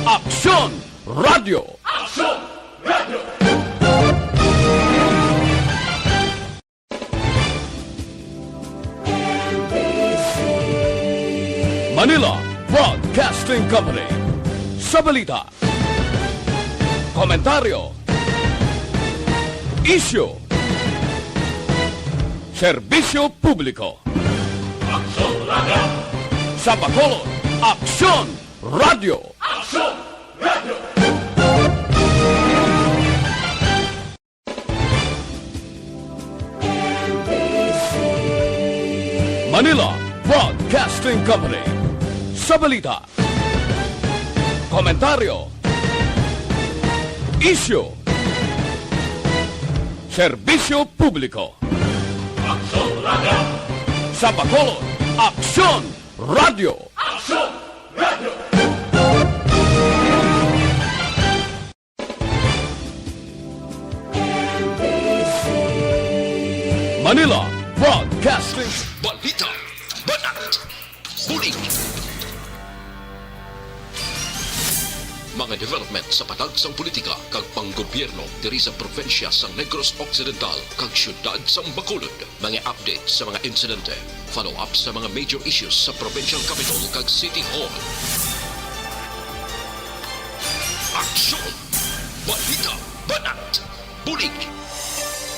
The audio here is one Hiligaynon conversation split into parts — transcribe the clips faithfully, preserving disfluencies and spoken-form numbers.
Aksyon Radio. Aksyon Radio. Manila Broadcasting Company. Sa balita, komentaryo, isyu, serbisyo publiko. Aksyon Radio. Sa Bacolod, Aksyon Radio. Aksyon Radio. Manila Broadcasting Company. Sa balita, komentaryo, isyu, serbisyo publiko. Aksyon Radio. Sa Bacolod, Aksyon Radio. Aksyon Radio. Manila Broadcasting. Balita, banat, bulig. Mga development sa patag sang politika kag panggobyerno diri sa probinsya sang Negros Occidental kag siyudad sang Bacolod. Mga update sa mga insidente, follow-up sa mga major issues sa provincial capital kag city hall. Aksyon! Balita! Banat! Bulig!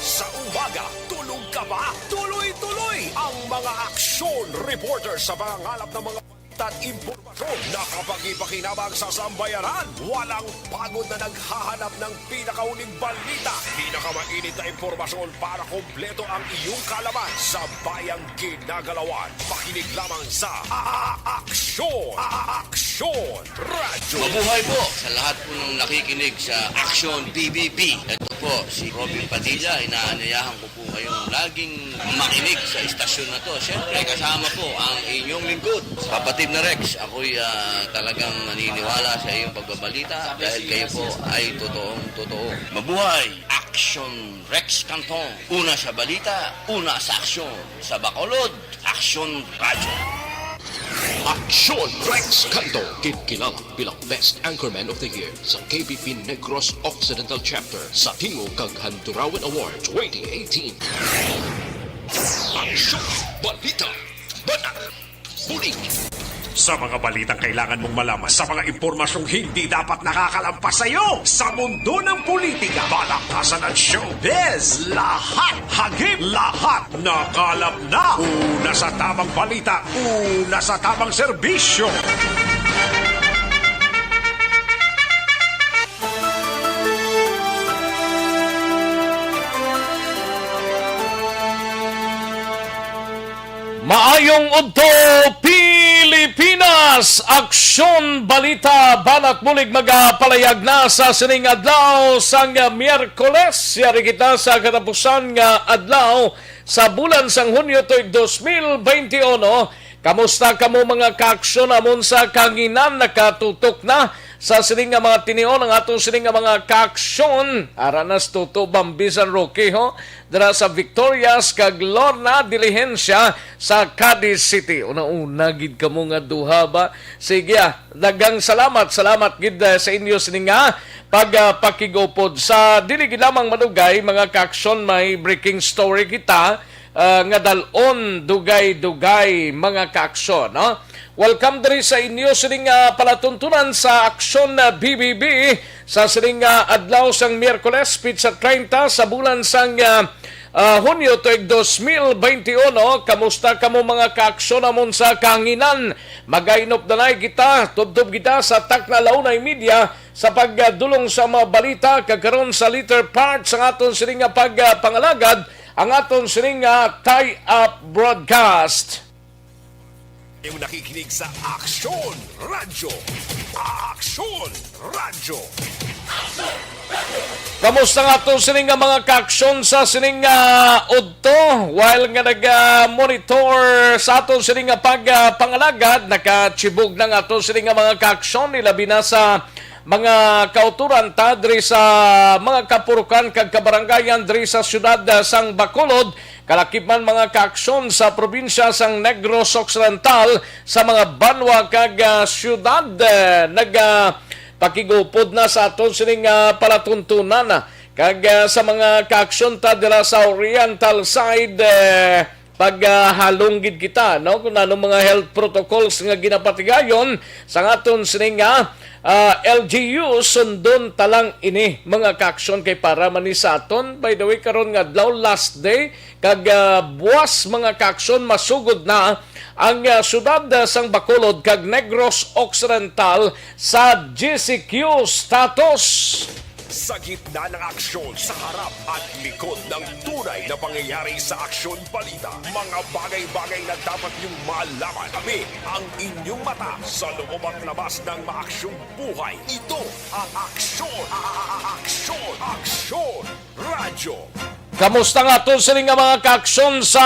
Sa umaga, tulog ka ba? Tuloy-tuloy ang mga aksyon reporter sa pangangalap ng mga balita at impormasyon na kapakipakinabang sa sambayanan. Walang pagod na naghahanap ng pinakahuling balita, pinakamainit na impormasyon para kompleto ang iyong kaalaman sa bayang ginagalawan. Makinig lamang sa A-, A-, Aksyon, A-, A-, Aksyon Radyo. Mabuhay po sa lahat po ng nakikinig sa Aksyon B B B. Ito po si Robin Padilla. Inaanyayahan ko po kayong laging makinig sa istasyon na to. Siyempre, kasama po ang inyong lingkod, Kapatid na Rex. Ako'y, ah, talagang naniniwala sa iyong pagbabalita dahil kayo po ay totoong totoo. Mabuhay! Aksyon Rex Canton. Una sa balita, una sa aksyon. Sa Bacolod, Aksyon Radyo. Aksyon Rex Canton, kinkilala bilang Best Anchorman of the Year sa K B P Negros Occidental Chapter sa Tingog kag Handurawan Award twenty eighteen. Aksyon, balita, banat, bulig. Sa mga balitang kailangan mong malaman, sa mga impormasyong hindi dapat nakakalampas sa iyo, sa mundo ng politika, balakasan at showbiz, lahat hagip, lahat nakalap na. Una sa tamang balita, una sa tamang serbisyo. Maayong udto, Pilipinas! Aksyon, balita, banat, bulig magapalayag na sa sining adlaw sang Miyerkules. Yari kita sa katapusan nga adlaw sa bulan sang Hunyo tuig dos mil bente uno. Kamusta kamo, mga kaaksyon? Amon sa kahanginan, nakatutok na sa sining nga mga tinion ang aton sining nga mga kaaksyon. Aranas Tuto, Bambi, San Roque, ho, dira sa Victorias, kag Lorna Diligencia sa Cadiz City. Una-una gid kamo nga duha ba? Sige, ah, daghang salamat, salamat gid, ah, sa inyo sining nga pagpakig-upod. Sa dili gid lamang madugay, mga kaaksyon, may breaking story kita, ah, nga dal-on dugay-dugay, mga kaaksyon, no? Welcome diri sa inyo sining, ah, palatuntunan sa Aksyon, ah, B B B sa sining, ah, adlaw sang Miyerkules, pitsa treinta sa bulan sang, ah, ah, Hunyo tuig dos mil bente uno. Kamusta kamo, mga kaaksyon? Amon sa kahanginan, magainop na kita, tubtob kita sa takna la una y media sa pagdulong sa mga balita, kag karon sa later part sang aton sining nga pagpangalagad, ang aton sining nga tie-up broadcast. Yung nakikinig sa Aksyon Radyo. Aksyon Radyo. Kamusta nga aton sining nga mga kaaksyon sa sining nga udto? While nga nag-monitor sa aton sining nga pagpangalagad, nakachibog na nga aton sining nga mga kaaksyon, ilabi na sa mga kauturan ta diri sa mga kapurukan kag kabarangayan diri sa siyudad, ah, sang Bacolod, kalakip man mga kaaksyon sa probinsya sang Negros Occidental, sa mga banwa kag, ah, siyudad. Eh, nag, ah, Pakigupod na sa aton sining, ah, palatuntunan, ah. Kag, ah, sa mga kaaksyon ta dira sa Oriental side, eh, paghalong gid kita, no, kung anong mga health protocols nga ginapatigayon sa aton sining, ah, ah, L G U, sundon ta lang ini, mga kaaksyon, kay para man ni sa aton. By the way, karon nga adlaw, last day, kag, ah, buwas, mga kaaksyon, masugod na ang, ah, siyudad, ah, sang Bacolod kag Negros Occidental sa G C Q status. Sa gitna ng aksyon, sa harap at likod ng tunay na pangyayari sa Aksyon Balita, mga bagay-bagay na dapat niyong malaman. Kami ang inyong mata sa loob at labas ng maaksyong buhay. Ito ang Aksyon, Aksyon, Aksyon Radyo. Kamusta nga aton sini nga mga kaaksyon sa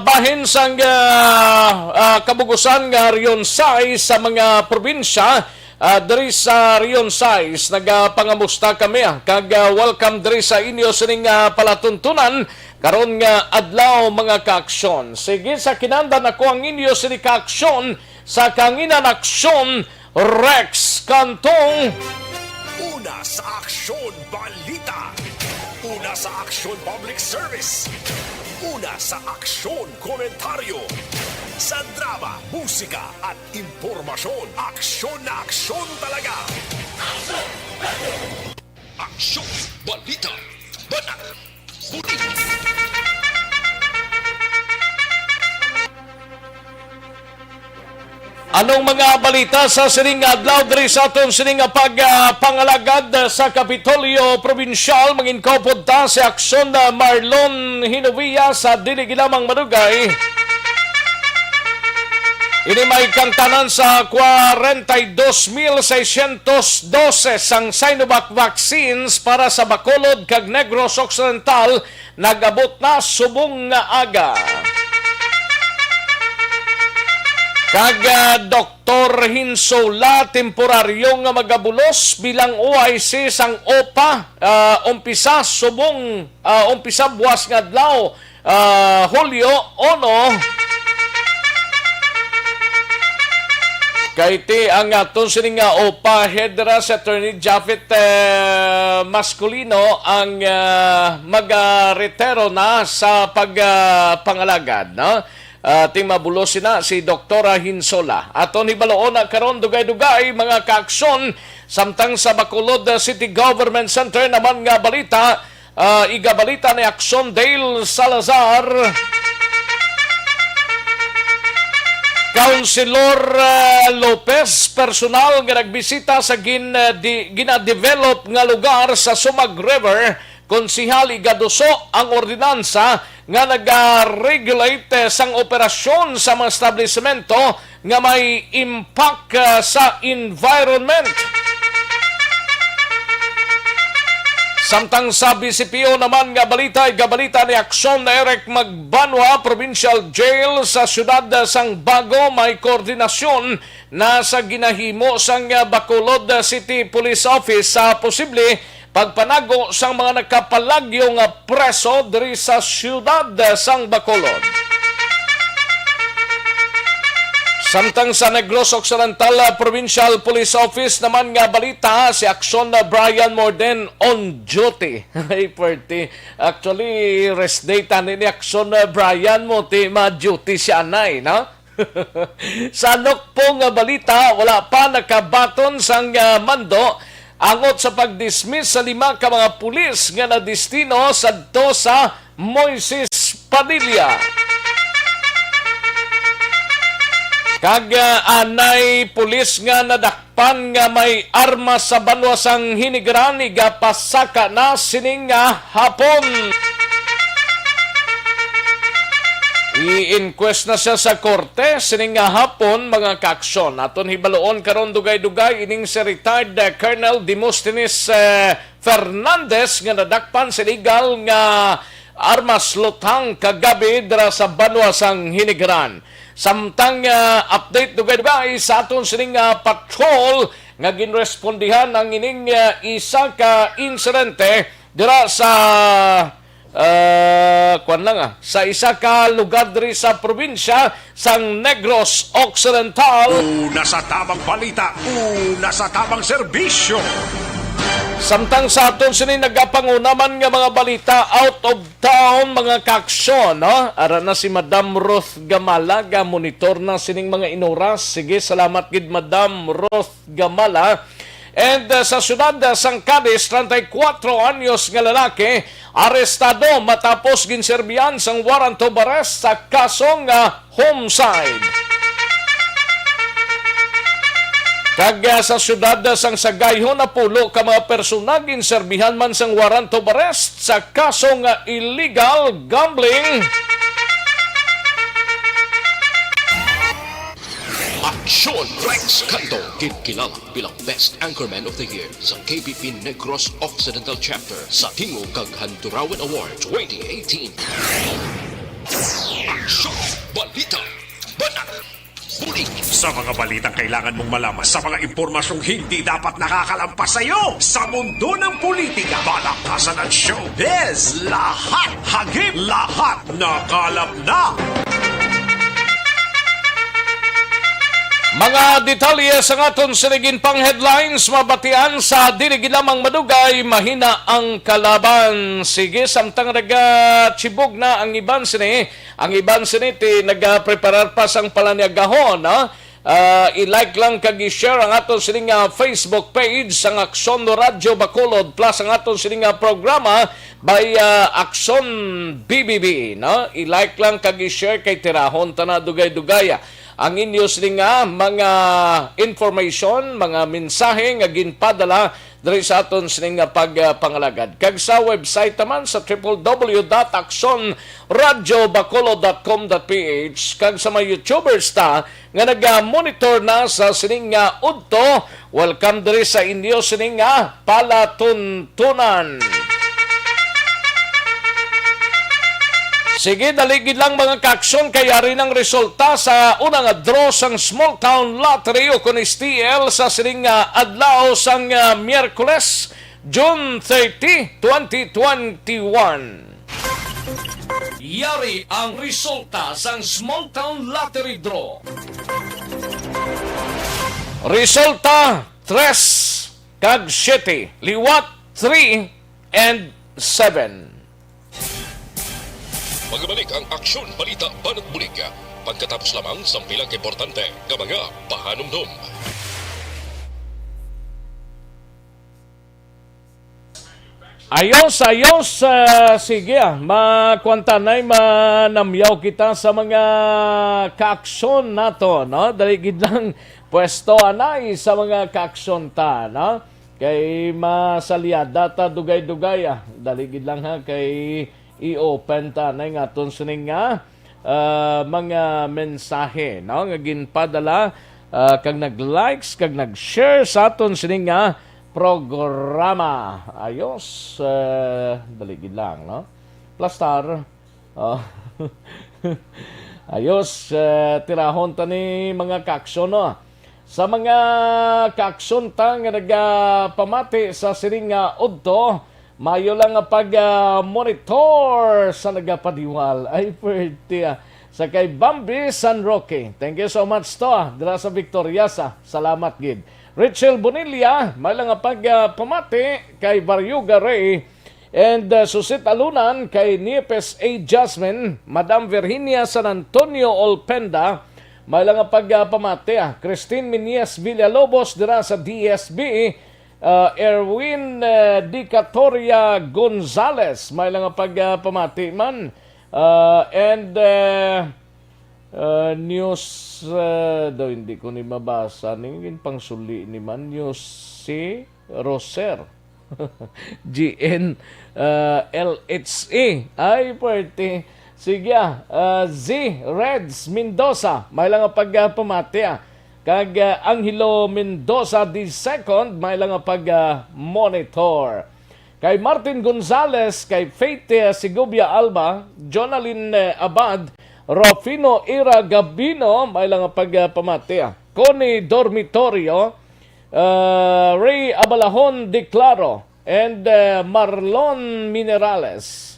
bahin sang, ah, ah, kabugusan nga Rionsay sa mga probinsya, ah, diri sa Rionsay? Nagapangamusta kami, ah, kag, ah, welcome diri sa inyo sining, ah, palatuntunan karon nga adlaw, mga kaaksyon. Sige, sa kinahanglan ako ang inyo sini kaaksyon sa kanginan aksyon, Rex Cantong. Una sa Aksyon Balita. Una sa Aksyon Public Service. Una sa Aksyon Komentaryo. Sa drama, musika at impormasyon, aksyon na aksyon talaga. Aksyon Balita. Banat. Anong mga balita sa sining adlaw diri sa aton sining pag, ah, pangalagad sa Kapitolyo Probinsyal? Mangin-upod ta si Aksyon, ah, Marlon Hinovia sa dili gilamang madugay. Ini may kangtanan sa kwarenta y dos mil seiscientos dose sang Sinovac vaccines para sa Bacolod kag Negros Occidental nag-abot na subong nga aga. Kag, ah, Doktor Hinsola, temporaryo nga magabulos bilang O I C sang OPA, ah, umpisa subong, ah, umpisa buwas nga adlaw, ah, Hulyo uno. Kay ti ang aton sini nga OPA head ra si Attorney Japhet, eh, Masculino ang, ah, magaretiro na sa pag, ah, pangalagad, no? Ah, ti mabulos sina si Doktora Hinsola. Aton hibaloon na karon dugay-dugay, mga kaaksyon, samtang sa Bacolod City Government Center naman nga balita, ah, igabalita ni Aksyon Dale Salazar. Councilor, ah, Lopez, personal nga nagbisita sa gin-, ah, di-, ginadevelop nga lugar sa Sumag River, Konsehal Igaduso, ang ordinansa nga nag-regulate, eh, sang operasyon sa mga establisemento nga may impact, ah, sa environment. Samtang sa B C P O naman nga balita, igabalita ni Aksyon Eric Magbanwa, Provincial Jail sa siyudad sang Bago may koordinasyon na sa ginahimo sang, ah, Bacolod City Police Office sa posible pagpanago sang mga nakapalagyo nga preso diri sa siyudad sang Bacolod. Samtang sa Negros Occidental, ah, Provincial Police Office naman nga balita, si Aksyon Brian Morden on duty. Ay, pwerte. Actually, rest day tani ni Aksyon Brian mo, ti ma-duty siya anay, no? Sa nukpong nga balita, wala pa nakabaton sang, ah, mando angot sa pag-dismiss sa lima ka mga pulis nga nadistino sadto sa Moises Padilla. Kag, ah, anay pulis nga nadakpan nga may armas sa banwa sang Hinigaran, igapasaka na sining, ah, hapon. I-inquest na siya sa korte sining nga hapon, mga kaaksyon. Aton hibaloon karon dugay-dugay ining si retired, eh, Colonel Demosthenes, eh, Fernandez nga nadakpan sa illegal nga armas luthang kagabi dira sa banwa sang Hinigaran. Samtang, ah, update dugay-dugay sa aton sining, ah, patrol nga ginrespondihan ang ining, ah, isa ka insidente dira sa ah, kwan lang, ah, sa isa ka lugar diri sa probinsya sang Negros Occidental. Una sa tamang balita, una sa tamang serbisyo. Samtang sa aton sini nagapanguna man nga mga balita out of town, mga kaaksyon, no? Ara na si Madam Ruth Gamala, ga-monitor na sining mga inuras. Sige, salamat gid, Madam Ruth Gamala. And, uh, sa siyudad, uh, sang Cadiz, treinta y cuatro anyos nga lalaki, arestado matapos ginserbihan sang warrant of arrest sa kasong, uh, homicide. Kag, uh, sa siyudad, uh, sang Sagayhon, napulo ka mga persona ginserbihan man sang warrant of arrest sa kasong, uh, illegal gambling. Aksyon Rex Canto, ginkilala bilang Best Anchorman of the Year sa K B P Negros Occidental Chapter sa Tingog kag Handurawan Award twenty eighteen. Aksyon! Balita! Banat! Bulig! Sa mga balitang kailangan mong malaman, sa mga impormasyong hindi dapat nakakalampas sa iyo, sa mundo ng politika, balakasan at showbiz, lahat hagip, lahat nakalap na. Mga detalye sa aton sining pang headlines, mabatian sa dili gid lamang madugay, mahina ang kalaban. Sige, samtang nagachibog na ang iban sini, ang iban sini ti nagapreparar pa sang palaniagahon, ha? Ah, i-like lang kag i-share ang aton sini nga Facebook page sang Aksyon Radyo Bacolod plus ang aton sini nga programa by, ah, Aksyon B B B, no? I-like lang kag i-share kay tirahon ta na dugay-dugay, ah, ang inyo sini nga mga information, mga mensahe nga ginpadala diri sa aton sini nga pag, ah, pangalagad. Kag sa website naman sa triple W dot aksyon radyo bacolod dot com dot P H, kag sa mga YouTubers ta nga naga-monitor na sa sining nga udto, welcome diri sa inyo sining nga palatuntunan. Sige, dali gid lang, mga kaaksyon, kay ari nang resulta sa una nga draw sang Small Town Lottery o kon S T L sa sining nga adlaw sang, ah, Miyerkules, June thirty, twenty twenty-one. Yari ang resulta sang Small Town Lottery Draw. Resulta, tres kag siete, liwat three and seven. Magbalik ang Aksyon Balita Banat Bulig pagkatapos lamang sang pila ka importante nga mga pahanumdom. Ayos, ayos. Ah, sige, ah, makuan ta nay, manamyaw kita sa mga kaaksyon nato, no? Dali gid lang, pwesto anay sa mga kaaksyon ta, no? Kay masalyada ta dugay-dugay, ah. Dali gid lang, ha, kay i-open ta na nga aton sining nga, ah, mga mensahe, no, nga ginpadala, ah, kag nag-likes kag nag-share sa aton sining nga programa. Ayos, ah, dali gid lang, no? Plastar. Oh. Ayos, ah, tirahon ta ni mga kaaksyon, no? Sa mga kaaksyon ta nga nagapamati sa sining nga udto, mayo lang nga pag, ah, monitor sa nagapadiwal. Ay, pwerte, ah. Sa kay Bambi San Roque. Thank you so much to, ah, dira sa Victorias, ah. Salamat gid. Rachel Bonilla, may lang nga pag, ah, pamati kay Barrio Garay. And, uh, Susit Alunan kay Niepes A. Jasmine, Madam Virginia San Antonio Olpenda, may lang nga pagpamati, ah, Christine Minies Villalobos dira sa D S B, uh, Erwin, uh, Dicatoria Gonzales, may lang nga pagpamati man. Uh, and, uh, uh, news, uh, daw hindi ko ni mabasa. Ning pangsuli ni man, news si Roser. G N, ah, L H A. Ay, pwerte. Sige, ah, ah, Z Reds Mendoza, may lang nga pagpamati, ah. Kag, ah, Angelo Mendoza the second, may lang nga pag, ah, monitor. Kay Martin Gonzales, kay Faith, eh, Segovia Alba, Jonalyn, eh, Abad, Rufino Ira Gabino, may lang nga pagpamati, ah. Connie Dormitorio, uh, Ray Abalahon de Claro, and, uh, Marlon Minerales.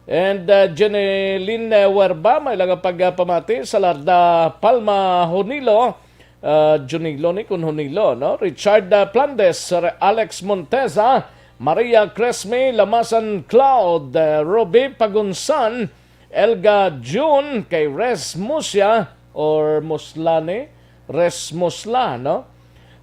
And, uh, Jeneline, uh, Werba, may lang pagpamati sa Larda Palma, Honilo. Uh, Junilo ni kun Honilo, no? Richard, uh, Plandes, Re-, Alex Monteza, Maria Cresme, Lamasan Cloud, uh, Ruby Pagunsan, Elga June, kay Res Musia or Muslane, Res Musla, no?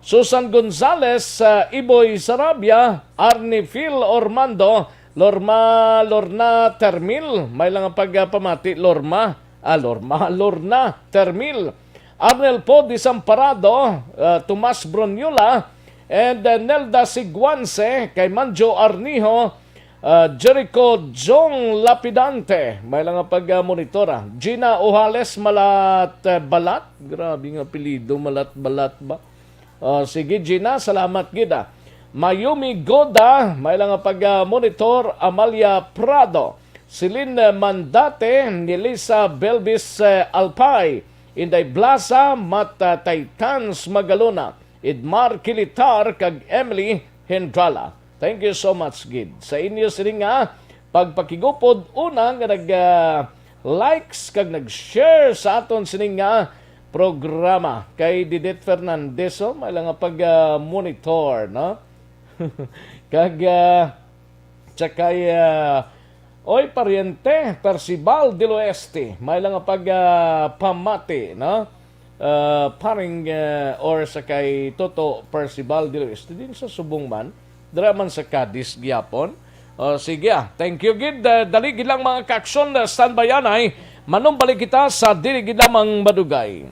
Susan Gonzales, uh, Iboy Sarabia, Arnie Phil Ormando, Lorma, Lorna Termil, may lang ang pagpamati, Lorma, ah, Lorma, Lorna Termil, Arnel Po Desamparado, uh, Tomas Bruniola, and, uh, Nelda Siguanse, kay Manjo Arniho, uh, Jericho Jong Lapidante, may lang ang pag-, uh, monitora. Gina Ojales Malat, uh, Balat, grabe nga apelyido, Malat Balat ba? Uh, sige, Gina, salamat gid, ah. Mayumi Goda, may lang ang pag-, uh, monitor. Amalia Prado, Celine Mandate, Nelisa Belvis, uh, Alpay, Inday Blasa, Mata Titans Magalona, Edmar Kilitar, kag Emily Hendrala. Thank you so much gid sa inyo sini nga pagpakigupod, una nga nag, ah, likes kag nag-share sa aton sini nga programa. Kay Didit Fernandez, oh, may lang nga pag, ah, monitor, no? Kag, ah, tsaka, ah, oy, paryente, Percival del Oeste, may lang nga pag, ah, pamati, no? Ah, paring, ah, or sa kay Toto Percival del Oeste, din sa Subong man, dira man sa Cadiz gihapon. Oh, sige, ah. Thank you gid. Ah, dali gid lang, mga kaaksyon, ah, standby anay. Manumbalik kita sa dili gid lamang madugay.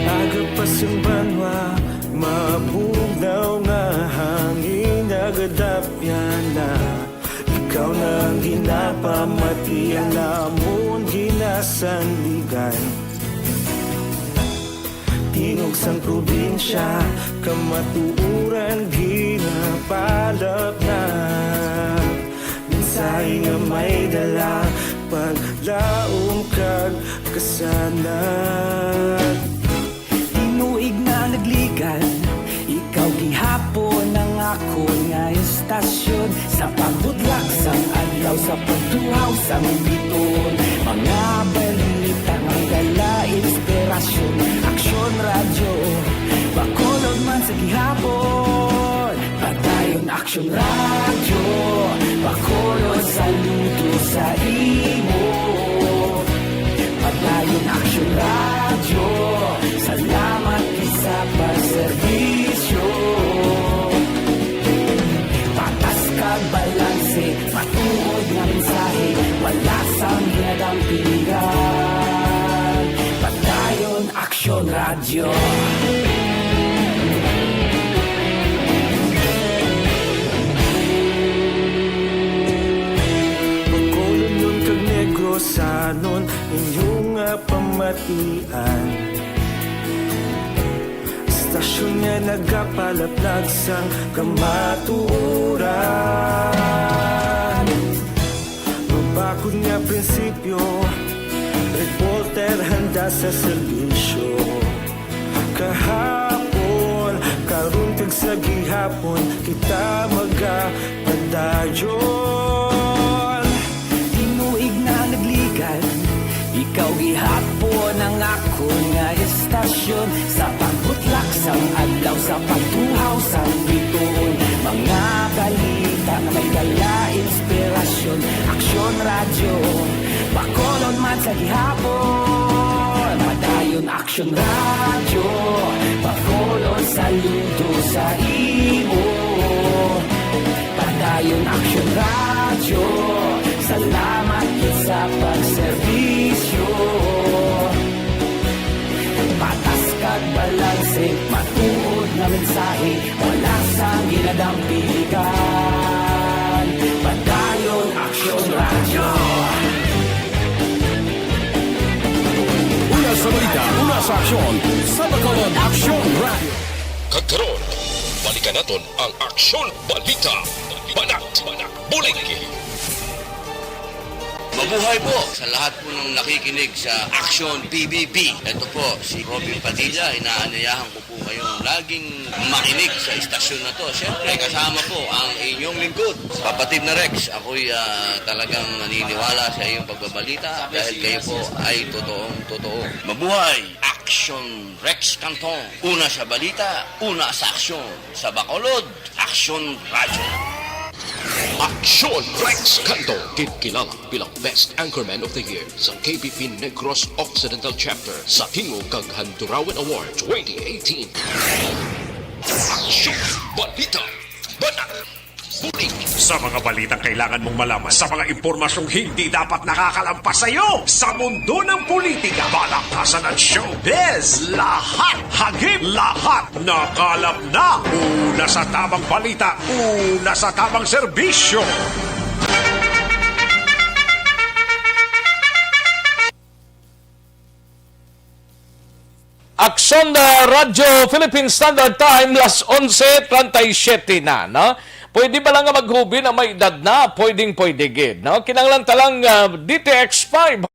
Aga pa sing banwa, mabugnaw nga hangin, nagadapyan na. Ikaw na ang ginapamati, ang amon ginasandigan. Tingog sang probinsya, kamatuoran ginapalapnag. Mensahe nga may dala, paglaom kag kasanag. Tinuig na nagligan, ikaw gihapon ang akon nga estasyon. Sa pagbudlak sang adlaw, sa pagtuhaw sang bituon, mga balita nga dala inspirasyon. Aksyon Radyo Bacolod man sa gihapon. Padayon Aksyon Radyo Bacolod, saludo sa imo. Padayon Aksyon Radyo, salamat gid sa pagserbisyo. Patas kag balanse, matuod nga mensahe, wala sang ginadampigan. Padayon Aksyon Radyo. Bacolodnon kag Negrosanon, inyo nga pamatian. Estasyon nga nagapalaplag sang kamatuoran. Mabakod nga prinsipyo, reporter handa sa serbisyo. Kahapon, karon kag sa gihapon, kita magapadayon. Tinuig na nagligan, ikaw gihapon ang akon nga estasyon. Sa pagbutlak sang adlaw, sa pagtuhaw sang bituon, mga balita nga may dala inspirasyon. Aksyon Radyo Bacolod man sa gihapon. Padayon Aksyon Radyo Bacolod, saludo sa imo. Padayon Aksyon Radyo, salamat gid sa pagserbisyo. Patas kag balanse, matuod nga mensahe, wala sang ginadampigan. Padayon Aksyon Radyo. Una sa balita, una sa aksyon, sa Bacolod Aksyon Radyo. Karon, balikan naton ang Aksyon Balita. Banat, bulig. Mabuhay po sa lahat po ng nakikinig sa Aksyon P B B. Ito po si Robin Padilla. Inaanyayahan ko po kayong laging makinig sa istasyon na to. Siyempre, kasama po ang inyong lingkod, kapatid na Rex. Ako'y, ah, talagang naniniwala sa iyong pagbabalita dahil kayo po ay totoong totoo. Mabuhay! Aksyon Rex Cantong. Una sa balita, una sa aksyon. Sa Bacolod, Aksyon Radyo. Aksyon Rex Cantong, kinkilala bilang Best Anchorman of the Year sa K B P Negros Occidental Chapter sa Tingog kag Handurawan Award twenty eighteen. Aksyon Balita. Banat. Bulig. Sa mga balitang kailangan mong malaman, sa mga impormasyong hindi dapat nakakalampas sa iyo, sa mundo ng politika, balaktasan at showbiz, lahat hagip, lahat nakalap na. Una sa tamang balita, una sa tamang serbisyo. Aksyon na Radyo Philippine Standard Time, las onse treinta y siete na, no? Pwede ba lang nga maghubi na may edad na? Pwedeng pwede gid, no? Kinahanglan ta lang, ah, D T X five.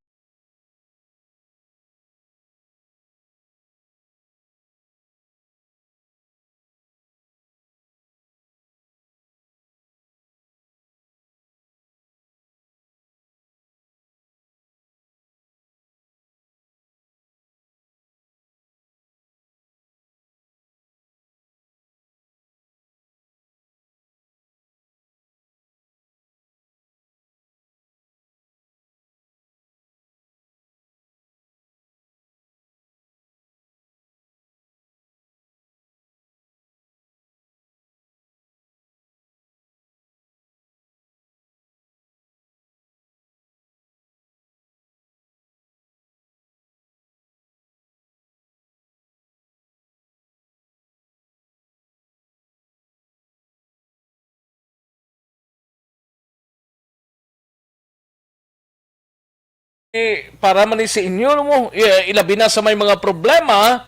Eh, para man ni sa inyo, no, mo, eh, ilabi na sa may mga problema.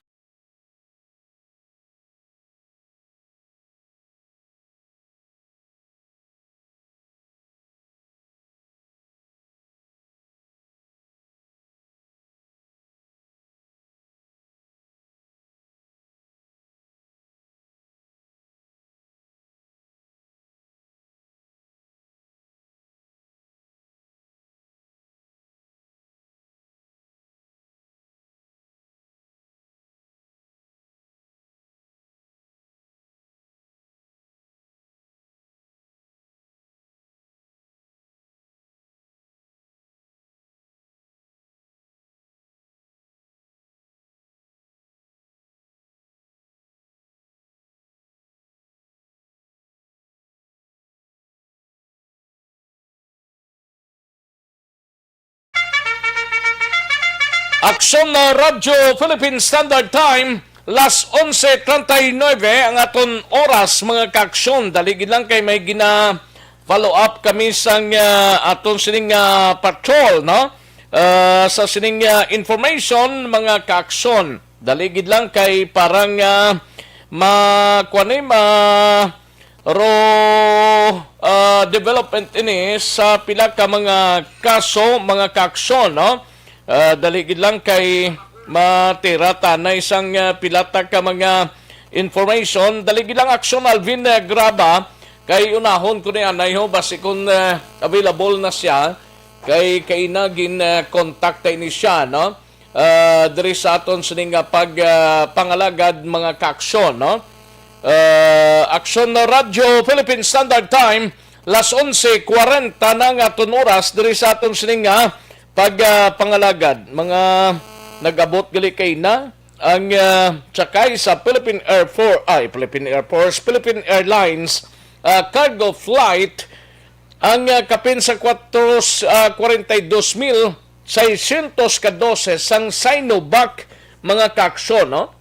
Aksyon na Radyo Philippine Standard Time, las onse treinta y nueve ang aton oras, mga kaaksyon. Dali gid lang kay may gina-follow up kami sang, ah, aton sining, ah, patrol, no? Ah, sa sining, ah, information, mga kaaksyon. Dali gid lang kay parang, ah, ma-, kuwan ni, ma-, ro, ah, development ini sa pila ka mga kaso, mga kaaksyon, no? Ah, dali gid lang kay matira ta na isang, ah, pila ta ka mga information. Dali gid lang, Aksyon Alvin, ah, Graba, kay unahon ko ni anay ho, basi kung, ah, available na siya, kay kaina gin, ah, kontakta ini siya, no? Ah, diri sa aton sining, ah, pag, ah, pangalagad, mga kaaksyon, no? Ah, Aksyon na Radyo Philippine Standard Time, las onse kwarenta na nga aton oras diri sa aton sining, ah, pag, ah, pangalagad. Mga nag-abot gali kaina ang, ah, sakay sa Philippine Air Force, ay, Philippine Air Force, Philippine Airlines, ah, cargo flight ang, ah, kapin sa kwatro, ah, kwarenta y dos mil seiscientos ka dose sang Sinovac, mga kaaksyon, no?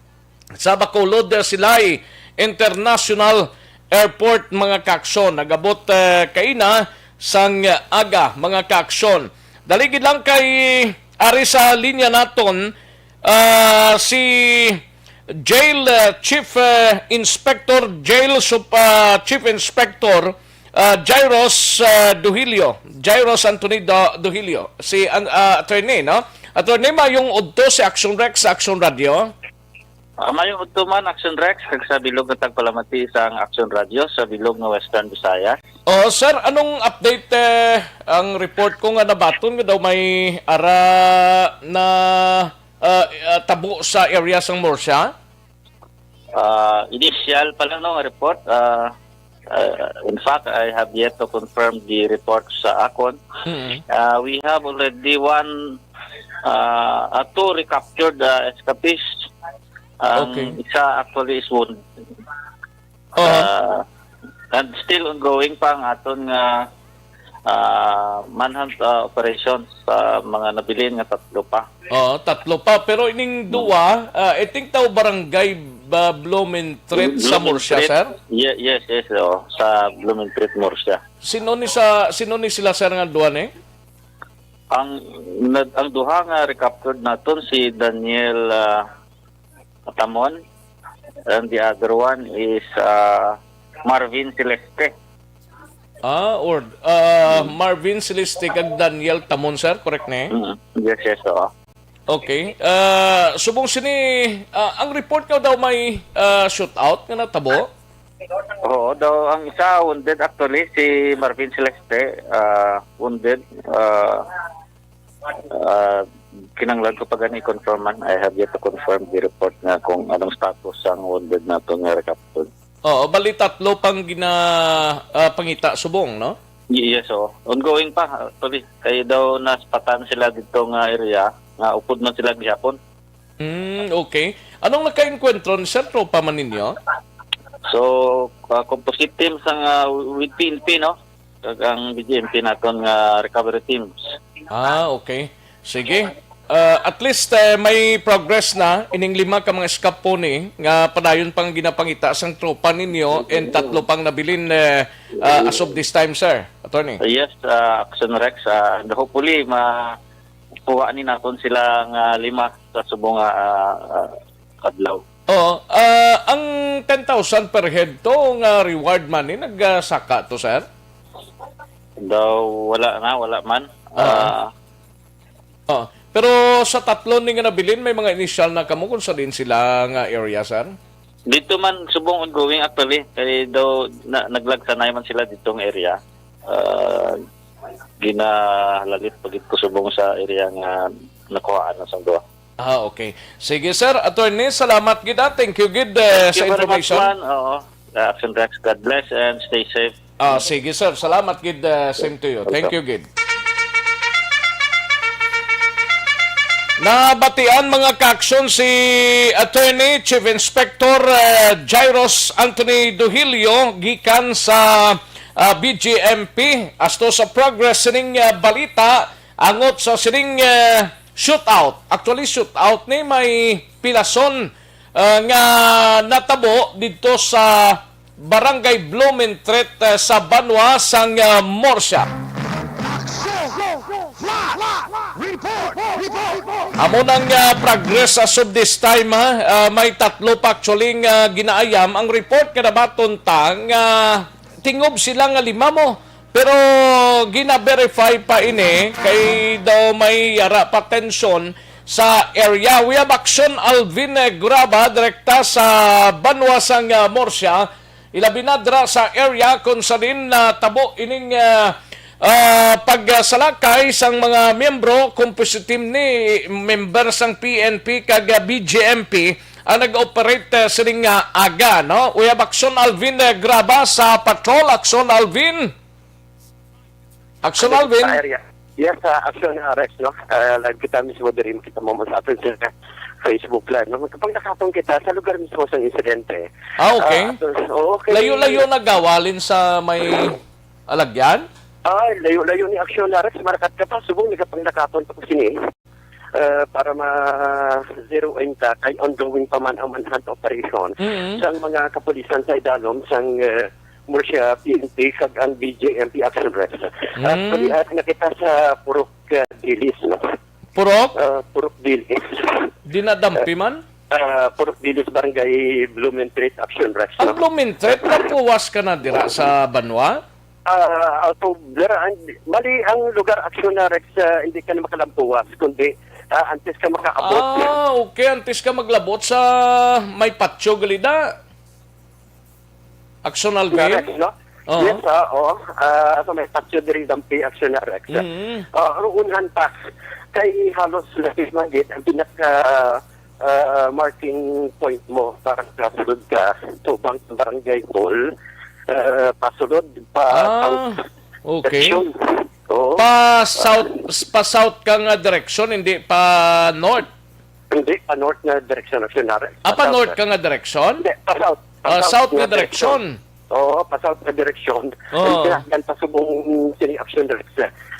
Sa Bacolod, ah, Silay International Airport, mga kaaksyon. Nagabot, ah, kaina sang aga, mga kaaksyon. Dali gid lang kay ari sa linya naton, ah, si Jail, uh, Chief, uh, Inspector, Jail Sup-, uh, Chief Inspector, uh, Jairus, uh, Duhilio, Jairus Anthony Do-, Duhilio, si an-, uh, attorney, no? Attorney, mayong udto si Action Rex sa Action Radio. Ah, mayong udto man, Action Rex, kag sa bilog nga tagpalamati sang Action Radio sa bilog nga Western Visayas. Oh, sir, anong update, eh, ang report ko nga nabaton nga daw may ara na, ah, ah, tabo sa area sang Murcia? Ah, initial pa lang, no, nga report. Ah, ah, in fact, I have yet to confirm the report sa akon. Mm. Ah, we have already one, ah, ah, two recaptured, ah, escapees. Ang Okay. isa actually is wounded. Uh-huh. Ah, and still ongoing pa ang aton nga, ah, manhunt, ah, operation sa mga nabilin nga tatlo pa. Oo, tatlo pa. Pero ining Hmm. duwa, ah, I think daw barangay ba, Blumentritt sa Blumentritt. Murcia, sir? Ye-, yes, yes, oo. Sa Blumentritt, Murcia. Sino ni sa, sino ni sila, sir, nga duwa ni? Ang, nag-, ang duha nga recaptured naton si Daniel, ah, Tamon, and the other one is, ah, Marvin Celeste. Ah, or, ah, Hmm. Marvin Celeste kag Daniel Tamon, sir, correct ni? Mm. Yes, yes, oo. Okay. Ah, subong sini, ah, ang report nga daw may, ah, shootout nga natabo? Oo, daw ang isa wounded actually, si Marvin Celeste, ah, wounded, ah, ah, kinahanglan ko pa gani i-confirm man. I have yet to confirm the report nga kung anong status sang wounded nato nga recaptured. Oo, bali tatlo pang gina, ah, pangita subong, no? Yes, oo. Ongoing pa, actually. Kay daw naspatan sila dito nga area, nga upod man sila gihapon. Hmm, okay. Anong nakaengkwentro ni sir? Tropa man ninyo? So, ah, composite team sang, ah, with P N P, no? Kag ang B J M P naton nga recovery teams. Ah, okay. Sige. Ah, at least, eh, may progress na ining lima ka mga escape pony nga padayon pang ginapangita sang tropa ninyo and tatlo pang nabilin, eh, ah, as of this time, sir, attorney. Yes, ah, Action Rex, ah, and hopefully ma-, kuha ni naton sila nga lima sa subong nga, ah, ah, adlaw. Oo, ah, ang ten thousand per head to nga reward money, nagsaka to, sir? Daw wala na, wala man. Ah. Ah, Oh, pero sa tatlo ni nga nabilin, may mga initial na kamo kung sa diin sila nga area, sir? Dito man, subong ongoing actually. Kay daw na, naglagsanay man sila dito nga area. Ah, ginahalalit pa gid ko subong sa area nga nakuhaan na sang duha. Ah, okay. Sige, sir. Attorney, salamat gid, ah. Thank you gid, eh, Thank sa you very much, information. Man. Oo. Uh, Action Rex, God bless and stay safe. Ah, sige, sir. Salamat gid, uh, same to you. Thank you gid. Nabatian, mga ka-aksyon, si Attorney Chief Inspector, uh, Jairus Anthony Duhilio gikan sa, uh, B J M P. Asto sa progress sining, uh, balita, angot sa sining, uh, shootout. Actually, shootout ni may pilason, uh, nga natabo didto sa Barangay Blumentritt, uh, sa banwa sang, uh, Murcia. Amo nang, uh, progress as of this time, ha. Uh, may tatlo pa actually nga ginaayam. Ang report nga nabaton ta nga tingob sila nga lima mo. Pero gina-verify pa ini kay daw may yara pa tensyon sa area. We have Action Alvin, eh, Graba, direkta sa banwa sang, ah, Murcia. Ilabi na dira sa area kung sa din natabo ining, ah, ah, pagsalakay sang mga miyembro, composite team ni member sang P N P kag, ah, B J M P ang nag-operate, ah, sining, ah, aga, no? We have Action Alvin, eh, Graba sa patrol. Action Alvin. Action Alvin. Sa area. Yes, sa Action, ah, Rex, no? Ah, live kita mismo diri, kita mo sa aton sa Facebook Live, no? Magkapanglakapon kita sa lugar mismo sa insidente. Ah, okay. Ah, aton, oo, okay. Layo-layo na gawalin sa may alagyan? Ah, layo-layo ni Action, ah, Rex. Marakat ka pa, subong nagkapanglakapon pa ko sini. Ah, para ma-zero in ta, kay ongoing pa man ang manhunt operation Mm-hmm. sang mga kapulisan sa idalom sang, ah, Murcia P N P kag ang B J M P Action Rex. Mm. Actually, ah, nakita sa Purok, ah, Dilis, no? Purok? Ah, Purok Dilis. Dinadampi man? ah, Purok Dilis, Barangay Blumentritt, Action Rex, Ang no? Blumentritt, napuwas ka na dira sa banwa? Ah, so, dira, ang, bali, ang lugar, Action Rex, ah, hindi ka na makalampuwas, kundi, ah, antes ka makaabot. Ah, okay. Antes ka maglabot sa may patio, galida. Action Alvin? Correct, no? Oo. Yes, ah, oo. Ah, so may patio diri, Dampi, Action Rex. Mm. Ah, ang unahan pa, kay halos lapit man gid ang pinaka, ah, marking point mo para kasulod ka tubang sa barangay hall. Ah, pasulod pa Ah, south okay. direction. Oo. Pa south, pa south ka nga direksyon, hindi pa north? Hindi, pa north nga direksyon, Action Rex. Ah, Pa pa south north ka. ka nga direksyon? Hindi, pa south. Pa Ah, south south nga nga direksyon. direksyon. Oo, pa south nga direksyon. Oo. Ang pinakdan pa subong sini, Action Rex.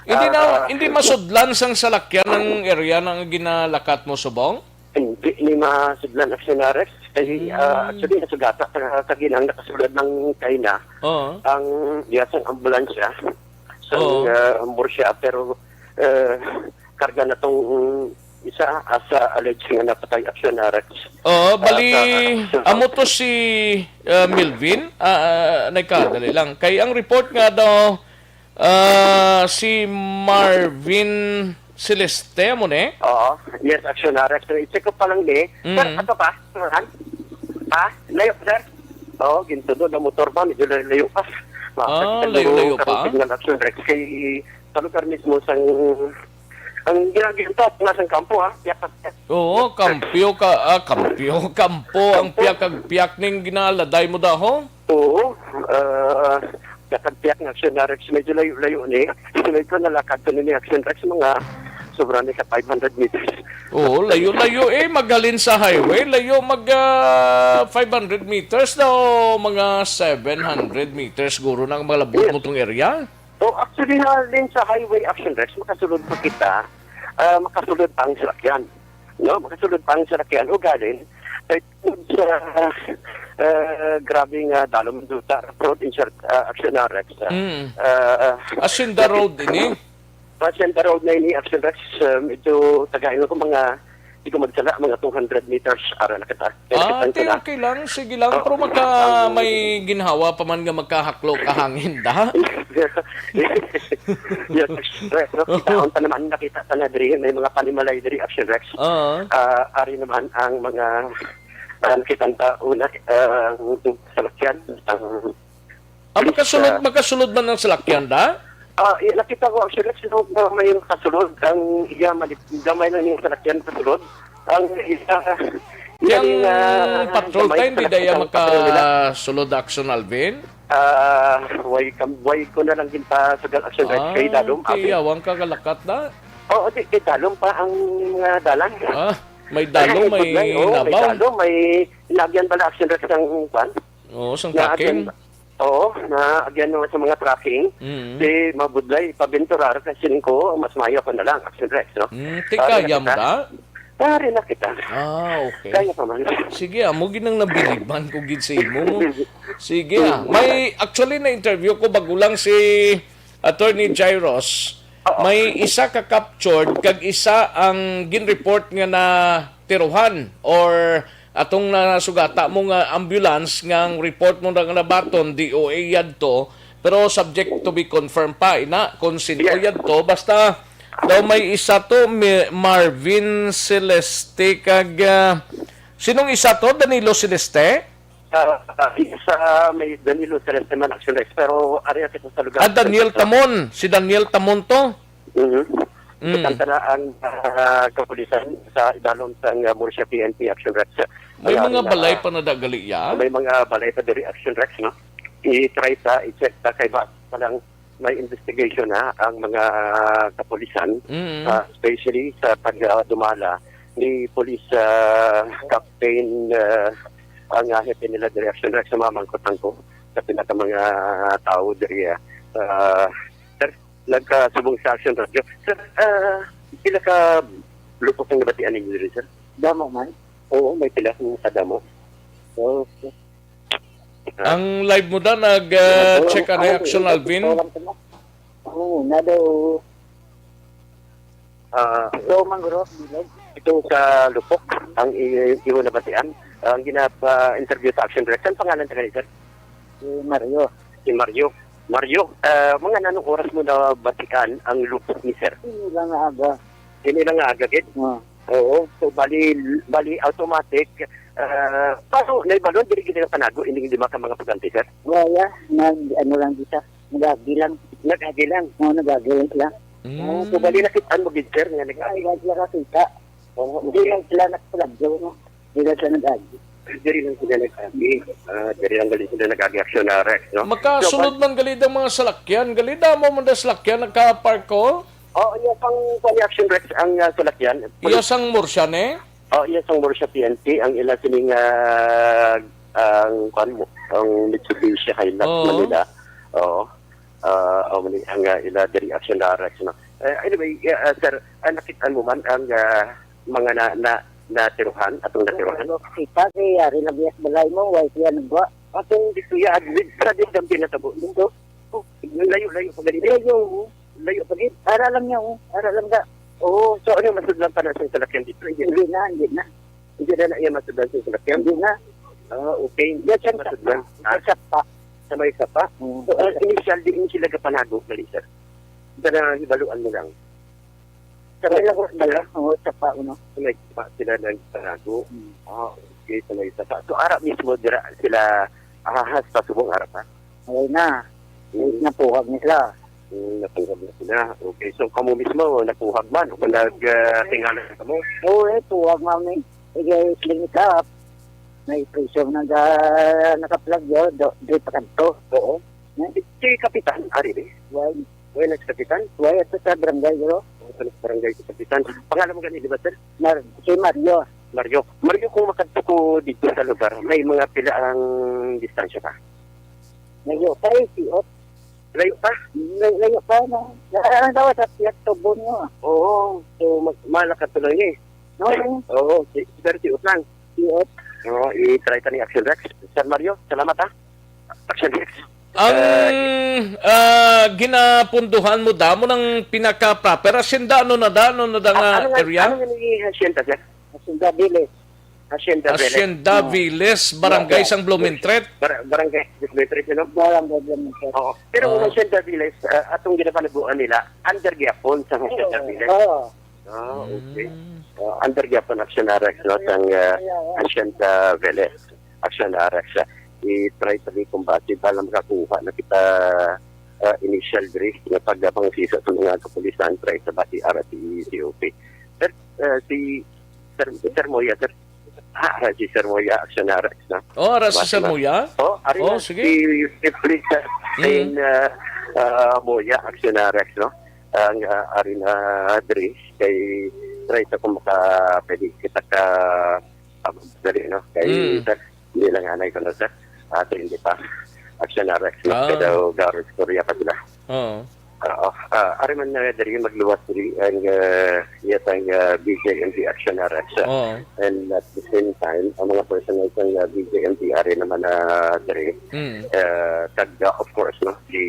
Hindi na, Ah, hindi masudlan sang salakyan ang area na nga ginalakat mo subong? Hindi ni masudlan, Action Rex. Kay, Hmm. ah, actually, nasugata sa kaginang nakasulod ng kaina Oo. ang, yes, ang ambulansya sa, Oo. ah, Murcia, pero, ah, karga na tong isa as, ah, alleged nga napatay, Action Rex. Oo, Ah, bali, sa, sa amo to si, ah, Melvin. Ah, ah, nagkadali lang. Kay ang report nga daw, ah, si Marvin Celeste mo ni? Oo. Yes, Action Rex. So, i-check ko pa lang ni. Sir, Mm. ato pa? Sir, ha? Ha? Layo, sir? Oo, gintudo na motor pa. Medyo layo-layo pa. Ah, Makakita layo-layo mo pa? karong signal, Action Rex. Kay sa lugar mismo sang, ang ginagintap na sang kampo, ha? Piyak ka. Oo, kampyo ka, ah, kampyo, kampo ang Kampo. piyak kag piyak ning ginaladay mo daho? Oo, ah, piyak kag piyak nga, Action Rex, medyo layo-layo ni. Medyo nalakad ko ni Action Rex, mga sobra ni ka five hundred meters. Oo, layo-layo eh. Maghalin sa highway, layo mag, ah, five hundred meters daw, mga seven hundred meters siguro nang malabot Yes. mo tong area. Oh, actually, halin sa highway, Action Rex, makasulod pa kita, ah, makasulod pa ang salakyan. No? Makasulod pa ang salakyan. Ugalin, kay tungod sa, ah, grabe nga dalom duta, road insert, ah, Action Rex, ah, Mm. ah, Hacienda Road ini? Hacienda Road na ini, Action Rex, ah, medyo tagay lang ko mga, di ko magsala, mga two hundred meters, ara na kita. Kaya Ah, nakita ko okay, na. okay lang. Sige lang. Oo. Pero magka, Ang may ginhawa pa man nga magkahaklo ka hangin, da? Yes, Action Rex, no? Kita on pa naman, nakita ta na diri, may mga panimalay diri, Action Rex. Oo. Ah, ari naman ang mga, ah, nakita ta una, ah, ang salakyan, ang Ah, Please, makasulod, ah, makasulod man ang salakyan, da? Ah, iya, nakita ko, Action Rex, no, na may kasulod. Ang iya, mali-, gamay lang yung salakyan kasulod. Ang iya, Yang iya, ah, patrol gamay tayo, hindi sa daya salakyan, patrol nila. makasulod, Action Alvin? Ah, why kam-, why ko na lang ginpasugal, Action Rex, kay Ah, Dalom, kay abi. Yawang ka kalakat, da? Oo, di, kay Dalom pa ang mga dalan. Ah, may Dalom, Ay, may budlay, oo, may nabaw. Dalom, may inagyan pala, Action Rex, ang kwan. Oo, sang Naagyan tracking. ba? Oo, naagyan naman sa mga tracking. Mm. Di mabudlay, pabinturar, kasi ko, mas mayo ko na lang, Action Rex, no? Mm, ti Pare na kaya mo kita. da? Pare na kita. Ah, okay. Kaya pa man. Sige, ah, mo ginang nabiliban ko gid sa imo mo. Sige, ah. May, actually, na-interview ko bago lang si Attorney Jairos. Oo. May isa ka captured, kag isa ang gin-report nga natiruhan or atong nasugata mo nga ambulance nga ang report mo na nga nabaton, D O A yadto, pero subject to be confirmed pa, ina, kung sin-o Yes. yadto. Basta daw may isa to, mi-, Marvin Celeste, kag, ah, sinong isa to? Danilo Celeste? Ah, ah, sa may Danilo Celeste man, Action Rex, pero area kita sa lugar. Ah, Daniel Tamon. Si Daniel Tamon to? Mhm. Mm. Kita na ang, ah, kapulisan sa idalom sang, ah, Murcia P N P, Action Rex. May Kaya mga rin, balay ah, pa na dagali, ya? May mga balay pa diri, Action Rex, no? I-try ta, i-check ta kay ba pa lang may investigation na ang mga kapulisan, Mm. ah, especially sa pagdumala ni Police, ah, Captain, ah, ang, ah, hepe nila diri, Action Rex, sa mga mangkot-angko sa pinaka mga tao diri, ah. Ah, sir, nagkasubong sa Action Radio. Sir, ah, pila ka lupok ang nabatian ninyo diri, sir? Damo man. Oo, may pila ang kadamo. Okay. Ang live mo da, nag, ah, Oo, check ang oo, Action oo, Alvin? Oo, na daw. Ah, So, mangguro, bilog. Ito sa Lupok, ang i-, imo nabatian, ang ginapa-interview sa Action Director. Ang pangalan ta kani, sir? Si Mario. Si Mario. Mario, ah, mga nanong oras mo nabatian ang Lupok ni sir? Hindi lang nga aga. Hindi lang nga aga, gid? Oo. Oo. So, bali, bali automatic, ah, paano, naibalon, dili gid nagapanago, ining lima ka mga pagante, sir? Wala, nag-, ano lang kita, nag-agi lang. Nag-agi lang? Oo, nag-agi lang sila. Mm. Oo, so, bali, nakit-an mo gid, sir, nga nag-agi? Ay, wala sila nakita. Oo, okay. Hindi lang sila nagpalagyo, no? Hindi lang sila nag-agi. Diri lang sila nag-agi. Ah, diri lang gali sila nag-agi, Action Director, no? Makasulod man gali ang mga salakyan. Gali, damo man da salakyan nagka-park ko. Oh, iya sang kuan ni Action Director ang, ah, salakyan. Iya sang Murcia, ne? Oh, iya sang Murcia P N P ang ila sining, ah, ang kuan mo, ang Mitsubishi Hilux Oo. Manila. Oo. Ah, amo ni ang, ah, ila diri, Action Director, no? Eh, anyway, yeah, ah, sir, ah, nakit-an mo man ang, ah, mga na, na, natiruhan, atong natiruhan? Kita kay ari lang iya sa balay mo, why siya nagwa? Atong dito ya, sa din ang pinatabo. Dito. Oh, layo-layo pa ganito. Layo. Layo pa gid. Ara lang niya, oh. Ara lang ga. Oh, so ano, masudlan pa na sa salakyan dito? Hindi na, hindi na. Hindi na na iya masudlan sa salakyan? Hindi na. Ah, okay. Hindi siya masudlan. Ah, sa pa. Sa may sapa? Oo. So, ah, initial, di sila gapanago, gali, sir? Sa nahibaluan mo lang? Sa may sapa, oo, sapa, ano? Sa may sapa sila nagpanago? Hmm. Ah, okay, sa may sapa. So, ara mismo, dira sila ahas pa subong, ara pa? Wala na. Hmm. Napuhag na sila. Hmm, napuhag na sila. Okay, so kamo mismo, napuhag man o nag, ah, tingala na kamo? Oo, eh, puhag man, eh. Eh, clean it up. May priso nag, ah, nakaplagyo, do, di pa kanto. Oo. Hmm? Si Kapitan, ari, eh? Wala. Wala na si Kapitan? Wala, ito sa barangay, bro. Ito sa barangay si Kapitan. Pangalan mo gani, di ba, sir? Mar-, si Mario. Mario. Mario, kung makadto ko dito sa lugar, may mga pila ang distansya ka? Layo pa eh, siot. Layo pa? Lay-, layo pa na. Ang daw sa Piat Tubon mo. Oo. So, mag-, malakad to lang eh. No, no. Oo, si, pero siot lang. Siot. Oo, i-try ta ni Action Rex. Sir Mario, salamat ha. Action Rex. Ang, ah, ginapunduhan mo damo ng pinaka-proper hacienda, ano na da, ano na da nga area? Ano nga ni hacienda, sir? Hacienda Viles. Hacienda Viles. Hacienda Viles, barangay sang Blumentritt. Bar-, barangay Blumentritt, ano? Barangay Blumentritt. Oo. Pero ang Hacienda Viles, ah, atong ginapanabuan nila, under gyapon sa Hacienda Viles. Oo. Ah, okay. Mm. Ah, under gyapon Action Rex, no, sang, ah, Hacienda Viles. Action Rex, ah, i-try sa kung possible na makakuha na kita, ah, initial diri nga pagpangisisa sa mga kapulisan, try sa bati ara sa C O P. Sir, ah, si Sir, Sir Moya, sir. Ah, si Sir Moya, Action Rex, no? Oh, ara si Sir Moya? Oh, ari na, sige. Si, si Felicia Mm. in, ah, ah, Moya, Action Rex, no? Ang, ah, ari na diri, kay try sa kung maka-, pwede kita ka, ah, dali, no? Kay, Mm. sir, hindi lang anay ko, no, sir? Ah, so hindi pa. Action Rex, no? Ah. Kaya daw, Garrett Korea pa sila. Oo. Oo. Ah, ari man na diri magluwas diri ang, ah, iya sang, ah, B J M P Action Rex, ah. Oo. And at the same time, ang mga personnel sang, ah, B J M P ari naman na diri. Mm. Ah, kag, ah, of course, no, si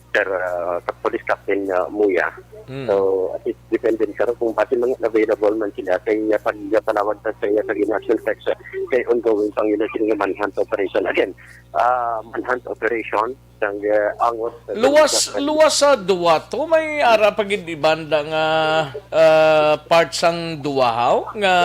Sir, ah, Police Captain, ah, Muya. Mm. So, at least, depende sa kung basin mga available man sila sa iya pag-, panawag sa, sa iya sa inaction section kay ongoing pang ila sila manhunt operation. Again, ah, manhunt operation sang, ah, angot sa Luwas, luwas sa Duwato, may ara pa gid ibanda nga, ah, part sang Duwahaw nga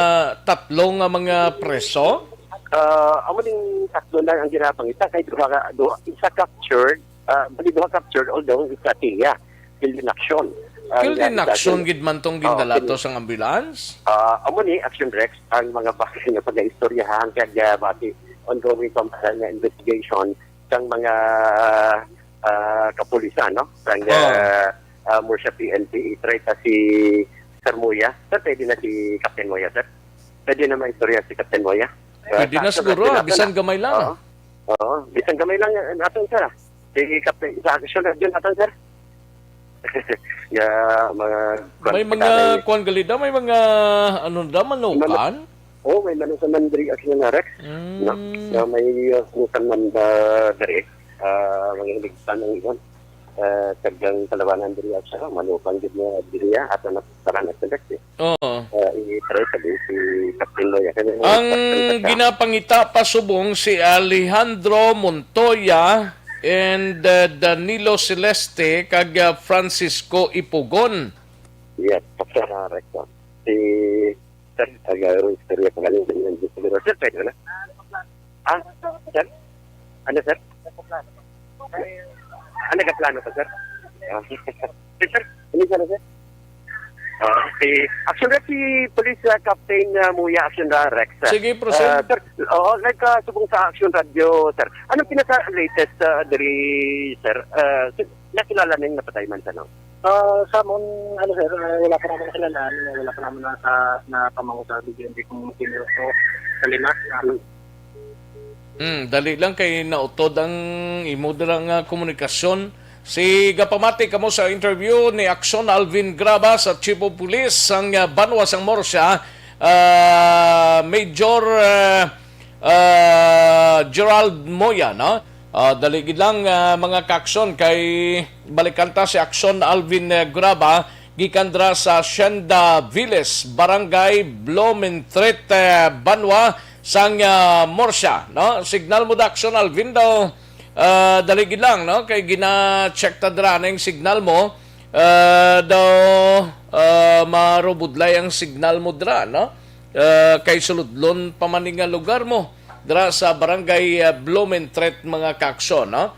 tatlo nga mga preso? Ah, amo ning tatlo lang ang ginapangita kay duha ka, duha, isa captured, ah, bali duha captured, although isa tiya, killed in action. Ang, Killed in ah, isa action action. gid man tong Oo, gindala killed to in sang ambulance? Ah, amo ni Action Rex ang mga bakal nga pag-istoryahan kag, ah, bati ongoing pa man nga investigation sang mga, ah, kapulisan, no? Sang, Oh. ah, ah, Murcia P N P, i-try ta si Sir Muya. Sir, pwede na si Captain Muya, sir? Pwede na maistorya si Captain Muya? Ah, Pwede na sa action siguro, na ah, sila bisan na. gamay lang, Oo. ah. Oo, bisan gamay lang, ah, natin, sir, ah. Si Captain, sa action na dyan natin, sir. Ya, mga May mga kuwan gali da, may mga, ano da, manukan? Oh, may manukan man diri, Action Rex. Mm. No? Na may, uh, manukan man, uh, diri. Ah, mga hiligtan ang iwan. ah, kag ang kalawanan diri sa malupang gid nga diri, ah, ato na para na select, eh. Oo. Ah, i-try sa si Captain Loya. Kaya may Ang Captain Loya. ginapangita pa subong si Alejandro Montoya and uh, Danilo Celeste kag uh, Francisco Ipugon. Yes, Captain, ah, Recto. Si Sir, taga istorya pa galing sa ilang gusto nila. Sir, pwede na? Ah, sir? Ano, sir? Ah, nagkaplano pa, sir? Ah, sir, ano siya na, sir? Ah, si Action Rep, si Police ah, Captain ah, Muya, Action Rep Rex. Sige, proceed. Ah, sir, oo, nagkasubong sa Action Radio, sir. Anong pinaka-latest ah, diri, sir? Ah, sir, nakilala na yung napatay man sa no? Ah, sa amon, ano sir, ah, wala pa naman kilala, ano, wala pa naman na sa na pamangko sa B G M P kung sino to sa lima. Ah, Hmm, dali lang kay nautod ang imo dira nga komunikasyon. Si gapamati kamo sa interview ni Action Alvin Graba sa Chief of Police sang uh, Banwa sang Murcia, ah, Major ah, ah, Gerald Moya, no? Ah, dali gid lang ah, mga kaaksyon kay balikan ta si Action Alvin eh, Graba gikan dira sa Hacienda Viles, Barangay Blumentritt, eh, Banwa sang ah, Murcia, no? Signal mo da Action Alvin daw. Ah, dali gid lang, no? Kay gina-check ta dira na yung signal mo. Ah, daw ah, marubudlay ang signal mo dira, no? Ah, kay suludlon pa man ni nga lugar mo dira sa Barangay ah, Blumentritt, mga kaaksyon, no?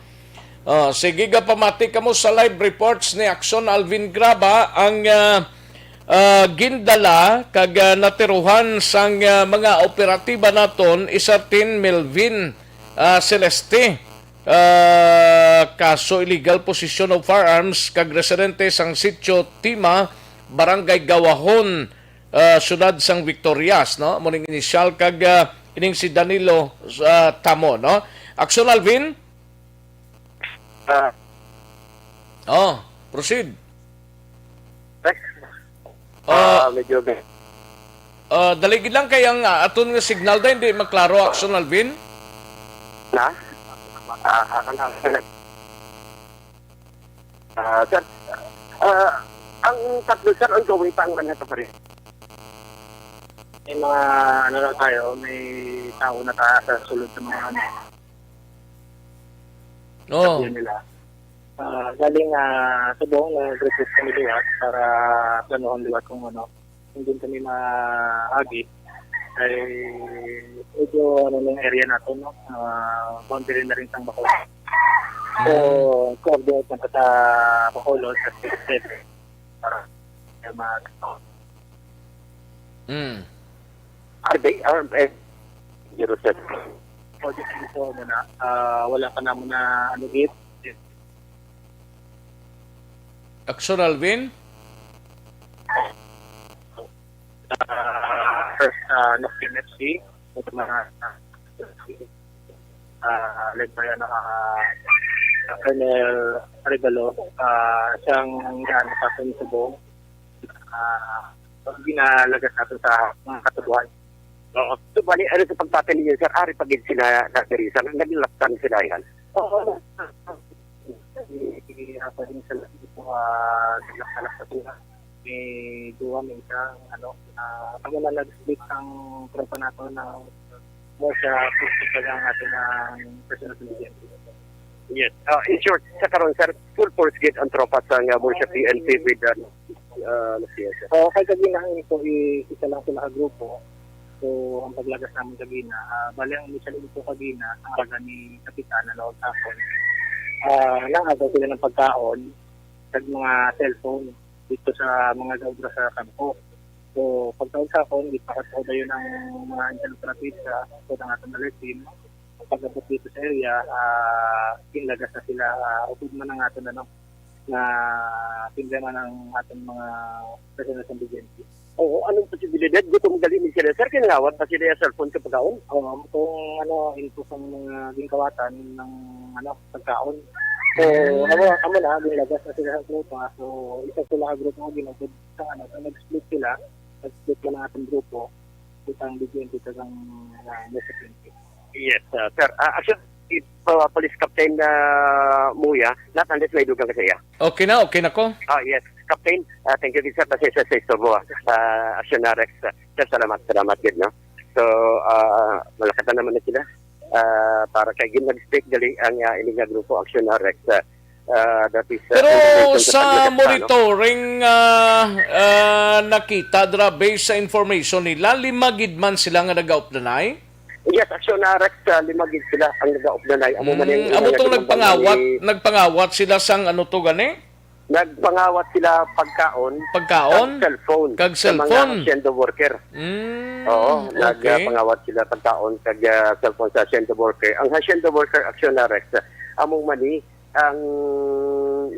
Ah, sige, gapamati kamo sa live reports ni Action Alvin Graba. Ang ah, ah, gindala kag ah, natiruhan sang ah, mga operatiba naton, Isartin Melvin ah, Celeste, ah, kaso illegal possession of firearms kag residente sang Sitio Tima, Barangay Gawahon, ah, Siyudad sang Victorias, no? Amo ning inisyal kag ah, ining si Danilo ah, Tamo, no? Action Alvin? Ah, Oh, proceed. Rex? Ah, Ah, medyo ga- ah, dali gid lang kay ang ah, aton nga signal da hindi maklaro, Action Alvin. Na? Ah, ah, ah, ah, ah, sir, ah, ang tatlo, sir, ongoing pa ang manhattan pa rin. May mga, ano lang tayo, may tao na tayo sa sulod sa mga ano, Oh. yun nila. Ah, galing ah, subong nag-request kami liwat para planuhan liwat kung ano, kung din kami maagi. Ay medyo ano ng area nato, no? Ah, boundary na rin sang Bacolod. So, coordinate na sa Bacolod sa State para mag Mm. Are they, are, eh, zero seven. Project info muna. Ah, wala pa naman na ano gate. Action Alvin? Ah, first, ah, Nokia F C. Ito mga ah, led by ano, ah, Colonel Arevalo, ah, siyang ano sa akin subong. Ah, ginalagas natin sa mga katubuhan. Oo. So, bali, ano sa pagpapil ninyo, sir? Ari pa gid sila na diri, sir. Naglakan sila yan. Oo. Hindi pa din sa lahat ito, ah, naglakalak sa sila. May duwa, may isang, ano, ah, kami na nag-split ang tropa nato ng more sa fifty pa lang natin ang personal citizen. Yes. Uh, in short, sa karon, sir, full force gid ang tropa sa nga Murcia P N P with uh, uh, Lucia, sir. So, kay kagina ang info, i- isa lang sila ka grupo. So, ang paglagas namin kagina, ah, bali ang initial info kagina, ang aga ni Kapitan na sa akin, ah, nangagaw sila ng pagkaon sa mga cellphone dito sa mga gaobra sa kampo. So, pagkaon sa akon, gipakatuo dayon ang mga intel operatives sa sa ng atong alert team. Pag-abot dito sa area, ah, ginlagas na sila, ah, upod man ang aton, ano, na problema ng ating mga personal sa B G M P. Oo, anong posibilidad? Gutom gali ni sila, sir. Kinangawat pa sila yung cellphone sa pagkaon? Um, kung ano, info sa mga gingkawatan ng ano, pagkaon. So, amo, amo na, ginlagas na sila sa grupo. So, isa sila sa grupo nga ginugod sa ano, so, nag-split sila. Nag-split na ang ating grupo. Itang B G M P sa kang uh, Mesa Twenty. Yes, uh, sir. Uh, actually, uh, Police Captain uh, Muya, not unless may dugang ka sa iya. Okay na, okay na ko. Ah, yes. Captain, uh, thank you, sir. Pasensya sa istorbo, ah. Uh, Action Rex, uh, sir, salamat, salamat, gid, no? So, uh, malakatan naman na sila. Uh, para kay gin-, nag-stake gali ang uh, ini nga grupo, Action Rex. Uh, uh, that is, uh, Pero in relation sa sa pagdetecta, no? Monitoring, ah, ah, nakita dira, based sa information nila, lima gid man sila nga nagaupdanay? Yes, Action Rex, uh, lima gid sila ang nagaupdanay. Amo man Mm, yung amo una tong nga nagpangawat, ni nagpangawat sila sang ano to gani? Nagpangawat sila pagkaon, Pagkaon? Kag cellphone Kag sa mga cellphone? Hacienda worker. Mm, Oo, okay. Nagpangawat sila pagkaon kag ah, cellphone sa Hacienda worker. Ang Hacienda worker, Action Rex, among mani ang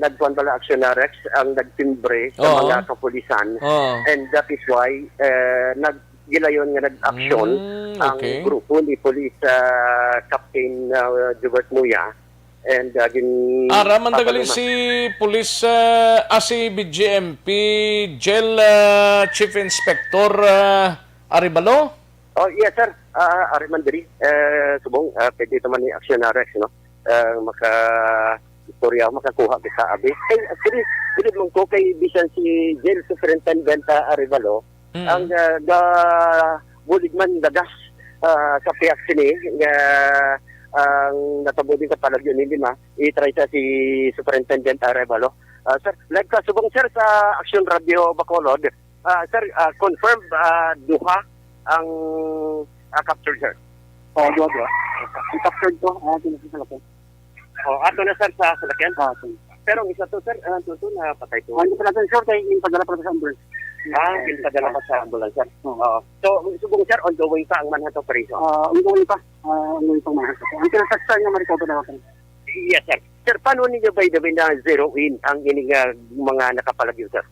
nagkuan bala, Action Rex, ang nagtimbre sa Oo. mga kapulisan. Oo. And that is why eh, naggilayon nga nag-action Mm, ang okay. grupo ni Police ah, Captain ah, Jubert Muya. And uh, gin Ara man daw gali papaluma- si Police, ah, ah, si B J M P Jail, ah, Chief Inspector, ah, Arevalo? Oh, yes, sir. Ah, ari man diri. Eh, subong, ah, pwede naman ni Action Rex, no? Eh, maka istorya, makakuha kita abi. Hey, actually, bilib man ko kay bisan si Jail Superintendent ah, Arevalo, Mm. ang ah, ga bulig man dagas ah, sa pihak sini nga ang natabo din sa palagyo ni Lima, i-try sa si Superintendent Arevalo. Ah, sir, live ka subong, sir, sa Action Radio Bacolod. Ah, sir, ah, confirmed, ah, duha ang ah, captured, sir. Oh, duha, duha. Ang captured ko, ah, sino sa salakyan? Oh, ato na, sir, sa salakyan. Ah, sir. Pero ang isa to, sir, ah, to, to, napatay to. Ah, hindi pa natin sure kay yung padala pa sa ambulance. Ah, yung padala pa sa ambulance, sir. Oo. Oo. So, subong, sir, ongoing pa ang manhunt operation? Ah, ongoing pa. Ah, ongoing pa ang manhunt. Ang pinasaksan nga ma-recover na natin. Yes, sir. Sir, paano ninyo, by the way, na zero in ang ining ah, mga nakapalagyo, sir?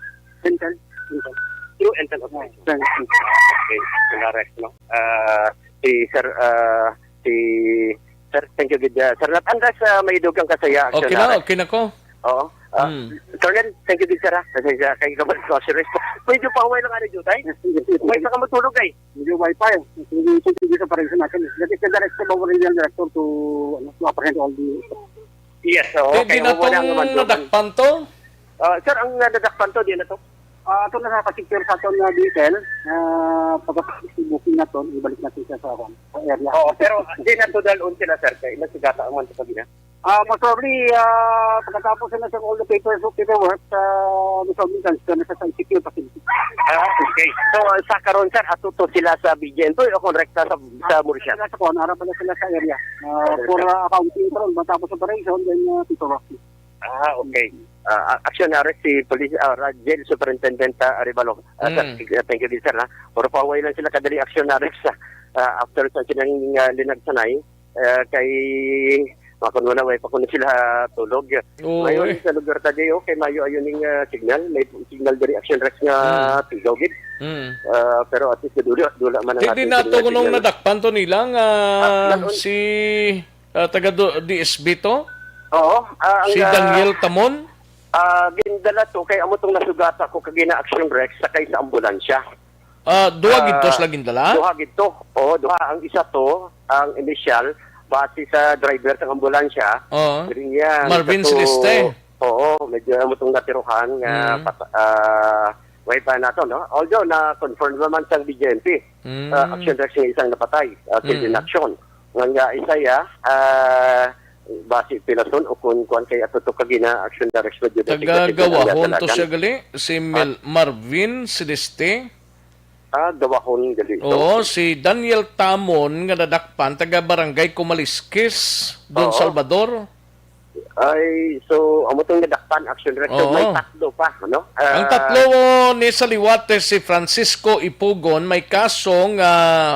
Intel. Intel. Through intel operation. Sir, intel. Okay, Sir Rex, no? Ah, si Sir, ah, si Sir, thank you, gid, ah, Sir Nat. Unless ah, may dugang ka sa iya, Action Okay na, Rex. Okay na ko. Oo. Ah, Hmm. Colonel, thank you, gid, sir, ah. Pasensya, kay ka ba, Sir Rex? Medyo pahuway lang, ano, Jutay? Yes, yes, yes. May sa ka matulog, ay. Medyo wifi. Hindi, hindi, hindi sa pareho natin. That is the direction of our regional director to, ano, to apprehend all the Yes, oo. Di, Okay, di na wala tong naman, Jovan. Nadakpan to? Ah, sir, ang nadakpan to, di na to. Ah, ato na nakasecure sa aton nga vehicle, ah, pagkatapos ng booking naton, ibalik natin siya sa, sa area. Oo, pero di na to dalon sila, sir, kay nasugata ang man sa pagina. Ah, most probably, ah, pagkatapos na sa all the papers, paperwork, ah, most probably, transfer na siya sa I C Q facility. Ah, okay. So, ah, sa karon, sir, ato to sila sa B J N to o kung rekta sa, sa Murcia? Sila sa kuwan, ara pala sila sa area. Ah, Sa for, Murcia. Ah, accounting, karon, matapos operation, then, ah, paperwork. Ah, okay. Ah, a- action na arrest si Police ah, Ra- Jail Superintendent ah, Arevalo. Ah, sir, Mm. sig- ah, thank you din, sir, ha. Pero pahuway lang sila kadali action na arrest ah, ah, after sa silang ah, linagsanay. Ah, kay makon mo na, way pa kuno sila tulog. Oo, Ngayon, eh. sa lugar ta, J O, kay mayo ayon ning ah, signal. May signal diri, action rest nga Mm. tigaw gid. Mm. Ah, pero at least, dula, dula man ang Di, di ating na to signal, kunong signal. Nadakpan to nila nga Ah, nalon- si Ah, taga do, D S B to? Oo, ah, ang, Si ah, Daniel Tamon? ah, gindala to kay amo tong nasugata ko kag gina-action Rex sakay sa ambulansya. Ah, duha Ah, gid to sila gindala? Duha gid to. Oo, duha. Ang isa to, ang initial, base sa driver sa ambulansya. Oo. Diri niya, ang Marvin isa to, Celeste. Oo, medyo amo tong natiruhan nga Mm. pat- ah, way pa nato, no? Although na-confirm naman sa B J M P, Mm. ah, action Rex nga isang napatay, ah, killed in Mm. action. Nga nga isa ya, ah, basi pilason o kung kuwan kay ato to kagina action direction jud ang Taga tigdatigan ang Gawahon to nadalagan. Siya gali, si Mil-, Ah. Marvin Celeste. Ah, Gawahon gali to. Oo, si Daniel Tamon nga nadakpan, taga Barangay Kumaliskis, Don Oo. Salvador. Ay, so, amo tong nadakpan, action direction. Oo. May tatlo pa, no? Ang Ah, tatlo ni sa liwat, eh, si Francisco Ipugon, may kaso nga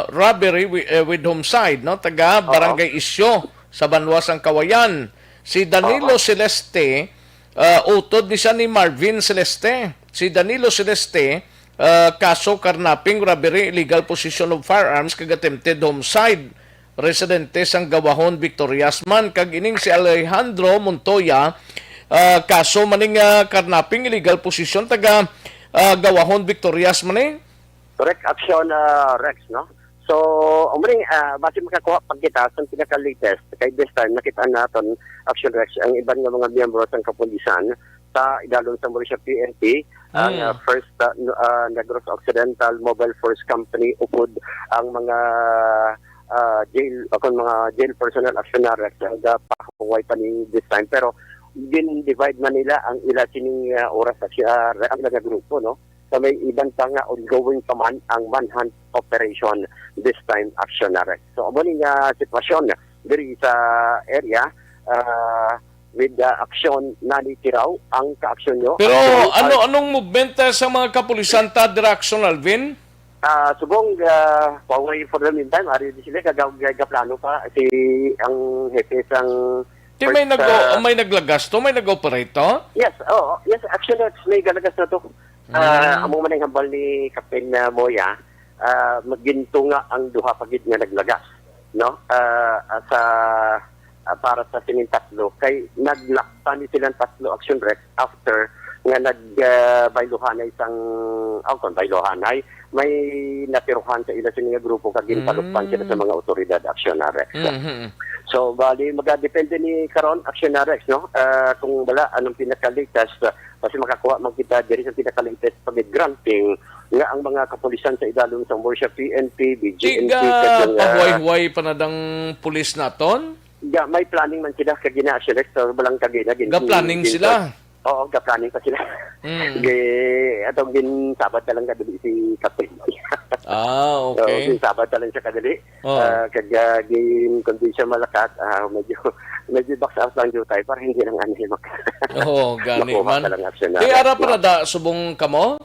robbery wi-, eh, with homicide, no? Taga Oo. Barangay Isyo sa Banwa sang Kawayan. Si Danilo Oo. Celeste, ah, utod ni siya ni Marvin Celeste. Si Danilo Celeste, ah, kaso carnapping, robbery, illegal possession of firearms, kag attempted homicide. Residente sang Gawahon, Victorias man, kag ining si Alejandro Montoya, ah, kaso maning, ah, carnapping, illegal possession, taga, ah, Gawahon, Victorias man eh. Correct action, ah, Rex, no? So, amo ni, ah, base makakuha pa kita sa pinaka-latest. Kay this time, nakita naton, Action Rex, ang iban nga mga miyembro sang kapulisan sa idalom sa Mauricio P N P, ang, Mm. ah, first, ah, n-, ah, Negros Occidental Mobile Force Company, upod ang mga, ah, jail, o kung mga jail personnel, Action Rex, ang gapahuway pa ni this time. Pero gin-divide man nila ang ila sining, ah, oras sa, ah, ang mga grupo, no? Sa may iban pa nga ongoing pa man ang manhunt operation, this time, Action Rex. So, amo ni nga sitwasyon diri sa area, ah, with, ah, Action Nani Tiraw ang kaaksyon nyo. Pero Action, ano, ah, anong movement, eh, sa mga kapulisan ta dira, Action Alvin? Ah, subong, ah, pahuway for the meantime, ari di sila, kag-, kag-, plano pa si ang hepe sang Di may first, nag-, ah, may naglagas to, may nag-operate to? Yes, oo. Yes, Action Rex, may galagas na to. Ah, Mm. amo man ang hambal ni Captain, ah, Moya, ah, magintunga ang duha pa gid nga naglagas, no? Ah, ah, sa, ah, para sa sining tatlo, kay naglakpan ni silang tatlo, Action Rex, after nga nag, ah, bayluhanay sang, oh, kon bayluhanay, may natiruhan sa ila sini nga grupo kag ginpalukpan sila sa Mm. mga otoridad, Action Rex. Mhm. So, bali, magadepende ni karon, Action Rex, no? Ah, kung wala, anong pinaka-latest, ah, kasi makakuha man kita diri sa pinaka-latest pag-granting nga ang mga kapulisan sa idalom sa Mauricio P N P, B G M P, Tiga kag ang, ah, pahuway-huway pa na dang pulis naton? Ga, may planning man sila kagina, Action Rex, sa balang kagina, gin-, Ga planning gin-, sila? Oo, ga planning pa sila. Mm. Gi-, atong ginsabat na lang kadali si Captain. Ah, So, okay. ginsabat na lang siya kadali. Oh. Ah, kag, ah, gin-convince siya malakat, ah, medyo, medyo box out lang jutay para hindi lang ano yung mak-, Oo, gani makuha man. ka lang, Action Kay Rex, ara pa no? na da subong kamo?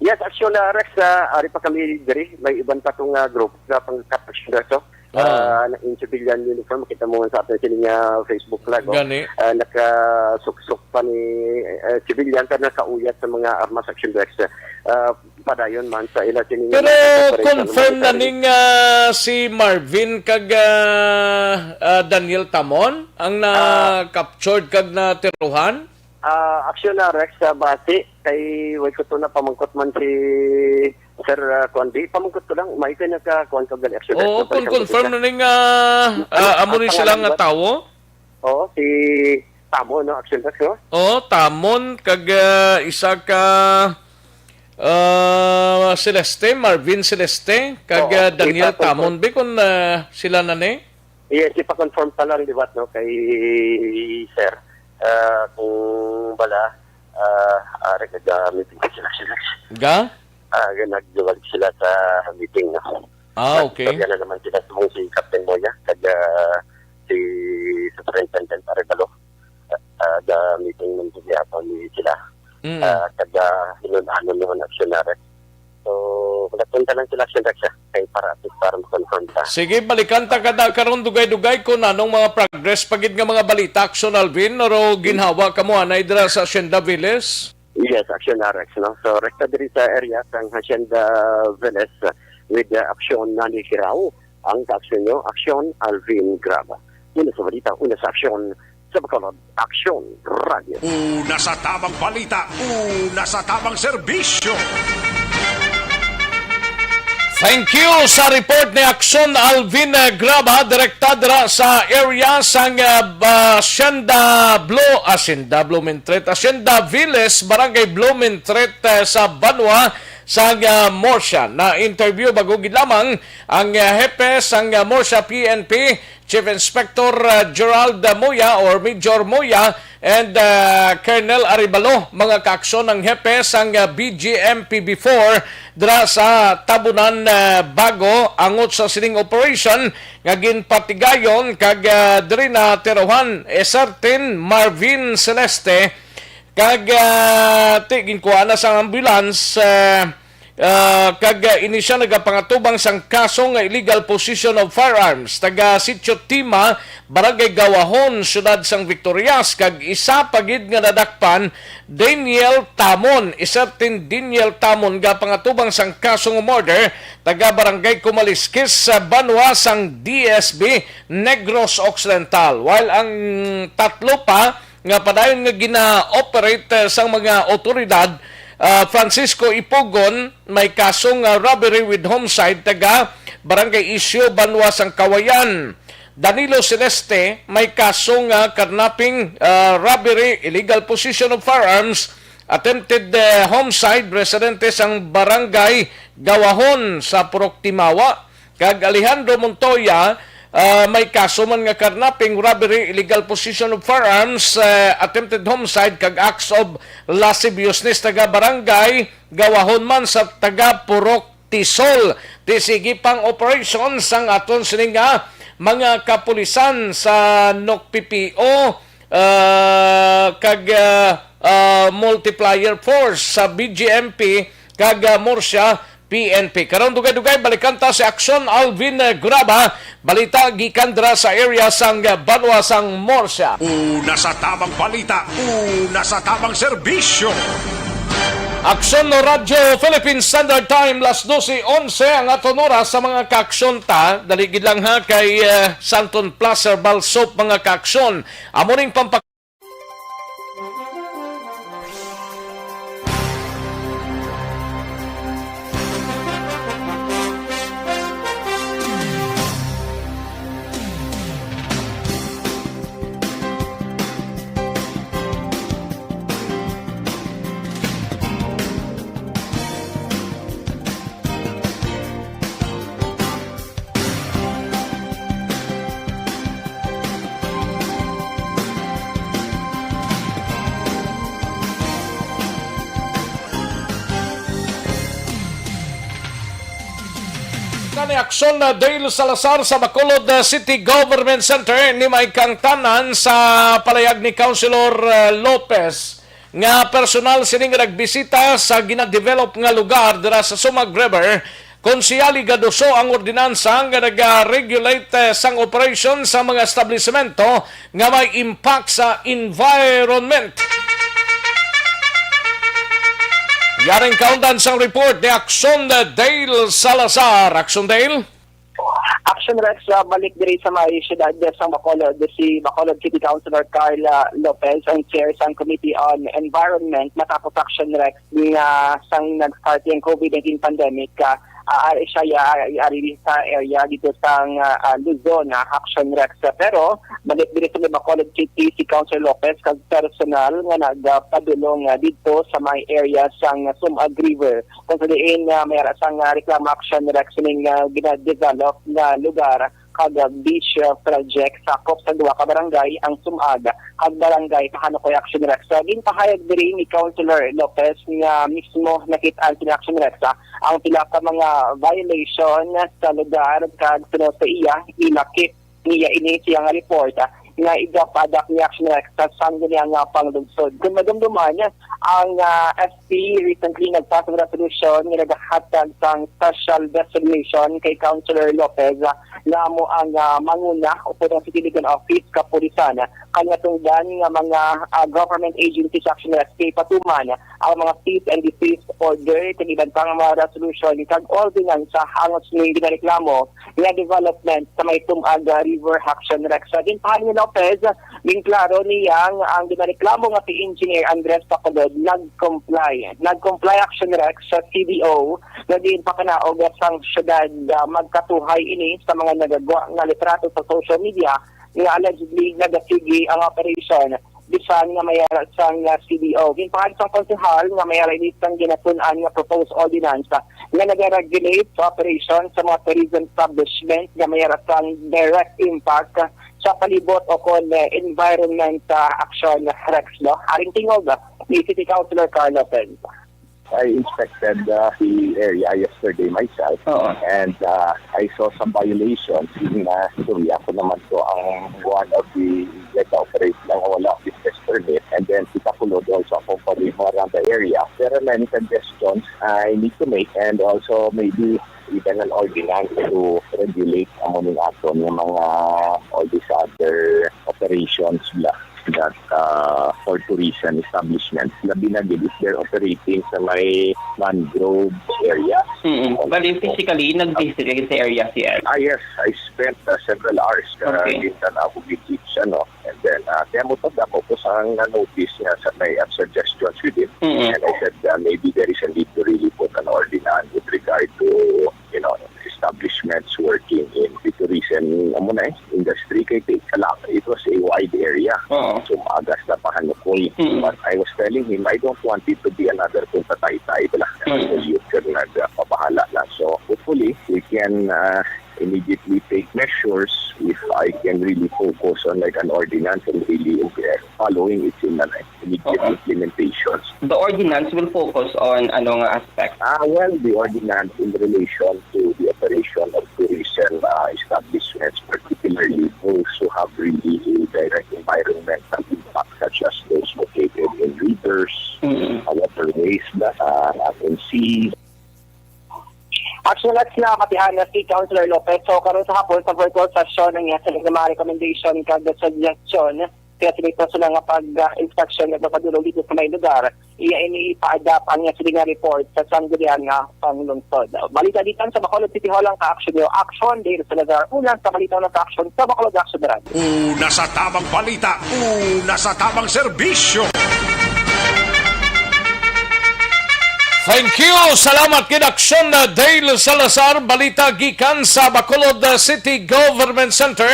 Yes, Action Rex, ah, ari pa kami diri. May iban pa tong, ah, group na pang Action Rex, oh. Ah. Ah, na in civilian uniform, makita mo sa aton sini nga Facebook Live, oh. Gani. Ah, nakasuksok pa ni, eh, civilian, pero nakauyat sa mga armas, Action Rex. Ah, padayon man sa ila sini nga Pero mga operation confirm na humanitarian. ning, ah, si Marvin kag, ah, ah, Daniel Tamon ang Ah. na-captured kag natiruhan? Ah, Action Rex, ah, basi kay way ko to na pamangkot man si Sir, ah, kuan, di pamangkot ko lang, may kay nagka-, kuan ka gali, Action Rex, Oo, na kung balikan ko confirm sila. na ning, ah, Ano, ah, amo ni ang sila pangalan nga ba? tawo? Oo, si Tamon, no? Action Rex, no? Oo, Tamon, kag, ah, isa ka, ah, Celeste, Marvin Celeste, kag, Oo, ah, Daniel ipa-confirm. Tamon. Bi kung, ah, sila na ni? Yes, ipa-confirm pa lang liwat, no, kay Sir. Ah, kung bala, ah, ah, nag-, ah, meeting sila, sila. Ga? Ah, nagduwag sila sa meeting, no? Ah, Nag-, okay. Kaya na naman sila, subong si Captain Moya, kag, ah, si Superintendent Arevalo. Ah, ah, ga-meeting man gihapon ni sila. Mm. Ah, kag, ah, hinun-anon naman, Action Rex. So, nagpunta lang sila, Action Rex, ah, kay para, para ma-confirm ta. Sige, balikan ta kada karon dugay-dugay kung anong mga progress pa gid nga mga balita, Action Alvin, oro ginhawa kamo anay dira sa Hacienda Villas? Yes, Action Rex, no? So, rekta diri sa area sang Hacienda Villas, ah, with, ah, Action Nani Hirao. Ang kaaksyon nyo, Action Alvin Graba. Una sa balita, una sa aksyon, sa Bacolod, Action Radio. Una sa tamang balita, una sa tamang serbisyo. Thank you sa report ni Action Alvin, eh, Graba, direkta dira sa area sang, eh, ba-, Hacienda Blue, Hacienda Blumentritt, Hacienda Villas, Barangay Blumentritt, eh, sa Banwa sang, eh, Murcia. Na-interview bago gid lamang ang, eh, hepe sang, eh, Murcia P N P, Chief Inspector, uh, Gerald Moya or Major Moya and, uh, Colonel Arevalo, mga kaaksyon, ang hepe sang, uh, B G M P B four dira sa Tabunan, uh, Bago, angot sa sining operation nga ginpatigayon kag, uh, diri natiruhan, eh, Sertin Marvin Celeste, kag, ah, ti, ginkuha na sang ambulance, ah, ah, kag, ah, ini siya nagapangatubang sang kaso nga illegal possession of firearms. Taga Sitio Tima, Barangay Gawahon, Siyudad sang Victorias, kag isa pa gid nga nadakpan, Daniel Tamon, Isertin Daniel Tamon, gapangatubang sang kaso nga murder, taga Barangay Kumaliskis, sa banwa sang D S B, Negros Occidental. While ang tatlo pa, nga padayon nga gina-operate, eh, sang mga otoridad, ah, Francisco Ipugon, may kasong, ah, robbery with homicide, taga Barangay Isyo, Banwa sang Kawayan. Danilo Celeste, may kaso nga karnaping, ah, robbery, illegal possession of firearms, attempted, eh, homicide, residente sang Barangay Gawahon sa Purok Timawa. Kag Alejandro Montoya, ah, may kaso man nga karnaping, robbery, illegal possession of firearms, eh, attempted homicide, kag acts of lasciviousness, taga Barangay Gawahon man sa taga Purok Tisol. Ti sige pang operation sang aton sini nga mga kapulisan sa N O C P P O, ah, kag, ah, ah, Multiplier Force sa B G M P kag, ah, Murcia P N P. Karon dugay-dugay balikan ta si Aksyon Alvin, eh, Graba. Balita gikan dira sa area sang, eh, banwa sang Murcia. Una sa tamang balita, una sa tamang serbisyo. Aksyon no Radyo Philippine Standard Time, las dose onse ang aton oras sa mga kaaksyon ta. Dali gid lang ha kay, eh, Santon Plus Herbal Soap mga kaaksyon. Amo ning pampak- Kani Aksyon na Dale Salazar sa Bacolod, uh, City Government Center ni may kangtanan sa palayag ni Councilor, uh, Lopez nga personal sini nga nagbisita sa ginadevelop nga lugar dira sa Sumag River, kon siya ligaduso ang ordinansa nga nag-regulate, eh, sang operasyon sa mga establisemento nga may impact sa environment. Yaring kaundan sang report ni Aksyon Dale Salazar. Aksyon Dale? Action Rex, ah, balik diri sa may siyudad sang Bacolod, si Bacolod City Councilor Carla Lopez, ang chair sang Committee on Environment, matapos Action Rex nga sang nag-start ang COVID nineteen pandemic, ah, ah, ari siya, ah, ari sa area dito sa, ah, ah, Luzon, ah, Action Rex. Pero balik diri sa may Bacolod City si Councilor Lopez kag personal nga nagpadulong, ah, dito sa may area sang Sumag River. Kung sa diin nga may ara sang, ah, reklamo Action Rex ning, ah, gina-develop nga lugar kag, ah, beach, ah, project sakop sa duha ka barangay, ang Sumag kag Barangay Tahanukoy Action Rex. Sa ginpahayag diri ni Councilor Lopez nga mismo nakit-an sini Action Rex, ah, ang pila ka mga violation sa lugar kag sunod sa iya, ilakip niya ini siya nga report, ah, nga igapadak ni Action Rex sa sangguniang nga panglungsod. Kung madumduman, ang, ah, S P recently nagpasa ng resolution nga nagahatag sang special designation kay Councilor Lopez, ah, nga amo ang, ah, manguna upod ang City Legal Office, kapulisan, kaniatungdan nga mga, ah, government agencies, Action Rex, kay patuman ang mga cease and desist order kag iban pa nga mga resolution kag ordinansa hangot sa ginareklamo nga development sa may Tumaga River Action Rex. Sa ginpahayag ni Lopez, ginklaro niya nga ang ginareklamo nga si Engineer Andres Bacolod nag-comply. Nag-comply Action Rex sa C D O nga ginpakanaog sang syudad, ah, magkatuhay ini sa mga nagagwa nga litrato sa social media nga allegedly nagasigi ang operation bisan nga may ara sang, ah, C D O. Ginpahayag sang konsehal nga may ara ini sang ginatun-an nga proposed ordinance, ah, nga nagaregulate sa operation sa mga tourism establishment nga may ara sang direct impact, ah, sa palibot o kon, eh, environment, ah, action, Rex, no? Aring tingog, ah, ni City Councilor Carl Lopez. I inspected, uh, the area yesterday myself, Oo. and, uh, I saw some violations. Yun nga, istorya ko naman ko ang one of the nag-operate lang wala business permit, and then si Bacolod also accompanied mo around the area. There are many suggestions I need to make, and also maybe even an ordinance to regulate amo ning aton nga mga all these other operations bla that, uh, for tourism establishment, labi na gid if they're operating sa may mangrove area. Mm-mm. Bali, physically, nag-visit ka sa area, sir? Ah, yes. I spent, uh, several hours, uh, Okay. in Tanabo Beach, ano. And then, uh, kaya mo pag ako po sa na-notice niya sa may, uh, suggestions with it. Mm-mm. And I said, uh, maybe there is a need to really put an ordinance with regard to, you know, establishments working in the tourism, amo na eh, industry kay take a lot. It was a wide area. Oo. So, maagas na pahanukol. Mm. But I was telling him, I don't want it to be another Punta Taytay. Bala, Mm. so youth ka nagpabahala lang. So, hopefully, we can uh, immediately take measures if I can really focus on like an ordinance and really uh, following its in an immediate Oo. implementations. The ordinance will focus on ano nga aspect? Ah, well, the ordinance in relation to the operation of tourism uh, establishments, particularly those who have really a direct environmental impact, such as those located in rivers, Mm. uh, waterways, uh, in seas. Actually, that's na matihan na si Councilor Lopez. So, karon sa hapon, sa virtual session, ang iya sa mga recommendation kag suggestion, kaya sila ito sila nga pag-inspection nga magpadulong dito sa may lugar. Iya ini ipa-adapt ang iya sila nga report sa sanggunian nga panglungsod. Balita dito sa Bacolod City Hall ang ka-action niyo. Action, Dale Salazar. Ulang sa balita na sa action sa Bacolod Action Media. Una sa tamang balita, una sa tamang serbisyo. Thank you. Salamat kay Action, uh, Dale Salazar. Balita gikan sa Bacolod, uh, City Government Center.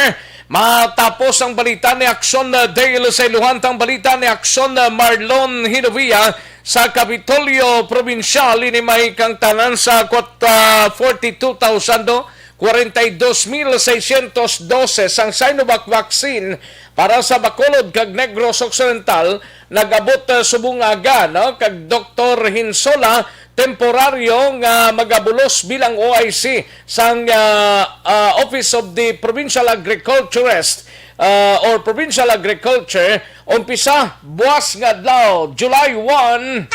Matapos ang balita ni Action, uh, Dale sa iluhantang balita ni Action, uh, Marlon Hinovia sa Kapitolyo Probinsyal. Ini may kangtanan sa kwat-, uh, forty-two thousand, no? Kwarenta y dos mil seiscientos doses ang Sinovac vaccine para sa Bacolod kag Negros Occidental nag-abot, uh, subong aga, no? Kag Doktor Hinsola, temporaryo nga magabulos bilang O I C sang, uh, uh, Office of the Provincial Agriculturist, uh, or Provincial Agriculture, umpisa buwas nga adlaw, July one.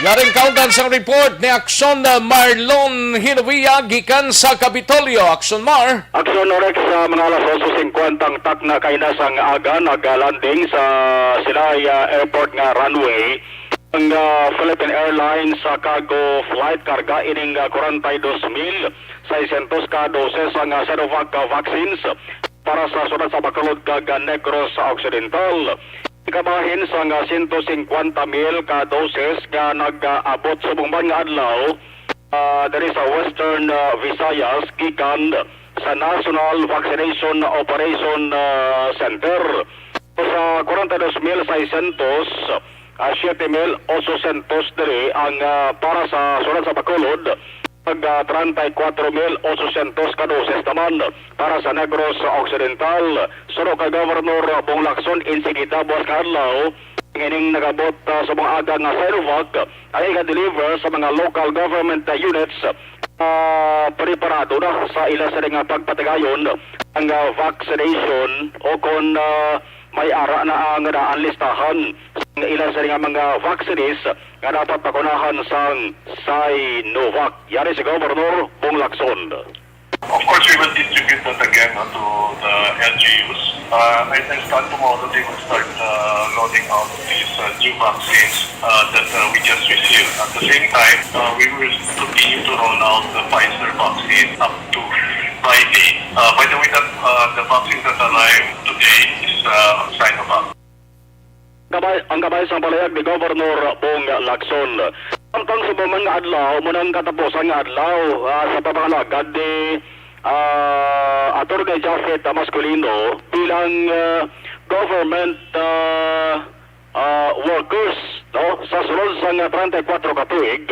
Yaring kauntan sang report ni Action, uh, Marlon Hinovia gikan sa Kapitolyo. Action, Mar. Action, Rex, sa mga alas otso singkwenta ang takna kaina sang aga nag-landing sa Silay, ah, Airport nga runway ang, ah, Philippine Airlines sa cargo flight. Karga ining, ah, kwarenta y dos mil seiscientos ka doses ang, ah, Sinovac, ah, vaccines para sa syudad sa Bacolod kag, ah, Negros Occidental. Kabahin sang, ah, siyento singkwenta mil ka doses nga nag-abot subong man nga adlaw, ah, diri sa Western, ah, Visayas gikan sa National Vaccination Operation, ah, Center. Sa kwarenta y dos mil seiscientos, ah, siyete mil otsosyentos diri ang, ah, para sa syudad sa Bacolod, kag, ah, treinta y cuatro mil otsosyentos ka doses naman para sa Negros Occidental. Suno kay Governor Bong Lacson, insigida buwas nga adlaw, ang ining nag-abot, ah, sa mga aga nga Sinovac ang iga-deliver sa mga local government, ah, units, ah, preparado na sa ila sini nga pagpatigayon ang, ah, vaccination o kon, ah, may ara na ang daan listahan sang ila sini nga mga vaccines nga dapat pakunahan sang Sinovac. Yari si Governor Bong Lacson. Of course, we will distribute that again, uh, to the L G Us. Uh, I, I stand tomorrow they will start, uh, rolling out these, uh, new vaccines, uh, that, uh, we just received. At the same time, uh, we will continue to roll out the Pfizer vaccine up to Friday. Uh, by the way, that, uh, the vaccine that arrived today is, uh, Sinovac. Kabay, ang kabay sang palayag ni Governor Bong Lacson. Samtang subong man nga adlaw, amo nang katapusan nga adlaw, ah, sa pamahalagad ni, ah, Attorney Japhet Masculino bilang, ah, government, ah, ah, workers, no, sa sulod sang treinta y cuatro ka tuig.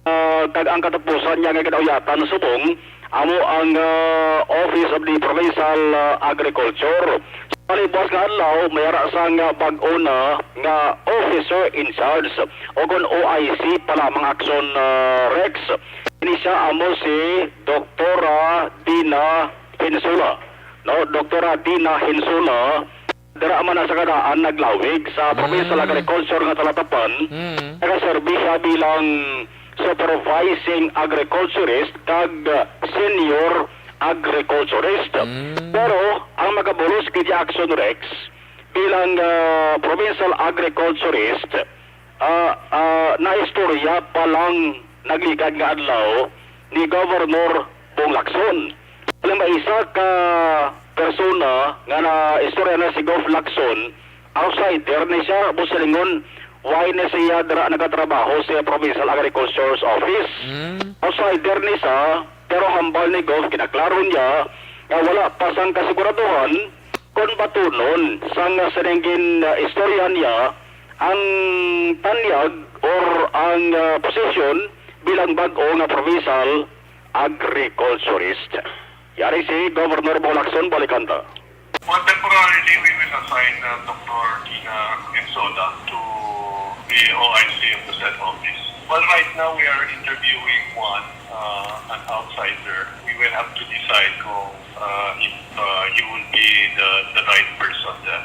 Ah, kag ang katapusan niya nga ginauyatan subong amo ang, ah, Office of the Provincial, ah, Agriculture. Sa buwas nga adlaw, may ara sang, ah, bag-o na nga officer in charge o kon O I C pa lamang, Action, ah, Rex. Ini siya amo si Doktora Dina Hinsula. No, Doktora Dina Hinsula, dira man na sa kadaan naglawig sa Provincial Mm. Agriculture nga Talatapan. Mm. Nagaserbi siya bilang supervising agriculturist kag senior agriculturist. Mm. Pero ang magabulos gid, Action Rex, bilang, ah, provincial agriculturist, ah, ah, naistorya pa lang nagligad nga adlaw ni Governor Bong Lacson. Alam ba, isa ka persona nga naistorya na si Gov Lacson, outsider ni siya, mo silingon, Why na siya dira nagatrabaho sa Provincial Agriculture's Office? Mm. Outsider ni sa, pero hambal ni Gov, ginaklaro niya nga wala pa sang kasiguraduhan kon batunon sang sining gin, ah, istorya niya ang tanyag or ang, ah, posisyon bilang bag-o nga provincial agriculturist. Yari si Governor Bong Lacson, balikan ta. Well, temporarily, we will assign, uh, Doctor Tina Quinsola to the O I C of the said office. Well, right now, we are interviewing one, uh, an outsider. We will have to decide kung, uh, if, uh, he will be the, the right person then.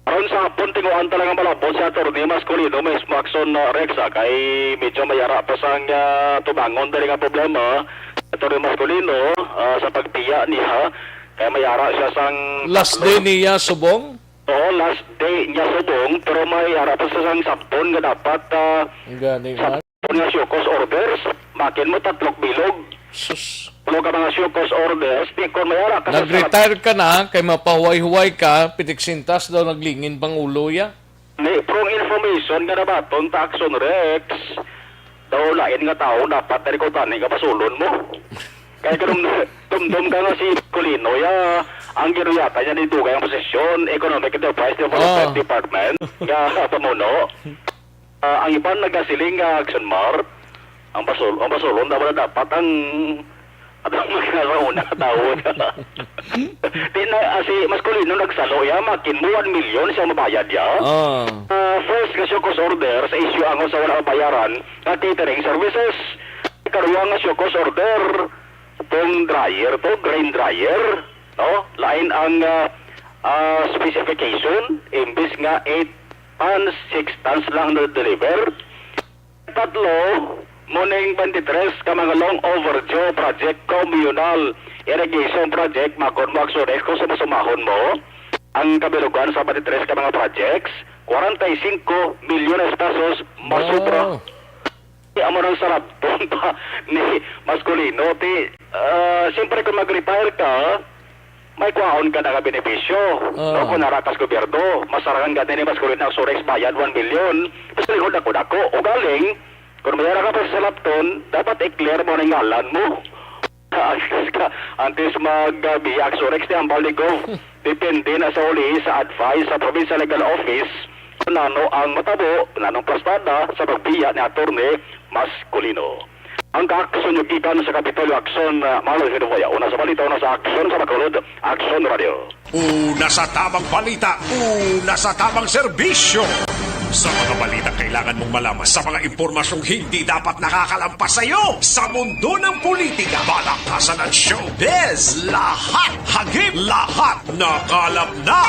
Karon sa hapon, tinguhaan ta lang ang malabot si Attorney Masculino mismo, Akson, uh, Rex, ah, kay medyo may ara pa sang, uh, tubangon diri nga problema. Attorney Masculino, uh, sa pagbiya niya, kay may ara siya sang Last tatlo. Day niya subong? Oo, last day niya subong, pero may ara pa sa sang sabton nga dapat, ah, Gani sa man. Nga show cause orders, makin mo tatlok bilog. Sus. Tulo ka mga show cause orders, di kon may ara ka sa Nag-retire ka na, kay mapahuway-huway ka, pitik sintas daw naglingin pang ulo ya. Ni, pero ang information nga nabaton ta, Akson Rex, daw lain nga tawo dapat na rekotahan nga pasulon mo. Kay kanong dumdum ka nga si Colino, ya, ang ginuyatan niya ni dugay ang posisyon, Economic Enterprise Development Ah. Department, nga pamuno. Ah, ang iban nagasiling nga Akson Mar, ang pasul-, ang pasulon daw wala dapat ang, ang mga una nga tawo. Di na, ah, si Masculino nagsalo ya, makin mo one million siya mabayad ya. Ah. Ah, first nga show cause order sa issue angon sa wala mabayaran nga catering services. Ikaduha nga show cause order, tong dryer to, grain dryer, no? Lain ang, ah, ah, specification, imbis nga eight tons, six tons lang na-deliver. Tatlo, muning twenty-three ka mga long overdue project, communal irrigation project, makon mo Akson Rex kung sumasumahon mo ang kabilugan sa twenty-three ka mga projects, forty-five milyones pesos, masubra. Wow. Amo nang sarabton pa ni Masculino, ti, ah, siyempre kung mag-retire ka, may kuhaon ka na nga benepisyo. Ah. No, kung nara kas gobyerno, masarangan ka din ni Masculino ang Surex bayad one million. Basta lingkod ako dako. O galing, kung may ara ka pa sa sarabton, dapat i-clear mo ang ngalan mo. Antes ka, antes mag, ah, biya ang Surex, ti hambal ni Gov. Depende na sa uli sa advice sa Provincial Legal Office kung nano ang matabo, nanong plastada sa pagbiya ni Attorney Masculino. Ang kaaksyon yung gikan sa Kapitolyo Aksyon, ah, Marlon Hinuboya. Una sa balita, una sa aksyon sa Bacolod, Aksyon Radio. Una sa tamang balita, una sa tamang serbisyo. Sa mga balitang kailangan mong malaman, sa mga impormasyong hindi dapat nakakalampas sa iyo, sa mundo ng politika, balaktasan at showbiz, lahat hagip, lahat nakalap na.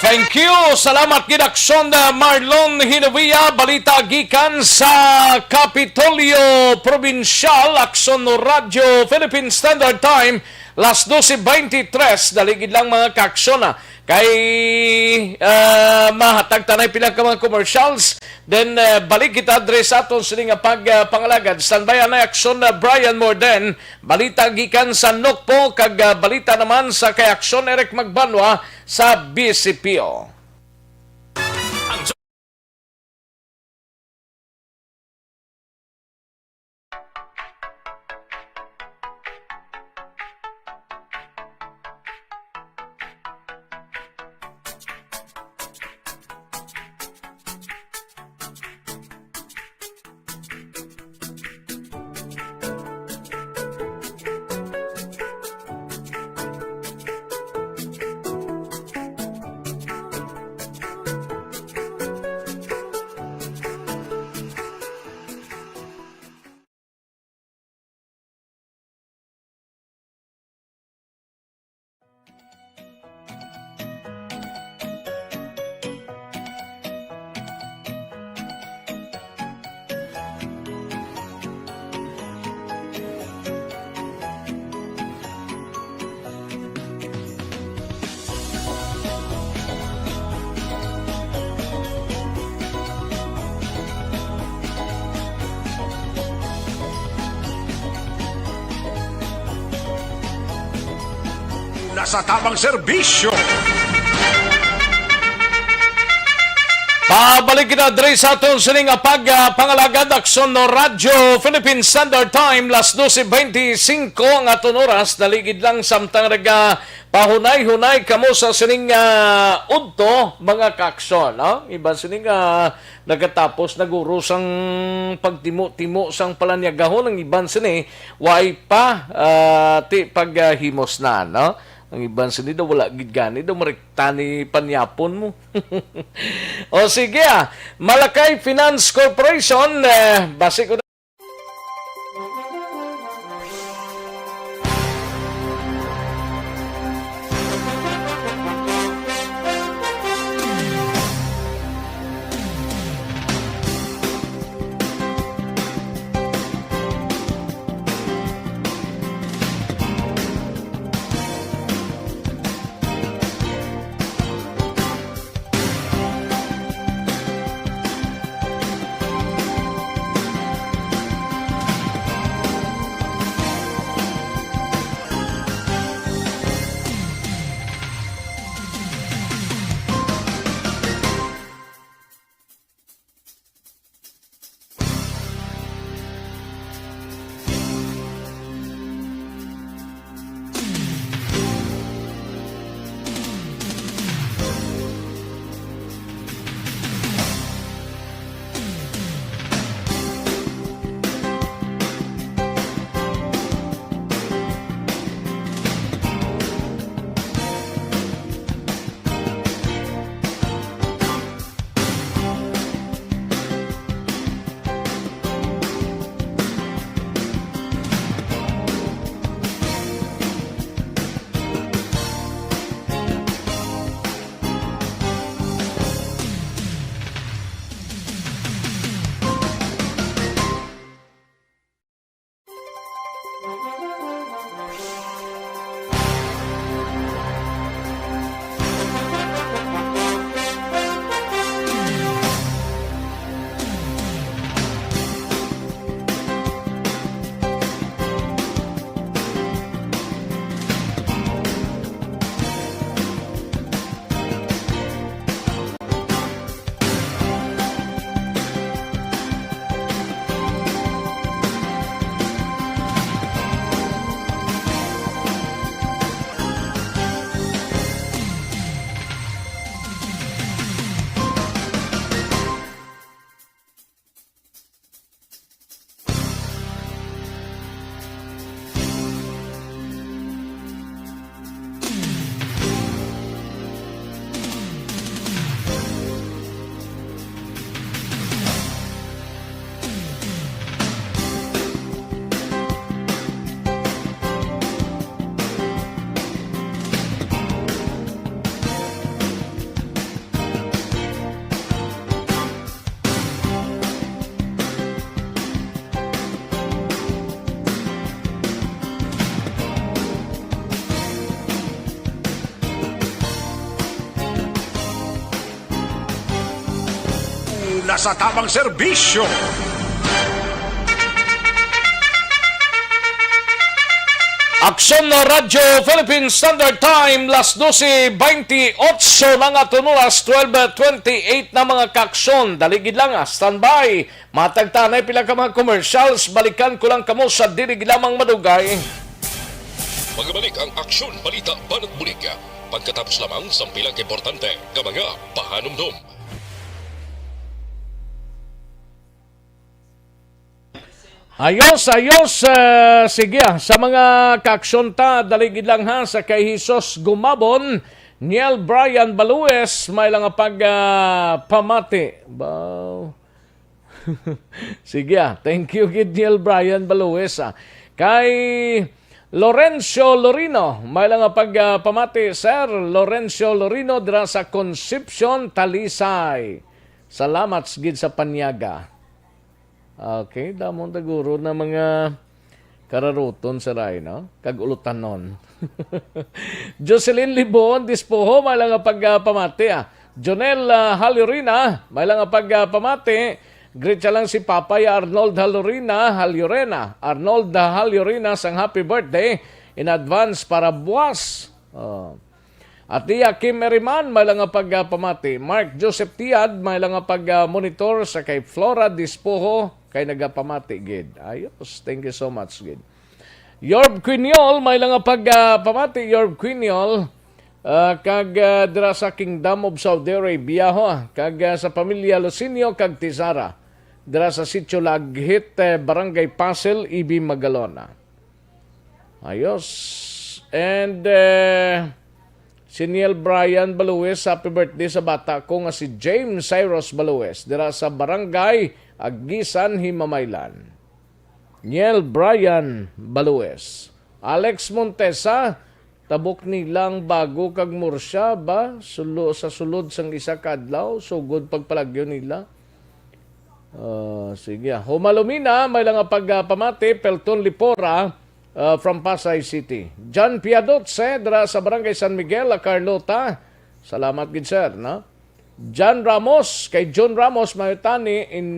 Thank you. Salamat gid, Aksyon, uh, Marlon Hinovia. Balita gikan sa Kapitolyo Probinsyal, Aksyon Radio Philippine Standard Time, las doce veintitrés. Dali gid lang, mga kaaksyon, ah. Kay, uh, mahatag tanay pila ka mga commercials. Then, uh, balik kita dre sa aton sini nga pag, uh, pangalagad. Standby anay, Aksyon, uh, Brian Morden. Balita gikan sa Nokpo kag, ah, balita naman sa kay Aksyon Eric Magbanwa sa B C P O. Nasa tamang serbisyo. Ah, balik kita diri sa aton sini nga pag, ah, pangalagad, Aksyon no Radyo Philippine Standard Time, las doce veinticinco ang aton oras. Daligid lang samtang naga pahunay-hunay kamo sa sining, ah, udto, mga kaaksyon, no? Iban sining, ah, nagatapos na guro sang pagtimo-timo sang palanyagahon, ang iban sini way pa, ah, ti paghimos na, no? Ang iban sini daw wala gid gani daw marekta ni panyapon mo. O sige, ah. Malakay Finance Corporation, eh, basi ko Una sa tamang serbisyo. Aksyon na Radyo Philippine Standard Time, las doce veintiocho na nga aton oras, twelve twenty-eight na, mga kaaksyon. Daligid lang, ah, standby. Matag ta anay pila ka mga commercials, balikan ko lang kamo sa dili lamang madugay. Magabalik ang Aksyon Balita Banat Bulig pagkatapos lamang sang pila ka importante nga mga pahanumdom. Ayos, ayos, eh, sige, ah. Sa mga kaaksyon ta, daligid lang ha, sa kay Jesus Gumabon, Niel Brian Balues, may lang nga pag, ah, pamati. Baw. Sige, ah. Thank you, gid, Niel Brian Balues, ah. Kay Lorenzo Lorino, may lang nga pag, ah, pamati, Sir Lorenzo Lorino, dira sa Concepcion, Talisay. Salamat gid sa panyaga. Okay, damon taguro na mga kararuton sa ray, no? Kag ulutanon. Jocelyn Libon Dispoho, may lang nga pagpamati, ah. Jonel, ah, Halurina, may lang nga pagpamati. Greet siya lang si Papay Arnold Halurina, Halurena. Arnold Halurina, sang happy birthday in advance para buwas. Oh. At iya Kim Eriman, may lang nga pagpamati. Mark Joseph Tiad, may lang nga pag-monitor sa kay Flora Dispoho, kay nagapamati gid. Ayos, thank you so much gid. Yorb Quiniol, may lang nga pagpamati. Yorb Quiniol, ah, kag ah, dira sa Kingdom of Saudi Arabia ho, ah. Kag ah, sa pamilya Lucinio kag Tizara, dira sa Sitio Laghit, eh, Barangay Pasil, Ibi, Magalona. Ayos. And eh, si Niel Brian Balues, happy birthday sa bata ko nga si James Cyrus Balues, dira sa Barangay Agisan, Himamaylan. Niel Brian Balues. Alex Montesa, tabok nilang Bago kag Murcia ba? Sulo sa sulod sang isa ka adlaw, sugod pagpalagyo nila. Ah, sige, ah. Humalumina, may lang nga pagpamati, Pelton Lipora, ah, from Pasay City. John Piadotse, dira sa Barangay San Miguel, La Carlota. Salamat gid, sir, no? John Ramos, kay John Ramos, mayutani, in,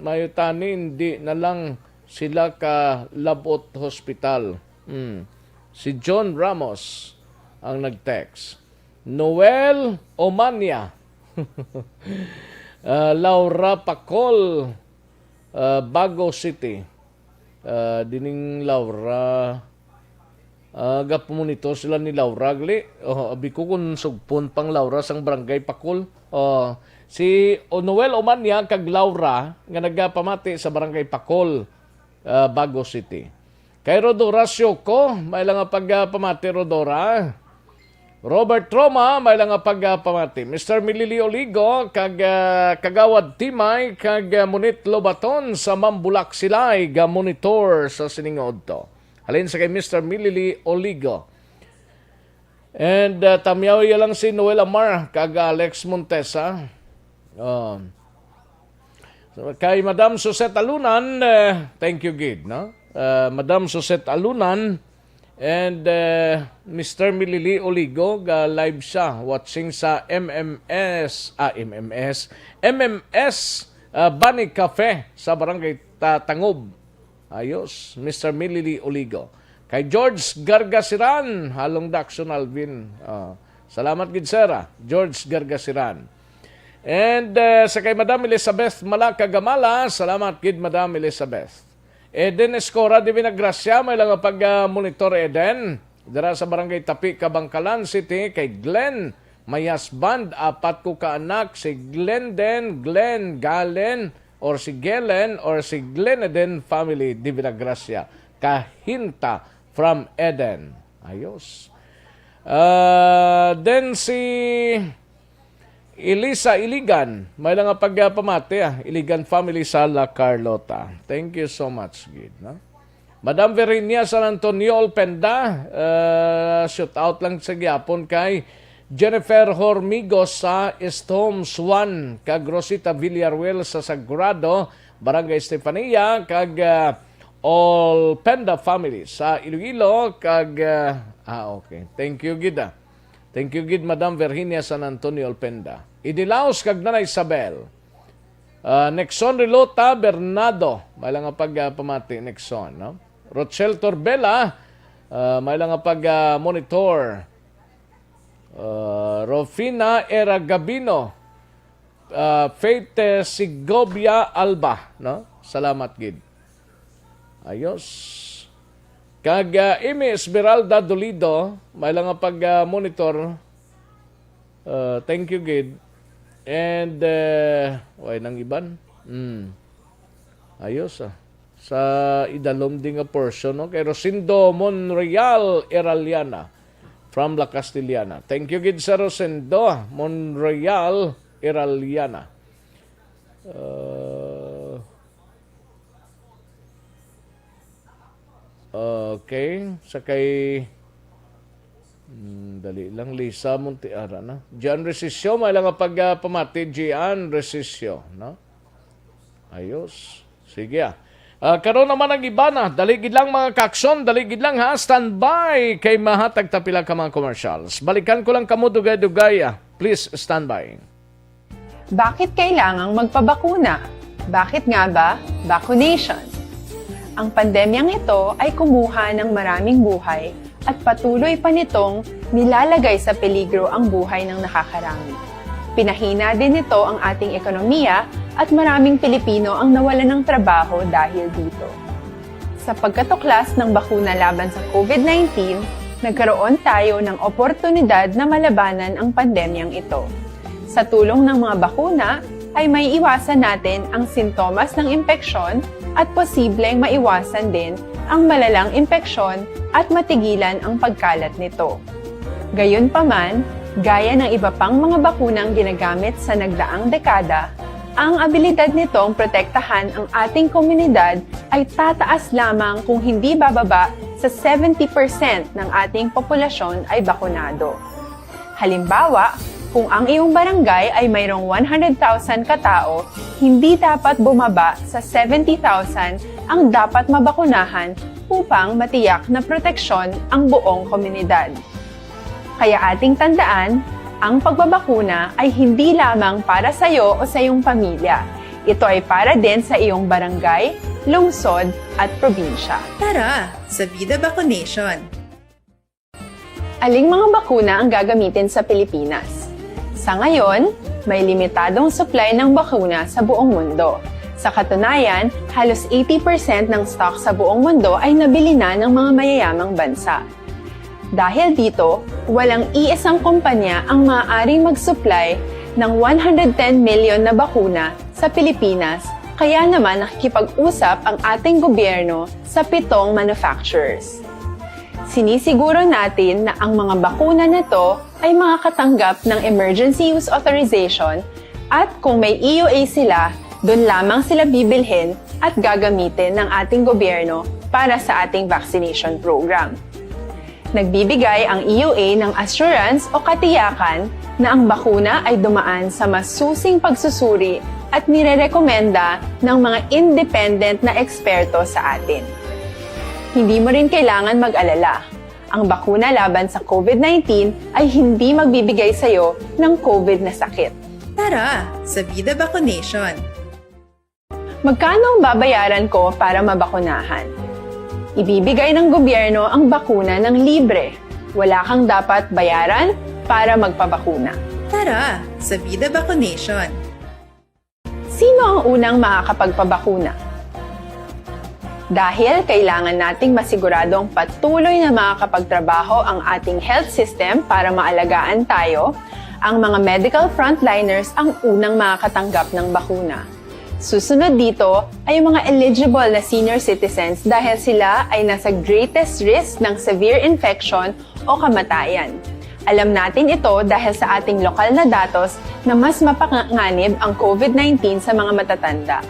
mayutani, hindi na lang sila ka labot hospital. Hmm. Si John Ramos ang nag-text. Noel Omania. Ah, Laura Pacol, ah, Bago City. Ah, dining Laura. Ah, gapamonitor sila ni Laura, gali. Oh, abi ko kung sugpon pang Laura sang Barangay Pacol. Oh, si O-, Noel Omania kag Laura nga nagapamati sa Barangay Pacol, ah, Bago City. Kay Rodora Sioco, may lang nga pagpamati, Rodora. Robert Roma, may lang nga pagpamati. Mister Milili Oligo, kag, ah, Kagawad Timay, kag, ah, Munit Lobaton sa Mambulak Silay, ga monitor sa sining udto. Halin sa kay Mister Milili Oligo. And, ah, tamyaw ya lang si Noel Amar, kag Alex Montesa. Um, so, kay Madam Suzette Alunan, eh, thank you gid, no? Ah, Madam Suzette Alunan and, eh, Mister Milili Oligo, ga live siya, watching sa M M S, ah, M M S, M M S, ah, Bani Cafe sa Barangay Ta-, Tangob. Ayos, Mister Milili Oligo. Kay George Gargasiran, halong Daxon Alvin. Ah, salamat gid, sir, ah, George Gargasiran. And, eh, sa kay Madam Elizabeth Malaca Gamala, salamat gid, Madam Elizabeth. Eden Escora de Vinagracia, may lang nga pag-, ah, monitor, Eden. Dira sa Barangay Tapi, Kabangkalan City, kay Glenn, my husband, apat ko ka anak, si Glenden, Glenn, Galen, or si Gelen, or si Gleneden family de Vinagracia. Kahinta from Eden. Ayos. Ah, then si Elisa Iligan, may lang nga pagpamati, ah. Iligan family sa La Carlota. Thank you so much, gid, no? Madam Virginia San Antonio Olpenda, uh, shout out lang sa gyapon kay Jennifer Hormigos sa East Homes one, kag Rosita Villaruel sa Sagrado, Barangay Estefania, kag, uh, Olpenda family sa Iloilo, kag, uh, ah, okay. Thank you, gid, ah. Thank you gid, Madam Virginia San Antonio Olpenda. Idilaos kag Nanay Isabel. Ah, Nixon Rilota Bernardo, may lang nga pagpamati, Nixon, no? Rochelle Torbela, ah, may lang nga pag-, ah, monitor. Ah, Rofina Era Gabino, ah, Faith, eh, Segovia Alba, no? Salamat gid. Ayos. Kag, ah, Amy Esmeralda Dolido, may lang nga pag, ah, monitor. Ah, thank you, gid. And, eh, way nang iban. Hmm. Ayos, ah. Sa idalom di nga portion, no? Kay Rosendo Monreal Eraliana from La Castellana. Thank you, gid, sa Rosendo Monreal Eraliana. Ah, okay. Sa kay, hmm, dali lang, Lisa Montiara na. Gian Resisio, may lang nga pagpamati, Gian Resisio, no? Ayos. Sige, ah. Ah, karon naman ang iba na. Dali gid lang, mga kakson, dali gid lang, ha. Standby kay mahatag ta pila ka mga commercials. Balikan ko lang kamo dugay-dugay, ah. Please stand by. Bakit kailangang magpabakuna? Bakit nga ba vaccination? Ang pandemyang ito ay kumuha ng maraming buhay at patuloy pa nitong nilalagay sa peligro ang buhay ng nakakarami. Pinahina din nito ang ating ekonomiya at maraming Pilipino ang nawalan ng trabaho dahil dito. Sa pagkatuklas ng bakuna laban sa COVID nineteen, nagkaroon tayo ng oportunidad na malabanan ang pandemyang ito. Sa tulong ng mga bakuna, ay maiiwasan natin ang sintomas ng impeksyon at posibleng maiwasan din ang malalang impeksyon at matigilan ang pagkalat nito. Gayunpaman, gaya ng iba pang mga bakunang ginagamit sa nagdaang dekada, ang abilidad nitong protektahan ang ating komunidad ay tataas lamang kung hindi bababa sa seventy percent ng ating populasyon ay bakunado. Halimbawa, kung ang iyong barangay ay mayroong one hundred thousand katao, hindi dapat bumaba sa seventy thousand ang dapat mabakunahan upang matiyak na proteksyon ang buong komunidad. Kaya ating tandaan, ang pagbabakuna ay hindi lamang para sa iyo o sa iyong pamilya. Ito ay para din sa iyong barangay, lungsod, at probinsya. Tara, sa Vida Vaccination! Aling mga bakuna ang gagamitin sa Pilipinas? Sa ngayon, may limitadong supply ng bakuna sa buong mundo. Sa katunayan, halos eighty percent ng stock sa buong mundo ay nabili na ng mga mayayamang bansa. Dahil dito, walang iisang kumpanya ang maaaring mag-supply ng one hundred ten million na bakuna sa Pilipinas, kaya naman nakikipag-usap ang ating gobyerno sa pitong manufacturers. Sinisiguro natin na ang mga bakuna na to ay makakatanggap ng emergency use authorization at kung may E U A sila, doon lamang sila bibilhin at gagamitin ng ating gobyerno para sa ating vaccination program. Nagbibigay ang E U A ng assurance o katiyakan na ang bakuna ay dumaan sa masusing pagsusuri at nirerekomenda ng mga independent na eksperto sa atin. Hindi mo rin kailangan mag-alala. Ang bakuna laban sa COVID nineteen ay hindi magbibigay sa iyo ng COVID na sakit. Tara, sa Vida Vaccination! Magkano ang babayaran ko para mabakunahan? Ibibigay ng gobyerno ang bakuna ng libre. Wala kang dapat bayaran para magpabakuna. Tara, sa Vida Vaccination! Sino ang unang makakapagpabakuna? Dahil kailangan nating masiguradong patuloy na makakapagtrabaho ang ating health system para maalagaan tayo, ang mga medical frontliners ang unang makakatanggap ng bakuna. Susunod dito ay ang mga eligible na senior citizens dahil sila ay nasa greatest risk ng severe infection o kamatayan. Alam natin ito dahil sa ating lokal na datos na mas mapanganib ang COVID nineteen sa mga matatanda.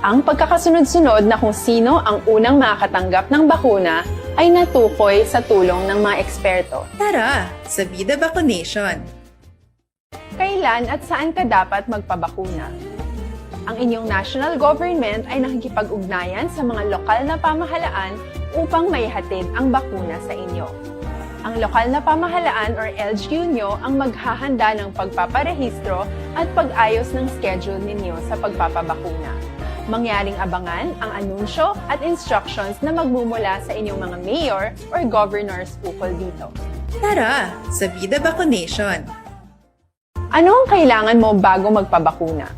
Ang pagkakasunod-sunod na kung sino ang unang makakatanggap ng bakuna ay natukoy sa tulong ng mga eksperto. Tara, sa Vida Vaccination! Kailan at saan ka dapat magpabakuna? Ang inyong national government ay nakikipag-ugnayan sa mga lokal na pamahalaan upang maihatid ang bakuna sa inyo. Ang lokal na pamahalaan or L G U nyo ang maghahanda ng pagpaparehistro at pag-ayos ng schedule ninyo sa pagpapabakuna. Mangyaring abangan ang anunsyo at instructions na magmumula sa inyong mga mayor or governors ukol dito. Tara, sa Vida Vaccination! Ano ang kailangan mo bago magpabakuna?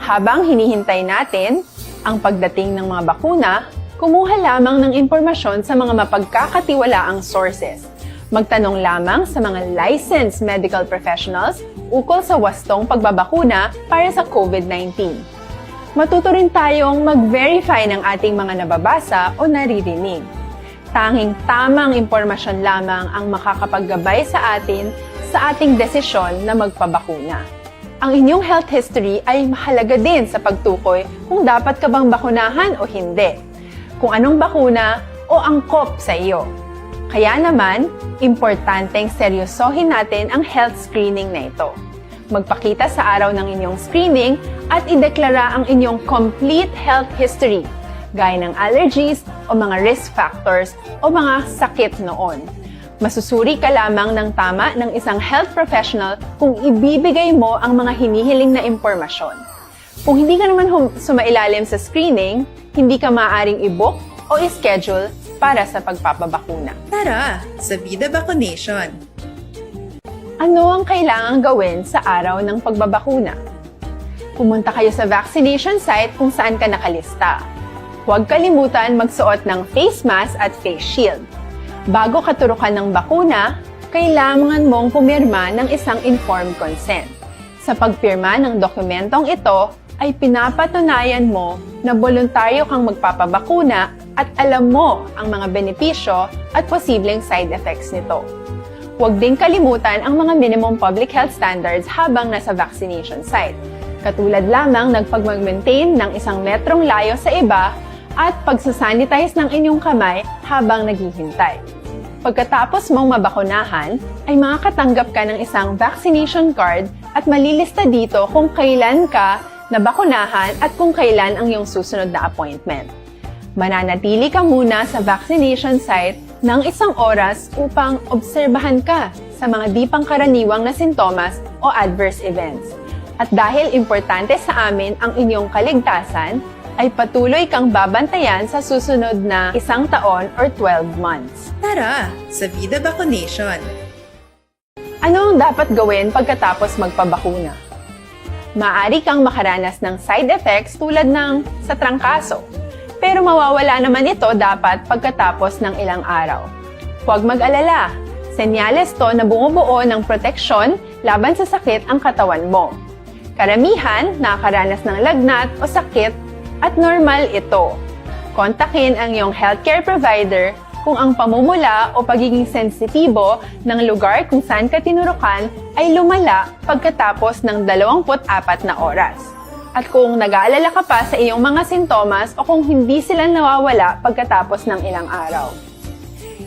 Habang hinihintay natin ang pagdating ng mga bakuna, kumuha lamang ng impormasyon sa mga mapagkakatiwalaang sources. Magtanong lamang sa mga licensed medical professionals ukol sa wastong pagbabakuna para sa COVID nineteen. Matuto rin tayong mag-verify ng ating mga nababasa o naririnig. Tanging tamang impormasyon lamang ang makakapaggabay sa atin sa ating desisyon na magpabakuna. Ang inyong health history ay mahalaga din sa pagtukoy kung dapat ka bang bakunahan o hindi, kung anong bakuna o angkop sa iyo. Kaya naman, importanteng seryosohin natin ang health screening na ito. Magpakita sa araw ng inyong screening at ideklara ang inyong complete health history, gaya ng allergies o mga risk factors o mga sakit noon. Masusuri ka lamang ng tama ng isang health professional kung ibibigay mo ang mga hinihiling na impormasyon. Kung hindi ka naman hum- sumailalim sa screening, hindi ka maaaring i-book o i-schedule para sa pagpapabakuna. Tara sa Vida Vaccination! Ano ang kailangang gawin sa araw ng pagbabakuna? Pumunta kayo sa vaccination site kung saan ka nakalista. Huwag kalimutan magsuot ng face mask at face shield. Bago ka turukan ng bakuna, kailangan mong pumirma ng isang informed consent. Sa pagpirma ng dokumentong ito ay pinapatunayan mo na boluntaryo kang magpapabakuna at alam mo ang mga benepisyo at posibleng side effects nito. Huwag ding kalimutan ang mga minimum public health standards habang nasa vaccination site. Katulad lamang ng pagmag-maintain ng isang metrong layo sa iba at pagsasanitize ng inyong kamay habang naghihintay. Pagkatapos mong mabakunahan, ay makakatanggap ka ng isang vaccination card at malilista dito kung kailan ka nabakunahan at kung kailan ang iyong susunod na appointment. Mananatili ka muna sa vaccination site ng isang oras upang obserbahan ka sa mga di pangkaraniwang na sintomas o adverse events. At dahil importante sa amin ang inyong kaligtasan, ay patuloy kang babantayan sa susunod na isang taon or twelve months. Tara sa Vida Vaccination! Ano ang dapat gawin pagkatapos magpabakuna? Maaari kang makaranas ng side effects tulad ng sa trangkaso, pero mawawala naman ito dapat pagkatapos ng ilang araw. Huwag mag-alala, senyales to na bumubuo ng proteksyon laban sa sakit ang katawan mo. Karamihan nakakaranas ng lagnat o sakit at normal ito. Kontakin ang iyong healthcare provider kung ang pamumula o pagiging sensitibo ng lugar kung saan ka tinurukan ay lumala pagkatapos ng dalawampu't apat na oras. At kung nag-aalala ka pa sa iyong mga sintomas o kung hindi sila nawawala pagkatapos ng ilang araw.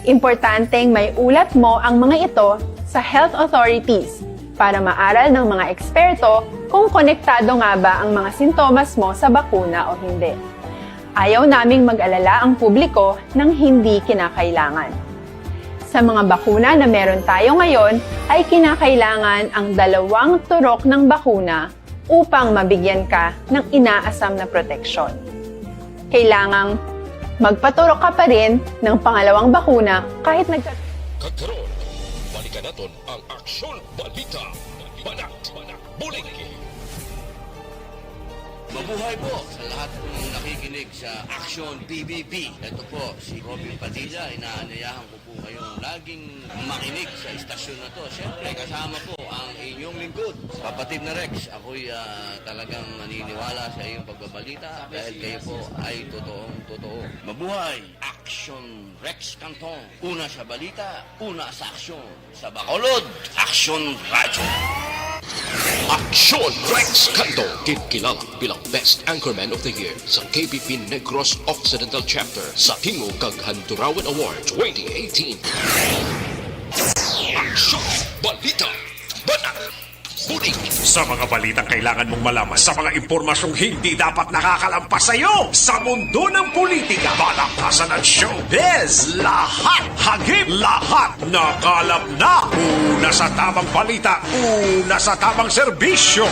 Importanteng may ulat mo ang mga ito sa health authorities para maaral ng mga eksperto kung konektado nga ba ang mga sintomas mo sa bakuna o hindi. Ayaw naming mag-alala ang publiko ng hindi kinakailangan. Sa mga bakuna na meron tayo ngayon, ay kinakailangan ang dalawang turok ng bakuna upang mabigyan ka ng inaasam na proteksyon. Kailangang magpaturok ka pa rin ng pangalawang bakuna kahit nagka- Kag karon, balikan naton ang Aksyon Balita. Banat, Banat, Bulig. Mabuhay po sa lahat pong nakikinig sa Aksyon B B B. Ito po si Robin Padilla. Inaanyayahan ko po kayong laging makinig sa istasyon na to. Siyempre, kasama po ang inyong lingkod, Kapatid na Rex. Ako'y, ah, talagang naniniwala sa iyong pagbabalita dahil kayo po ay totoong totoo. Mabuhay! Aksyon Rex Canton. Una sa balita, una sa aksyon. Sa Bacolod, Aksyon Radyo. Aksyon Rex Canton, kinkilala bilang Best Anchorman of the Year sa K B P Negros Occidental Chapter sa Tingog kag Handurawan Award twenty eighteen. Aksyon, balita, banat, bulig. Sa mga balitang kailangan mong malaman, sa mga impormasyong hindi dapat nakakalampas sa iyo, sa mundo ng politika, balaktasan at showbiz, lahat, hagip, lahat, nakalap na. Una sa tamang balita, una sa tamang serbisyo.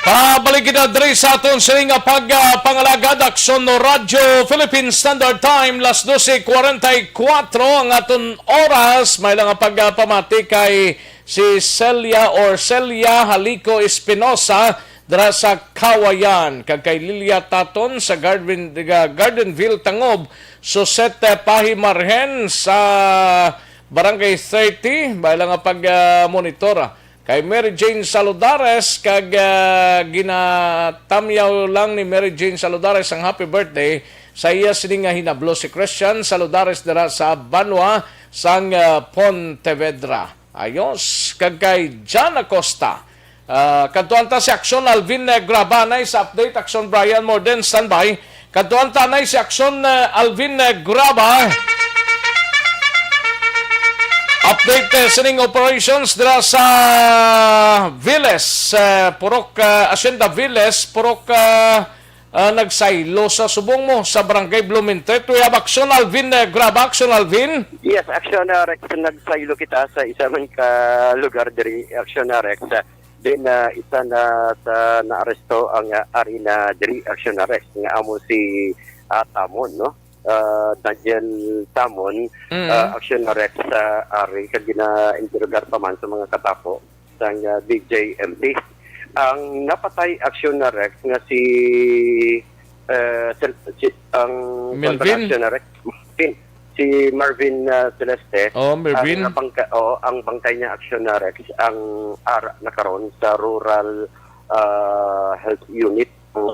Pabalik kita diri sa aton sini nga pag, ah, pangalagad, Aksyon Radyo Philippine Standard Time, las doce cuarenta y cuatro ang aton oras. May lang nga pagpamati kay si Celia or Celia Halico Espinosa dira sa Kawayan, kag kay Lilia Taton sa Garden, Gardenville, Tangob, Sosete Pahi Marhen sa Barangay thirty. May lang nga pag, ah, monitor. Kay Mary Jane Saludares, kag, ah, ginatamyaw lang ni Mary Jane Saludares ang happy birthday sa iya sini nga hinablo, si Christian Saludares dira sa Banwa sang, ah, Pontevedra. Ayos, kag kay John Acosta. Ah, kadtuan ta si Aksyon Alvin, eh, Graba anay sa update. Aksyon Brian Morden, standby. Kadtuan ta anay si Aksyon, eh, Alvin, eh, Graba. Update, eh, sining operations dira sa Viles, eh, Purok, eh, Hacienda Viles, Purok, eh, ah, nagsaylo sa subong mo sa Barangay Blumentritt. We have Aksyon Alvin, eh, Graba. Aksyon Alvin. Yes, Aksyon, ah, Rex, nagsaylo kita sa isa man ka lugar diri, Aksyon, ah, Rex. Ah, Then, ah, isa na sa naaresto ang, ah, ari na diri action arrest nga amo si, ah, Tamon, no? Ah, Daniel Tamon, Mm. ah, action arrest sa ari kag gina-interrogar pa man sa mga katapo sang, ah, D J M P. Ang napatay action arrest nga si, ah, Sel-, si, ang Melvin? Action arrest, Melvin. Si Marvin, ah, Celeste. Oh, Melvin. Ang bangka-, oh, ang bangkay niya action arrest ang ara na karon sa rural, ah, health unit ng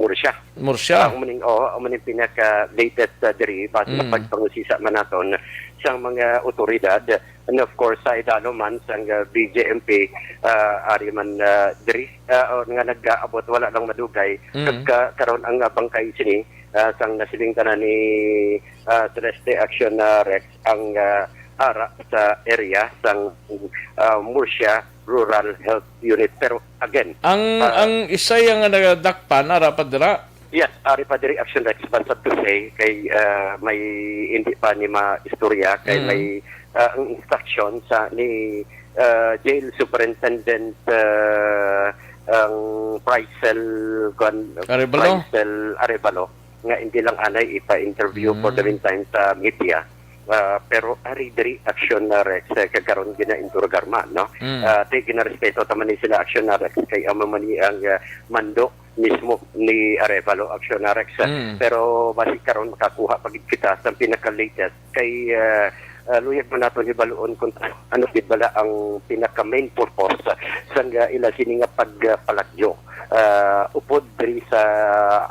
Murcia. Murcia. Ah, umuning, oh, umuning pinaka latest, ah, diri base sa Mm. pagpangusisa man naton sang mga otoridad. And of course, sa idalo man sang, ah, B J M P, ah, ari man, ah, diri, ah, or nga nag-aabot, wala lang madugay. Mm. Kag ka-, karon ang, ah, bangkay sini, ah, sang nasiling tanan ni, ah, Celeste Action, ah, Rex, ang, ah, ara sa area sang, ah, Murcia Rural Health Unit. Pero again, Ang, ah, ang isa yang nga nadakpan, ara pa dira? Yes, ari pa diri action, Rex, but sad to say, kay, ah, may hindi pa ni maistorya, kay Mm. may, ah, ang instruction sa ni, ah, Jail Superintendent, ah, ang Pricel, kuwan, Arevalo? Pricel Arevalo, nga hindi lang anay ipa-interview for the Mm. meantime sa media. Ah, pero ari diri action na, Rex, eh, kag karon gina-interrogar man, no? Mm. Ah, ti ginarespeto ta man ni sila action na, Rex, kay amo man ni ang, ah, mando mismo ni Arevalo action na, Rex. Mm. Pero basi karon makakuha pa gid kita sa pinaka-latest kay, ah, ah, luyag man naton hibaluon kung ano gid bala ang pinaka-main purpose sang, ah, ila sini nga pagpalagyo. Ah, upod diri sa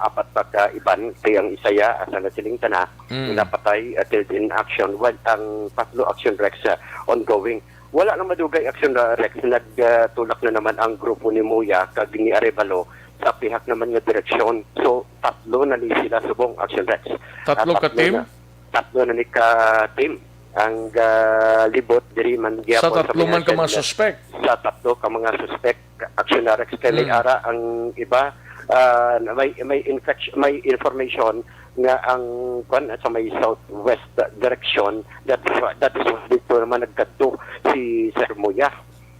apat pa ka iban, kay ang isaya, asa na siling tana, Mm. napatay, uh, killed in action, while ang tatlo action, Rex, uh, ongoing. Wala lang madugay action, uh, Rex, nagtulak na naman ang grupo ni Moya kag ni Arevalo sa pihak naman nga direksyon. So, tatlo na ni sila subong action, Rex. Tatlo Ah, ka tatlo team? na, tatlo na ni ka team ang, ah, libot diri man Sa gyapon sa tatlo may man ka mga action, suspect? Sa tatlo ka mga suspect, action, Rex, kay may Mm. ara ang iba, ah, na may, may infection, may information nga ang, kwan, sa may southwest direction, that is why, that is why dito naman nagkadto si Sir Moya.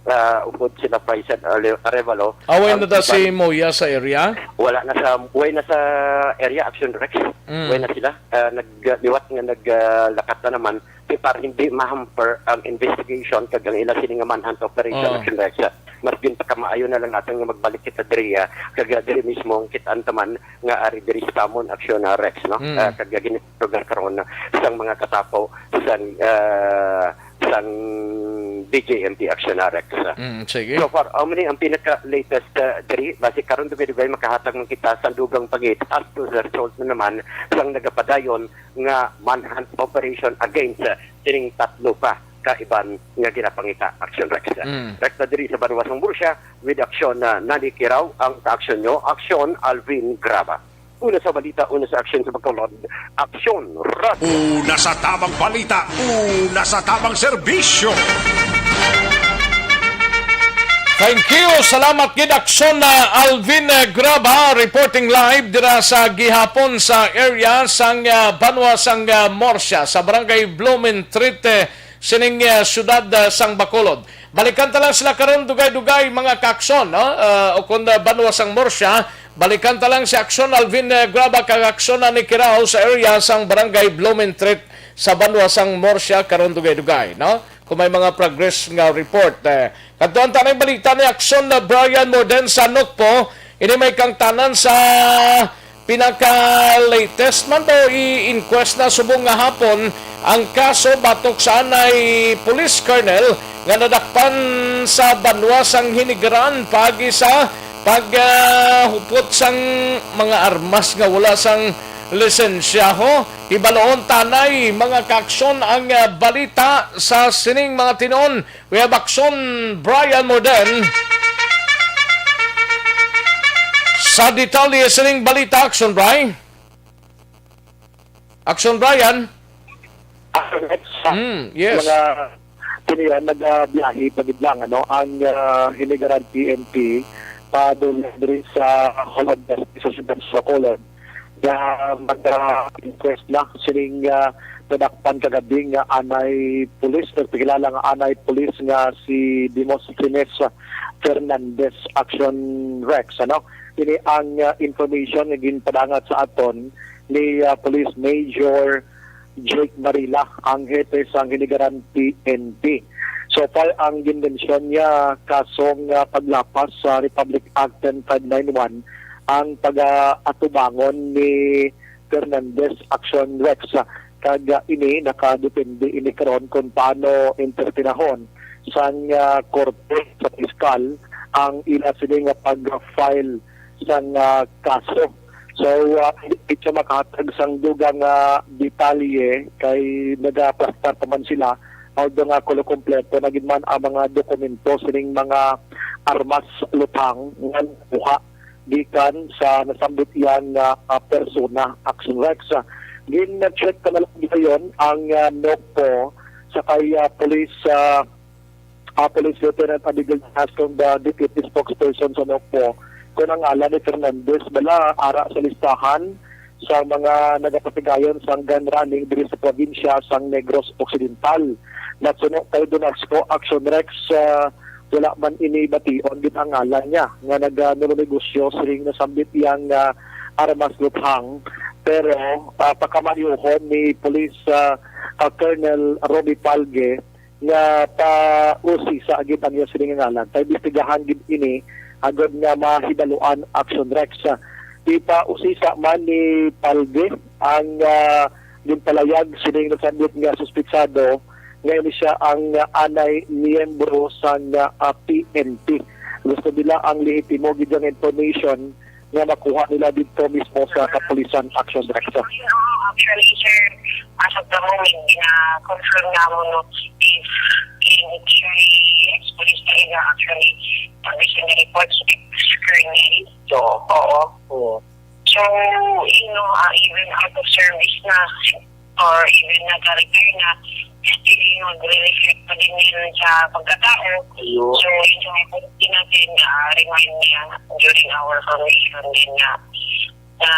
Ah, upod sila Faisal Ale-, Arevalo. Away Ang na da si iban, Moya sa area? Wala na sa, way na sa area, action, Rex. Mm. Way na sila. Ah, nagliwat nga naglakat na naman. Di para hindi ma-hamper ang investigation kag ang ila sini nga manhunt operation, Oh. action, Rex. Mas ginpakamaayo na lang natin nga magbalik kita diri, ah, kag, ah, diri mismo ang kit-an taman nga ari diri sa Tamon action, ah, Rex, no? Mm. Ah, kag, ah, gini-, lugar karon sang mga katapo sang, ah, sang D J M P action, ah, Rex. Mm, sige. So far, amo ni ang pinaka-latest, ah, diri. Basi karon dugay-dugay makahatag man kita sa dugang pangit as to the result na naman sang nagapadayon nga manhunt operation against, ah, sining tatlo pa ka iban nga ginapangita action, Rex. Mm. Rekta diri sa banwa sang Murcia, with action na Nani Kiraw ang kaaksyon nyo. Action, Alvin Graba. Una sa balita, una sa action sa Bacolod, action, Radyo. Una sa tamang balita, una sa tamang serbisyo. Thank you. Salamat gid, action na Alvin, eh, Graba, reporting live dira sa gihapon sa area sang, ah, banwa sang, ah, Murcia, sa barangay Blumentritt, eh, sining, ah, syudad, ah, sang Bacolod. Balikan ta lang sila karon, dugay-dugay, mga kaakson, no? Ah, o kung, ah, banwa sang Murcia, balikan ta lang si Aksyon Alvin, eh, Graba kag Aksyon Nani Kiraw sa area sang barangay Blumentritt sa banwa sang Murcia karon, dugay-dugay, no? Kung may mga progress nga report, eh. Kadtuan ta na yung balita ni Aksyon na Brian Morden sa Nokpo. Ini may kangtanan sa pinaka-latest man daw, i-inquest na subong nga hapon ang kaso batok sa anay police colonel nga nadakpan sa banwa sang Hinigaran paagi sa pag, ah, hupot sang mga armas nga wala sang lisensya, ho. Hibaloon tanay, mga kaaksyon, ang, ah, balita sa sining mga tinuon. We have Aksyon Brian Morden sa detalye sining balita. Aksyon, Brian. Aksyon, Brian. Aksyon, Rex. Mm, yes. Mga tiniyan, nagabiyahe pa gid lang, ano, ang, ah, Hinigaran P N P pa diri sa Bacolod, sa siyudad sa Bacolod, nga mag-, ah, inquest na sining, ah, nadakpan kagabi nga anay pulis, nagpakilala nga anay pulis nga si Demosthenes Fernandez, Action Rex, ano? Ini ang, ah, information nga ginpadangat sa aton ni, ah, Police Major Jake Marila, ang hepe sang Hinigaran P N P. So far, ang ginmensyon niya kasong, ah, paglapas sa Republic Act ten five nine one ang pag-atubangon ni Fernandez, Action Rex, kag, ah, ini nakadepende ini karon kung paano interpretahon sang, ah, korte sa piskal ang ila sini nga pag-file sang, ah, kaso. So, ah, hindi siya makahatag sang dugang, ah, detalye kay nagaplastar pa man sila, although nga kulo kompleto na gid man ang mga dokumento sining mga armas luthang nga nakuha gikan sa nasambit iyang, ah, ah, persona, Action Rex. Gin-check pa na lang dayon ang, ah, NOCPO sa kay, ah, Police, ah, ah, Police Lieutenant Abigail Nascong, the deputy spokesperson sa NOCPO, kung ang ngalan ni Fernandez bala ara sa listahan sa mga nagapatigayon sang gun running diri sa probinsya sang Negros Occidental. Nasuno kay Donasco, Action Rex, ah, wala man ini bation gid ang ngalan niya nga naganunegosyo sining nasambit iyang, ah, armas luthang. Pero, ah, pakamaayuhon ni Police, ah, ah, Colonel Roby Palge nga pausisa gid ang iya sining ngalan. Paimbestigahan gid ini agod nga mahibaluan, Action Rex. Ipausisa man ni Palge ang, ah, ginpalayag sining nasambit nga suspitsado nga ini sia ang, ah, anay miyembro sang, ah, P N P. Gusto nila ang lehitimo gid nga information nga makuha nila didto mismo sa kapulisan, Action Rex. Actually, sir, as of the moment, na-confirm namon, no, if in theory, ex-police talaga, actually, pag-issue na report sa Colonel. So, oo. Oo. So, you know, ah, even out of service na, or even nag-retire na, still, you know, nagre-reflect pa din yan sa pagkatao. Ayun. So, yun yung importante natin na remind niya during our formation din na, na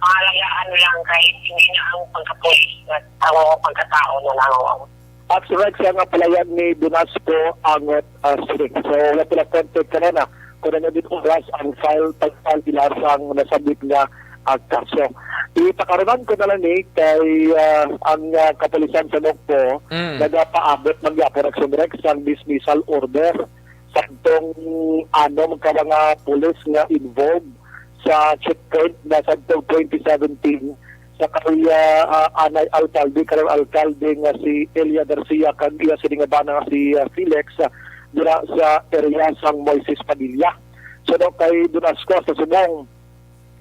pangalagaan lang kahit hindi na ang pagkapulis, but ang pagkatao na lang. Action Rex, ang palayag ni Donasco Angot, ah, Siring. So, wala sila contact kanina kung ano din oras ang file, pag-file nila sang nasambit nga, ah, kaso. Ipakarunan ko na lang ni kay, ah, ang, ah, kapulisan sa NOCPO Mm. nagapaabot man gyapon, Action Rex, sang dismissal order sadtong anom ka mga pulis nga involved sa checkpoint na sadtong twenty seventeen sa kay, ah, ah, anay alkalde, karong alkalde nga si Elia Garcia, kag iya sini nga bana nga si, ah, Felix, ah, dira sa area sang Moises Padilla. So, no, kay Donasco, sa subong,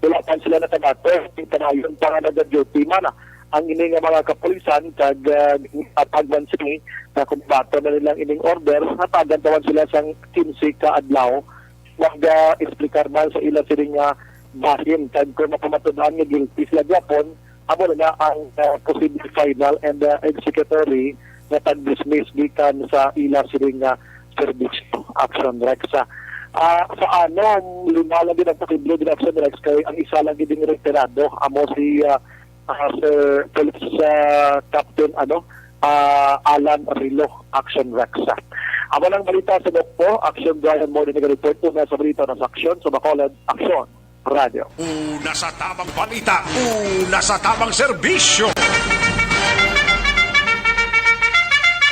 wala pa sila natagato. Panayon pa nga nag-duty man, ah, ang ini nga mga kapulisan, kag, ah, atag man sini na kung bato na nilang ining order, hatagan pa man sila sang quince ka adlaw mag-explicar man sa ila sini nga bahin, kag kung mapamatud-an nga guilty sila gyapon, amo na ang, ah, posible final and, ah, executory nga pag-dismiss gikan sa ila sini nga serbisyo, Action Rex. Ah, sa anom, lima lang gid ang posible gid, Action Rex, kay ang isa lang gid ang retirado, amo si, ah, ah, Sir Police, ah, Captain, ano, ah, Alan Rilo, Action Rex. Amo lang balita sa NOCPO, Action Brian Mori nag-report. Una sa balita, na sa aksyon, sa Bacolod, Aksyon Radio. Una sa tamang balita, una sa tamang serbisyo.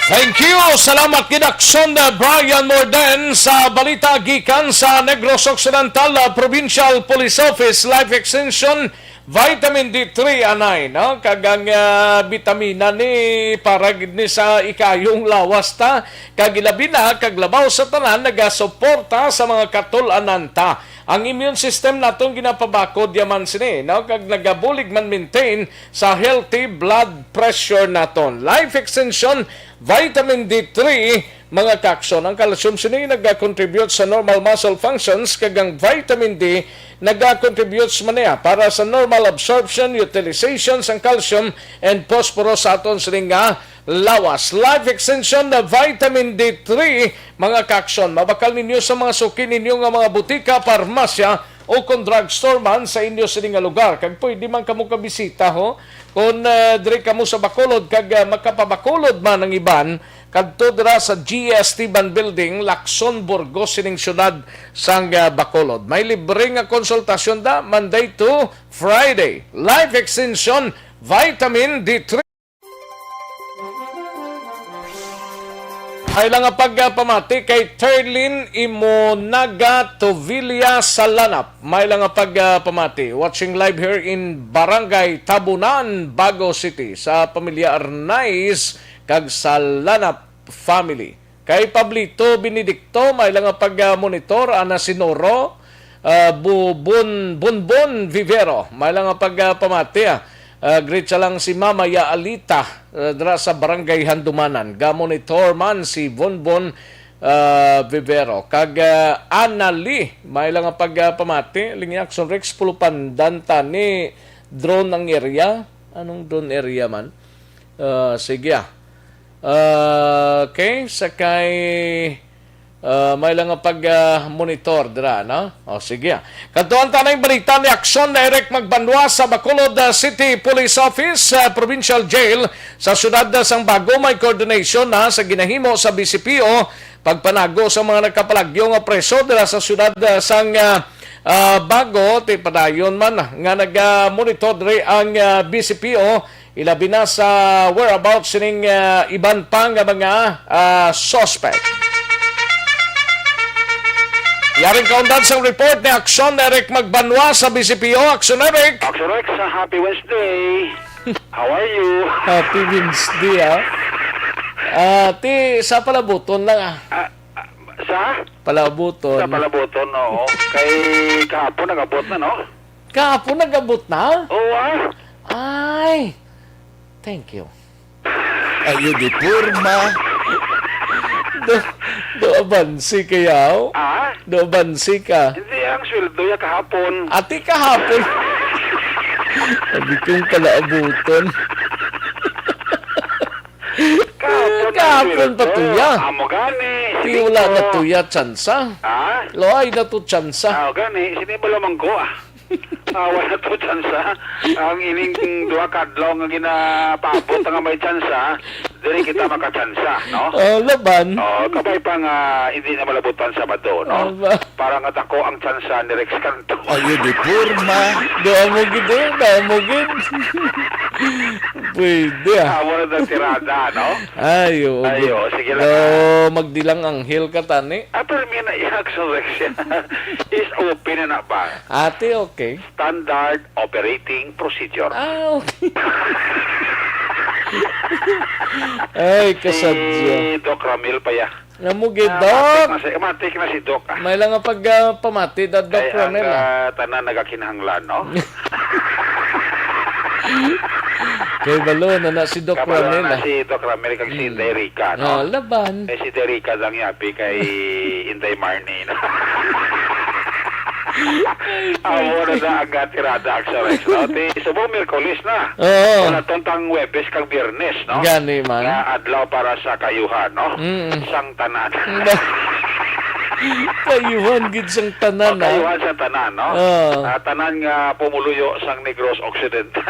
Thank you. Salamat gid, Aksyon Brian Morden, sa balita gikan sa Negros Occidental, uh, Provincial Police Office, Life Extension, Vitamin D three anay, no? Kag ang, ah, bitamina ni para gid ni sa ikayong lawas ta, kag ilabi na kag labaw sa tanan nagasuporta sa mga katul-anan ta. Ang immune system naton ginapabakod yaman sini, no? Kag nagabulig man maintain sa healthy blood pressure naton. Life Extension Vitamin D three, mga kaaksyon. Ang calcium sini nagakontribute sa normal muscle functions, kag ang vitamin D nagakontribute man niya para sa normal absorption, utilization sang calcium and phosphorus sa aton sini nga lawas. Life Extension na Vitamin D three, mga kaaksyon. Mabakal ninyo sa mga suki ninyo nga mga butika, parmasya, o kon drugstore man sa inyo sini nga lugar. Kag pwede man kamo kabisita, ho, kon, ah, diri kamo sa Bacolod kag, ah, makapabacolod man ang iban kadto dira sa G S T Ban Building, Lacson, Burgos, sining siyudad sang, ah, Bacolod. May libre nga konsultasyon da Monday to Friday. Life Extension Vitamin D three. May lang nga pagpamati kay Terlin Imonaga Tovilla Salanap. May lang nga pagpamati. Watching live here in Barangay Tabunan, Bago City, sa pamilya Arnaiz kag Salanap family. Kay Pablito Benedicto, may lang nga pag-monitor, ana si Noro, ah, Bu-, Bun-, Bunbon Vivero, may lang nga pagpamati, ah. Ah, greet sa lang si Mama Ya Alita, ah, dira sa Barangay Handumanan. Ga-monitor man si Bonbon, ah, Vivero. Kag, ah, Anali, may lang nga pagpamati. Lingyakson Rex, pulupandan ta ni drone ang area. Anong drone area man? Ah, sige, ah. Ah, okay, sa kay, ah, may lang nga pag, ah, monitor dira, no? O, sige, ah. Kadtuan ta na yung balita ni Action Direct Magbanwa sa Bacolod, ah, City Police Office, ah, Provincial Jail sa siyudad, ah, sang Bago. May coordination na sa ginahimo sa B C P O pagpanago sa mga nagkapalagyo nga preso dira sa siyudad, ah, sang, ah, ah, Bago. Ti padayon man nga naga-monitor diri ang, ah, B C P O, ilabi na sa whereabouts sining, ah, iban pa nga mga, ah, suspect. Yaring kaundan sang report ni Action Eric Magbanwa sa B C P O. Action Eric! Action Eric, sa happy Wednesday. How are you? Happy Wednesday, ah. Ah, ti, sa palabuton lang, ah. Ah, ah, sa? Palabuton. Sa palabuton, oo. Kay kahapon nag-abot na, no? Kahapon nag-abot na? Oo, ah. Ay, thank you. Ayo di porma. Do, do abansi kayaw? Ah? Do abansi ka? Hindi, ang sweldo ya kahapon. Ati kahapon. Sabi kong palaabuton. Kahapon ang Kahapon pa sweldo. Tuya. Amo gani. Ti wala na tuya tsansa. Ha? Loay na to tsansa. Ah, gani. Sini ba lamang ko, ah? Ah, wala to tsansa. Ang ining duha ka adlaw nga ginapaabot nga may tsansa, diri kita makatsansa, no? Oh, laban. Oh, kabay pa nga hindi na malabutan Sabado, no? Oh, ba? Para nga dako ang tsansa ni Rex Canto. Ayo di porma. Damo gid eh, damo gid. Pwede ah. Amo na ang tirada, no? Ayo, Ayo, sige lang, Do, ah. Magdilang anghel ka tani. Ah, pero may naiyak sa Rex. Is open na na ba? Ate, okay. Standard operating procedure. Ah, okay. Ay, kasadya. Si Doc Ramil pa ya. Nga mo gid, Ah, Doc. Matik na si, matik na si Doc, ah. May lang nga pag, ah, pamati, da, Doc Kay ang, Ramil, ah. Ah, tanan nagakinahanglan, no? Kay balo na na si Doc Kabalo Ramil, na ah. Si Doc Ramil kag si Mm. Inday Rica, no? Oh, laban. Eh, si Inday Rica lang yapi kay Inday Marnie, no? Amo na na ang tirada, Action Rex, no? Ti, subong Miyerkules na. Oo. Wala tong tang Webes kag Biyernes, no? Gani man. Nga adlaw para sa kayuhan, no? Mm. Sang tanan. Kayuhan gid sang tanan, O, ah. Kayuhan sang tanan, no? Oo. Ah, tanan nga pumuluyo sang Negros Occidental.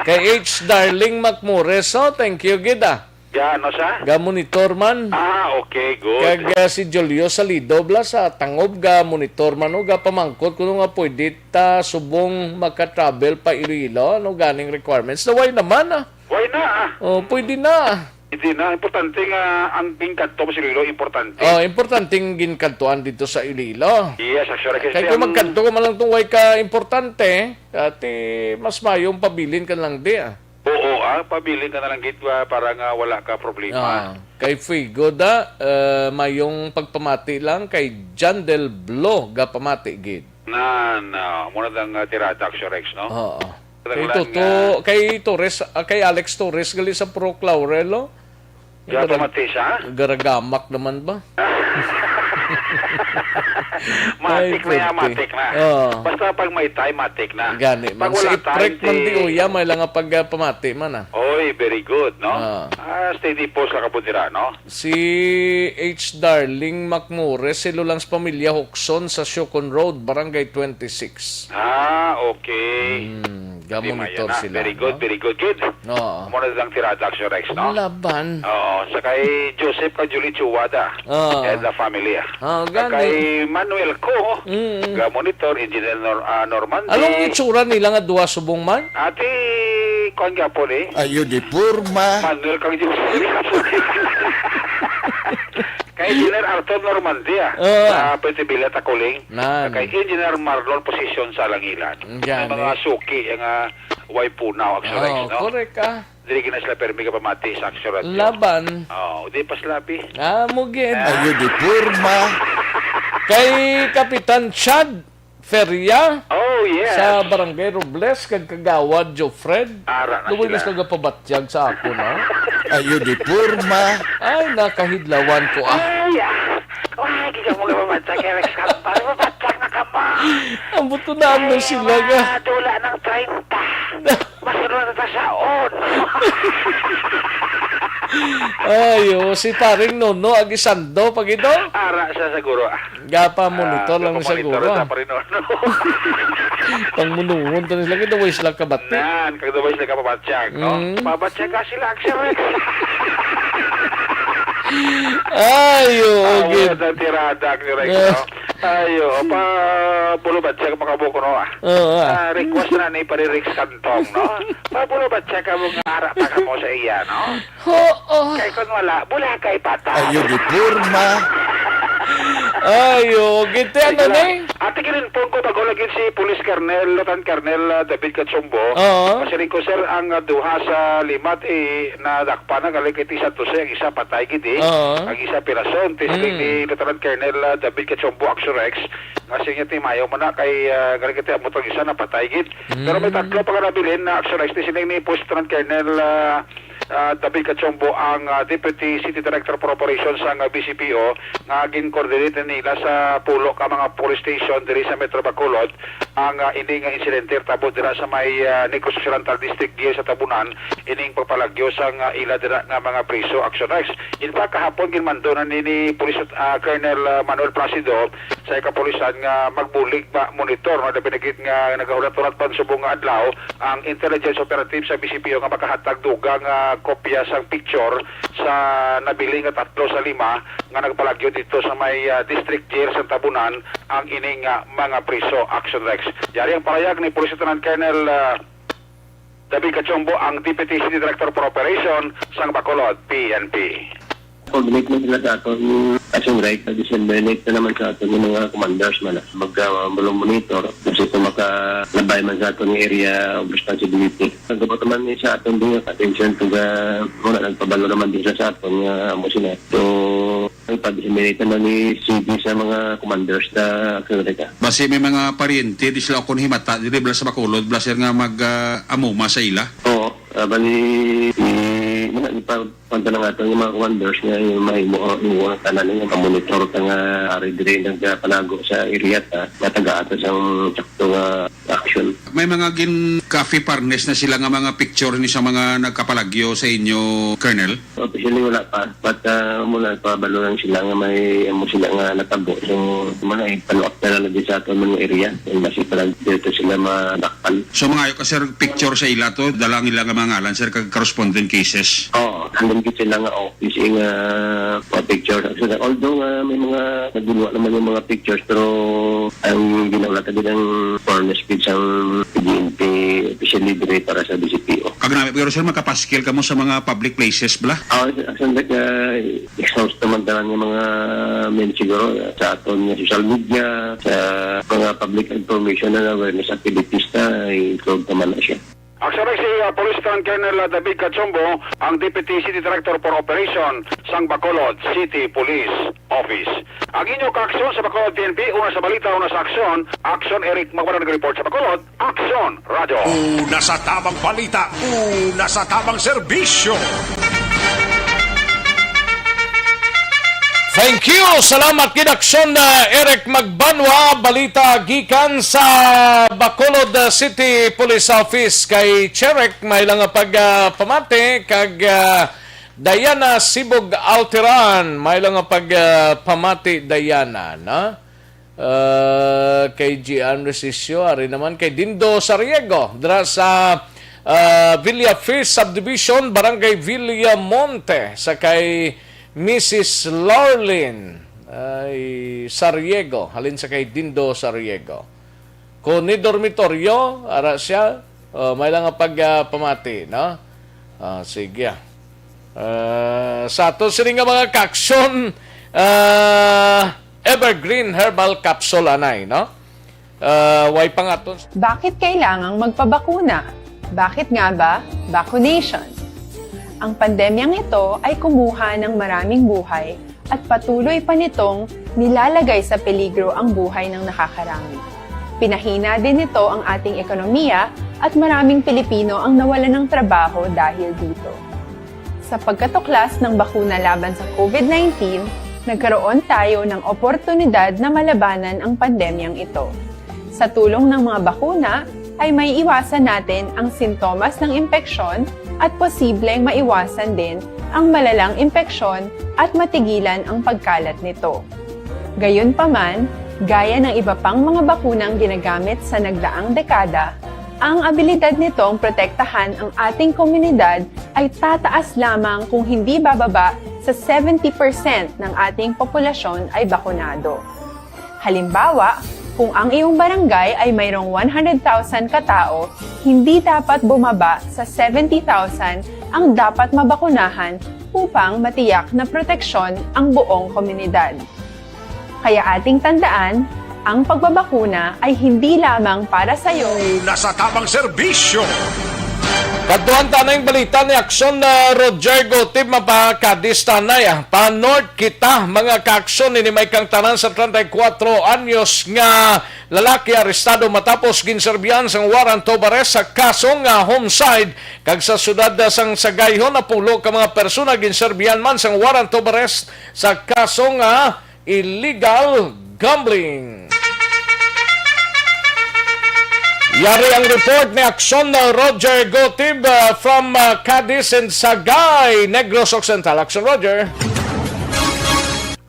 Kay H Darling Macmores, oh, thank you gid, ah. Ga, ano sa? Ga monitor man. Ah, okay, good. Kag, ah, si Julio Salido bala sa Tangob ga monitor man, o ga pamangkot kuno nga pwede ta subong maka-travel pa Iloilo, ano ganing requirements? Na why naman, ah? Why na, ah? Oh, pwede na. Pwede na. Importante nga ang ginkadto mo sa Iloilo, importante. Oh, importante ang ginkadtuan dito sa Iloilo. Yes, actually, kasi Kaya kung ang magkadto ka man lang tong way ka importante, ati mas mayong pabilin ka lang di, ah. Oo, ah, pabilin ka na lang gid, ah, para nga wala ka problema. Ah, kay Fuego da, eh, mayong pagpamati lang kay Jandel Blo, gapamati gid. Na, na, muna dang, ah, tirada, Action Rex, no? Oo. Talaga Kay lang, Toto, ah, kay Torres, ah, kay Alex Torres gali sa Pro Laurel, no? Gapamati siya? Garagamak naman ba? Matik Ay, na yan, pwerte. Matik na. Oo. Basta pag may time, matik na. Gani Pag man. Si wala Iprek time, man di di uya, may lang nga pag, ah, pamati man, ah. Oy, very good, no? Ah. Ah, steady po sa kabundira, no? Si H Darling Macmores, si Lulang sa pamilya, Hukson sa Siocon Road, Barangay twenty-six. Ah, okay. Hmm, Di gamonitor maya na. Sila, Very good, no? Very good, good. Oo. Amo na lang tirada, Action Rex, no? Laban. Oo, sa kay Joseph kag Julie Chuwada Oo. and the family, ah. Ah, Sa gani. kay Manuel Co, Mm. ga monitor, Engineer Nor-, ah, Normandi. Anong itsura nila nga duha subong man? Ati, kuwan gapon eh. Ayo di porma. Manuel kag Julie. Kay Engineer Arthur Normandi, ah. Oo. Sa Pwede Villa, Takuling. Nan. Kay Engineer Marlon Posisyon sa Langilan. Ang gani. Mga suki, ang, ah, way punaw, Action Rex, Oo, no? correct ka. Dili gina sila permi ka pamati sa Action Radio. Laban. Oh, di pa sila, pi. Ah, mo gid. Ah. Ayo di porma. Kay Kapitan Chad Feria Oh, yes. sa Barangay Robles, kag Kagawad Jofred. Ara na Luway sila. mas kagapabatyag sa akon, ha? Ayo di porma. Ay, nakahidlawan ko, ah. Ay, ah. Ay, di ka mo kapabatyag, Rex Campar. Mabatyag na ka mo. Ang buto na ano Ay, sila mga nga. dula ng treinta. Masunod na ta sa on. Ayo, si paring Nono Agisando, pag ito? Ara sa siguro, ah. Gapa monitor Ah, lang gapa monitor siguro, lang ah. sa pa rin, no? Pang munuhon to nila, kita way sila kabati. Nan, kag daway sila kapabatyag, no? Mm. Pabatyag ka sila, Action Rex. Ayo, Ah, gid. wala na tirada, Action Rex, Yeah. no? Ayo, pa, bulo batyag, makabuko, no, ah? Oo, ah. Ah, request na ni Pare Rex Cantong, no? Pa, bulo batyag ka mo nga ara pa ka mo sa iya, no? Oo. Kay kun wala, bulagay pa ta. Ayo di porma. Ayo, gid ti ano Sige lang. ni? Ate, gininpon ko bago lagi si Police Colonel, Lieutenant Colonel, ah, David Cachombo. Oo. Masiring ko, sir, ang, ah, duha sa lima ti nadakpan na, galing kay ti Santos, ang isa patay gid, eh. Oo. Ang isa pirason, ti siling Mm. ni Lieutenant Colonel, ah, David Cachombo, Action Rex, nga siya ti mayo man na kay, ah, galing kay ti amo tong isa napatay gid. Pero may Mm. tatlo pa nga nabilin na Action Rex, ti siling ni Police Lieutenant Colonel, ah, ah, David Cachombo ang, ah, Deputy City Director for Operations sang, ah, B C P O nga gin-coordinate nila sa pulo ka mga police station diri sa Metro Bacolod ang, ah, ini nga insidente tabo dira sa may, ah, Negros Occidental District, Jail sa Tabunan, ining pagpalagyo sang, ah, ila dira nga mga priso, Action Rex. In fact, kahapon ginmando na ni, ni Police, ah, Colonel, ah, Manuel Placido sa ikapulisan nga magbulig ba monitor, no, labi na gid nga nagahulat-hulat pa subong nga adlaw ang intelligence operative sa B C P O nga makahatag dugang, ah, kopya sang picture sa nabilin nga tatlo sa lima nga nagpalagyo dito sa may, ah, District Jail sa Tabunan ang ining, ah, mga priso, Action Rex. Yari ang pahayag ni Police Lieutenant Colonel, ah, David Cachombo, ang Deputy City Director for Operation sang Bacolod, P N P. Coordinate na sila sa aton, Action Rex, sa disseminate na naman sa aton yung mga commanders man, ah, mag, ah, monitor, kasi kung makalabay man sa aton yung area of responsibility. Nagabot naman ni sa aton din yung attention to the, wala, nagpabalo naman din sa, sa aton nga amo sila. So, nagpa-disseminate naman ni C D sa mga commanders sa Action Rex, ah. Basi may mga paryente, di sila akon himata, diri bala sa Bacolod, bala sir nga mag, ah, amuma sa ila. Oo, ah, bali, i-, wala, ipa-, Pagka na nga ito, yung mga commanders nga yung mahimo, yung mga tanan nga mamonitor ka nga ari diri nagpalago sa area ta, nga taga ato sang sakto nga action. May mga gin-coffee furnace na sila nga mga picture ni sa mga nagkapalagyo sa inyo, Colonel? Officially, wala pa. But, ah, muna, pabalo lang sila nga may, amo sila nga natabo. So, muna, eh, follow up na lang din sa ato mga area. Yung basi pa lang dito sila madakpan. So, mga ayo ka, sir, picture sa ila to, dala ang ila nga mga ngalan, sir, kag corresponding cases? Oo, nandun gid sila nga office, eh, nga pa-picture. So, although nga may mga nagbunuha naman yung mga pictures, pero ang ginaulatan din ang furnace gid sang P N P officially diri para sa B C P O. Kag nami, pero, sir, makapaskil kamo sa mga public places, bala? Ah, sa, sa, ah, exhaust naman tanan yung mga men siguro, sa aton nga social media, sa mga public information and awareness activities na include naman na siya. Aksyon si, ah, Police Lieutenant Colonel, ah, David Cachombo, ang Deputy City Director for Operation sang Bacolod City Police Office. Ang inyo kaaksyon sa Bacolod P N P, una sa balita, una sa aksyon. Aksyon, Eric Magbaran nag-report sa Bacolod. Aksyon, Radyo. Una sa tamang balita, una sa tamang serbisyo. Thank you. Salamat gid, Aksyon, uh, Eric Magbanwa. Balita gikan sa Bacolod, uh, City Police Office kay Cherek. May lang nga pag, uh, pamati kag, uh, Diana Sibog Alteran. May lang nga pag, uh, pamati, Diana, no? Uh, kay Gian Resisio, ari naman kay Dindo Sariego, dira sa, uh, Villa First Subdivision, Barangay Villamonte, sa kay Missus Larlin, ay, Sariego, halin sa kay Dindo Sariego. Kung ni dormitoryo, ara siya, oh, may lang nga pag, ah, pamati, no? Ah, sige. Ah, sa ato sini nga mga kaaksyon, ah, Evergreen Herbal Capsule anay, no? Ah, way pangaton. Bakit kailangang magpabakuna? Bakit nga ba vaccination? Ang pandemyang ito ay kumuha ng maraming buhay at patuloy pa nitong nilalagay sa peligro ang buhay ng nakakarami. Pinahina din nito ang ating ekonomiya at maraming Pilipino ang nawalan ng trabaho dahil dito. Sa pagkatuklas ng bakuna laban sa COVID nineteen, nagkaroon tayo ng oportunidad na malabanan ang pandemyang ito. Sa tulong ng mga bakuna, ay maiiwasan natin ang sintomas ng impeksyon at posibleng maiwasan din ang malalang impeksyon at matigilan ang pagkalat nito. Gayunpaman, gaya ng iba pang mga bakunang ginagamit sa nagdaang dekada, ang abilidad nitong protektahan ang ating komunidad ay tataas lamang kung hindi bababa sa seventy percent ng ating populasyon ay bakunado. Halimbawa, kung ang iyong barangay ay mayroong one hundred thousand ka tao, hindi dapat bumaba sa seventy thousand ang dapat mabakunahan upang matiyak na proteksyon ang buong komunidad. Kaya ating tandaan, ang pagbabakuna ay hindi lamang para sa iyo. Nasa tamang serbisyo. Kadtuan ta na yung balita ni Aksyon na Roger Gotib, mapakadista na ya. Pa-North kita, mga kaaksyon, ini may kang tanan sa treinta y cuatro anyos nga lalaki arestado matapos ginserbihan sang warrant of arrest sa kaso nga homicide, kag sa siyudad sang Sagayhon, napulo ka mga persona ginserbihan man sang warrant of arrest sa kaso nga illegal gambling. Yari ang report ni Aksyon na Roger Gotib, uh, from, uh, Cadiz and Sagay, Negros Occidental. Aksyon, Roger.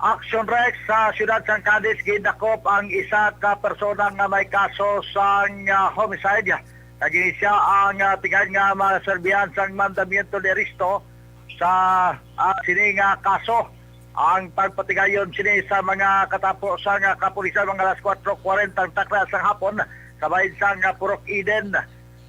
Action Rex, sa siyudad sang Cadiz, gidakop ang isa ka persona nga may kaso sang, ah, homicide. Naging siya ang, ah, tigayon nga maserbihan sang mandamiento de arresto sa, ah, sini nga kaso. Ang pagpatigayon sini sa mga katapo sang kapulisan mga alas kuwatro kwarenta ang takna sang hapon sa bahin sang Purok Eden,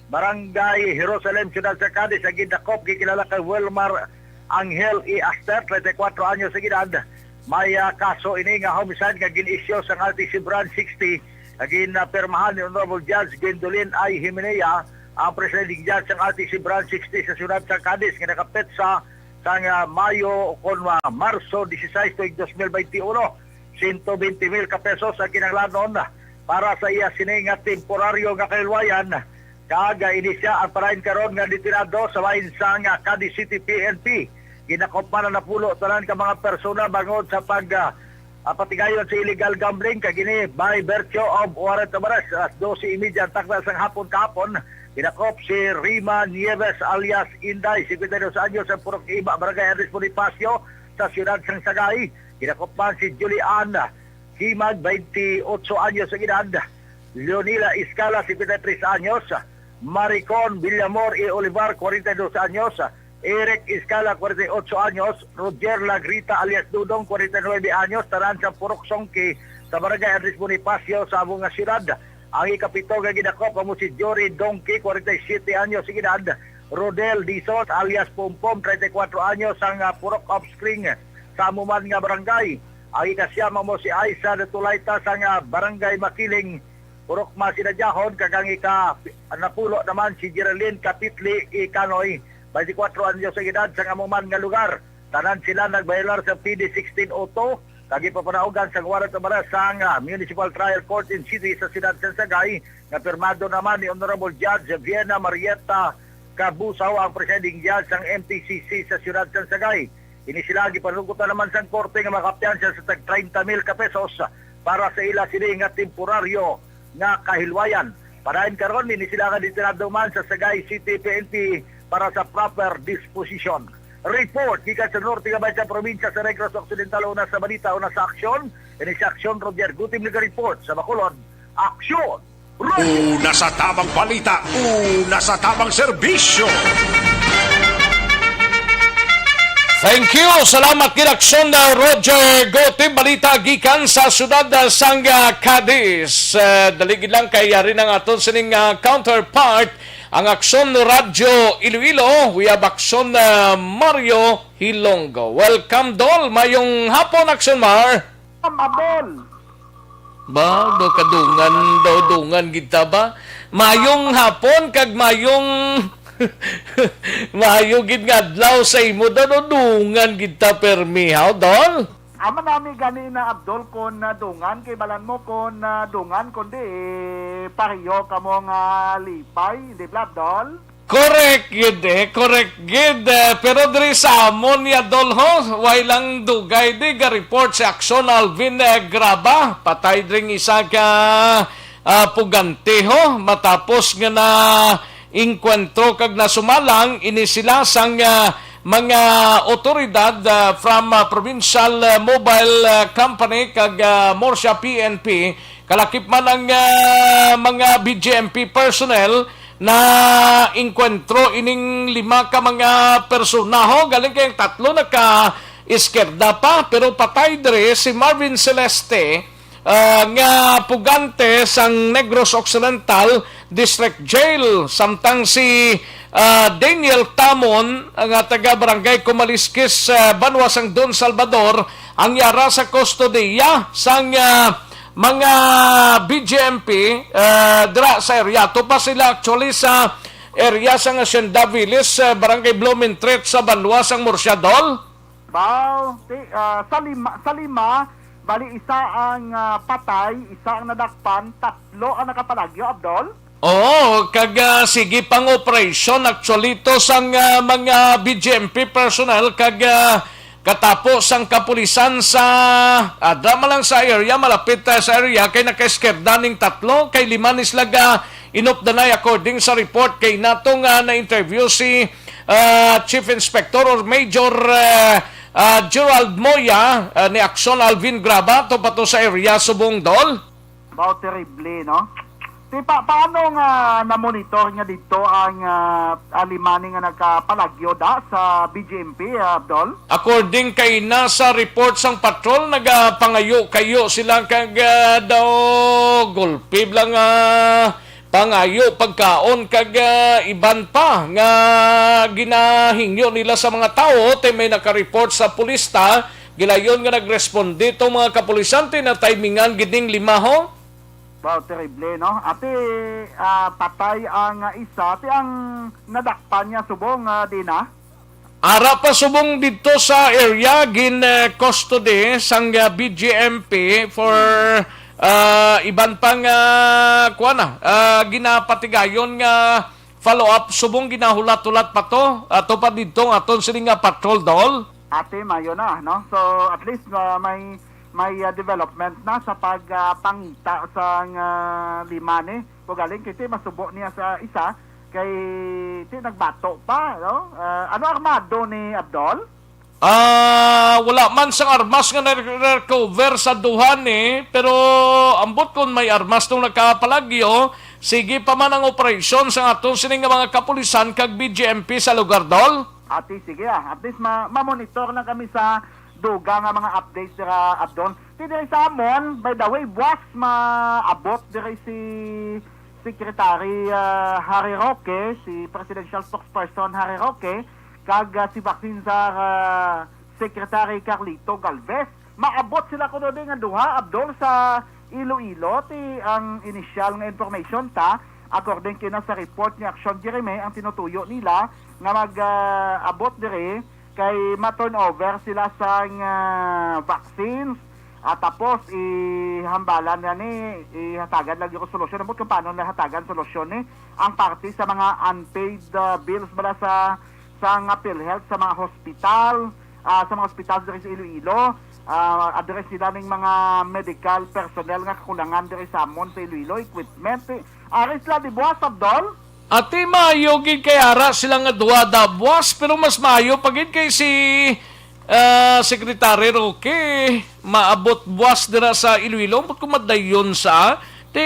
Barangay Jerusalem, Siyudad sa Cadiz, ang gidakop gikilala kay Wilmar Angel E. Aster, treinta y cuatro anyos ang edad. May, ah, kaso ini nga homicide nga gin-isyu sang R T C Branch sixty nga ginapirmahan ni Honorable Judge Gwendolyn I. Himenea, ang presiding judge sang R T C Branch sixty sa siyudad sa Cadiz, nga nakapetsa sang, ah, Mayo o kon, ah, Marso dieciséis tuig dos mil veintiuno. Sento bente mil ka pesos ang kinahanglanon para sa iya sini nga temporaryo nga kahilwayan. Kag, ah, ini sia ang parahin karon nga detenado sa bahin sang, ah, Cadiz City P N P. Ginakop man ang napulo tanan ka mga persona bangod sa pag, ah, ah, patigayon sa illegal gambling, kag ini by virtue of warrant of arrest. Alas dose y media ang takna sang hapon kahapon, ginakop si Rima Nieves alias Inday, cincuenta y dos anyos, ang Purok Iba, Barangay Andres Bonifacio, sa siyudad sang Sagay. Ginakop man si Julie Ann Himag, twenty-eight anyos ang edad, Leonila Escala, cincuenta y tres anyos, Maricon Villamor E. Olivar, cuarenta y dos anyos, Eric Escala, cuarenta y ocho anyos, Roger Lagrita alias Dudong, cuarenta y nueve anyos, tanan sa Purok Songki sa Barangay Andres Bonifacio sa amo nga siyudad. Ang ikapito nga gidakop amo si Jory Donkey, cuarenta y siete anyos ang edad, Rodel Dizon alias Pompom, treinta y cuatro anyos, sang, ah, Purok Offspring sa amo man nga barangay. Ang ikasiyam amo si Aiza de Tulaita sang, ah, Barangay Makiling, Purok Masinadyahon, kag ang ika napulo naman si Geraldine Kapitli Ikanoy, twenty-four anyos ang edad, sang amo man nga lugar. Tanan sila nagbayolar sa P D sixteen oh two, kag ipapanaugan sang warrant of arrest sang, ah, Municipal Trial Court in City sa siyudad sa Sagay, nga pirmado naman ni Honorable Judge Vienna Marietta Cabusaw, ang presiding judge sang M T C C sa siyudad sa Sagay. Ini sila gipanugot na naman sang korte nga makapiyansa sa tag treinta mil ka pesos para sa ila sini nga temporaryo nga kahilwayan. Padayon karon, ini sila nga detenado man sa Sagay City P N P para sa proper disposition. Report gikan sa norte nga bahin sa probinsya sa Negros Occidental, una sa balita, una sa aksyon. Ini si Aksyon Roger Gutim naga-report sa Bacolod. Aksyon! Una sa tamang balita, una sa tamang serbisyo. Thank you. Salamat gid, Aksyon, uh, Roger Gutim. Balita gikan sa siyudad, uh, sang, uh, Cadiz. Uh, dali gid lang kay yari ang aton sining, uh, counterpart, ang Aksyon Radyo Iloilo. We have Aksyon, uh, Mario Hilonggo. Welcome, Dol. Mayong hapon, Aksyon Mar. Ma'am Abdol. Ba, do kadungan daw, dungan gid ta ba? Mayong hapon kag mayong maayo gid nga adlaw sa imo daw, no? Dungan gid ta permi, ha, Dol? Ama nami gani na, Abdol, kon, ah, dungan, kay balan mo kon, ah, dungan, kundi, eh, pareho kamo nga lipay, di ba, Abdol? Correct gid, eh, correct gid, eh. Pero diri sa amon ya, Dol, ho, way lang dugay di ga-report si Aksyon Alvin, eh, Graba. Patay dring isa ka, ah, pugante, ho, matapos nga na-engkwentro kag nasumalang ini sila sang, ah, mga otoridad, ah, from, ah, Provincial, ah, Mobile, ah, Company kag, ah, Murcia P N P. Kalakip man ang, ah, mga B J M P personnel na-engkwentro ining lima ka mga persona, ho. Galing kay ang tatlo naka-iskerda pa, pero patay diri si Marvin Celeste, ah, nga pugante sang Negros Occidental District Jail, samtang si, ah, Daniel Tamon, nga taga Barangay Kumaliskis, ah, banwa sang Don Salvador, ang yara sa kustodiya sang, ah, mga B J M P, ah, dira sa area. Ato pa sila actually sa area sang Hacienda Villas, ah, Barangay Blumentritt sa banwa sang Murcia, Dol. Bao, ti-, ah, sa lima, sa lima, bali isa ang, ah, patay, isa ang nadakpan, tatlo ang nakapalagyo, Abdol. Oo, kag, ah, sige pang operasyon actually to sang, ah, mga B J M P personnel kag, ah, katapo sang kapulisan sa, ah, dra man lang sa area, malapit, ah, sa area, kay nakaiskerda ning tatlo, kay lima ni sila ga inupdanay, according sa report kay natong, ah, na-interview si, ah, Chief Inspector or Major, ah, ah, Gerald Moya, ah, ni Aksyon Alvin Graba, to pa to sa area subong, Dol. Bao, terrible, no? Ti, pa, paano nga na-monitor nga didto ang, ah, ang lima ni nga nagkapalagyo da sa B J M P, ah, Abdol? According kay na sa report sang patrol, nagapangayo-kayo sila kag, ah, daw gulpi lang, ah, pangayo pagkaon kag, ah, iban pa nga ginahingyo nila sa mga tawo, ti may naka-report sa pulis ta, gilayon nga nagresponde tong mga kapulisan, ti natimingan gid ning lima, ho. Wow, terrible, no? Ati, ah, patay ang, ah, isa, ati ang nadakpan niya subong, ah, di na? Ara pa subong didto sa area, gin, eh, custody sang, ah, B J M P for, ah, iban pang, ah, kuwan na, ah, ginapatigayon nga follow-up subong ginahulat-hulat pa to. Ato pa didto ang aton sini nga patrol, Dol. Ate, mayo na, no? So, at least, ah, may, may, ah, development na sa pag, ah, pangita sang, ah, lima ni. Kung galing, kay ti masubo niya sa isa, kay ti nagbato pa, no? Ah, ano armado ni Abdol? Ah, wala man sang armas nga na-recover sa duha ni, pero ambot kon may armas tong nakapalagyo, sige pa man ang operasyon sa aton sini nga mga kapulisan kag B J M P sa lugar, Dol. Ati, sige, ah. At least ma-, ma-monitor lang kami sa dugang nga mga updates dira, Abdon. Ti diri sa amon, by the way, buwas maabot diri si Secretary, ah, Harry Roque, si Presidential Spokesperson Harry Roque, kag, ah, si Vaccine Czar, ah, Secretary Carlito Galvez. Maabot sila kuno di nga duha, Abdon, sa Iloilo. Ti ang initial nga information ta, according kina sa report ni Aksyon Jeremy, ang tinutuyo nila nga mag, ah, abot diri kay ma-turnover sila sang, ah, vaccines. At tapos, ihambalan na ni, ihatagan lagi ko solusyon. Ambot kung paano nahatagan solusyon ni ang parte sa mga unpaid, ah, bills bala sa, sa nga PhilHealth, sa mga hospital, ah, sa mga ospital diri sa Iloilo. Ah, address sila ning mga medical personnel nga kakulangan diri sa amon sa Iloilo, equipment. Ari sila di buwas, Abdol? Ati, maayo gid kay ara sila nga duha da buwas, pero mas maayo pa gid kay si, ah, Secretary Roque maabot buwas dira sa Iloilo. Ambot ko madayon sa, ti,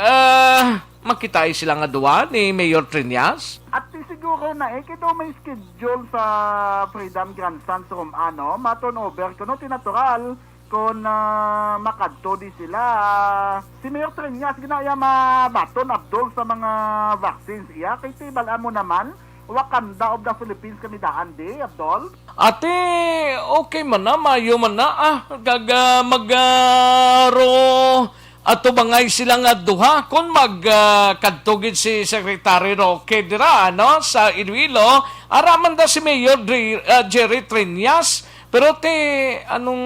ah, makitay sila nga duha ni Mayor Triñas. At ti siguro na eh, kay daw may schedule sa Freedom Grandstand sa Room, ano, maton over kuno, ti natural kung, ah, makadto di sila. Si Mayor Triñas ginaya mabaton, Abdol, sa mga vaccines iya, kay ti bal-an mo naman, Wakanda of the Philippines kami daan di, Abdol. Ate, okay man na, mayo man na, ah, gaga mag, ah, ro, atubangay sila nga duha. Kung mag, ah, kadto gid si Secretary Roque dira, ano, sa Iloilo, ara man da si Mayor Dre-, ah, Jerry Triñas. Pero te, anong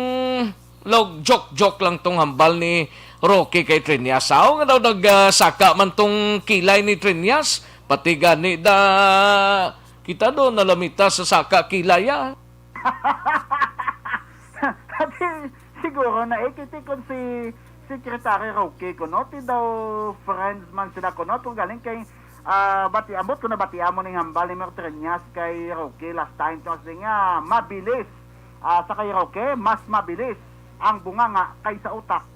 log, joke-joke lang tong hambal ni Roque kay Triñas. Aw, nga daw nag, ah, saka man tong kilay ni Triñas. Pati gani da, kita do nalamita sa saka kilay, ah. Ate, siguro na eh, kiti kung si Secretary Roque kuno, ti daw friends man sila kuno, kung galing kay, ah, bati, ambot ko na bati amo ning hambal ni Mayor Triñas kay Roque last time, to, kasi nga, mabilis. Ah, sa kay Roque, mas mabilis ang bunganga kaysa utak.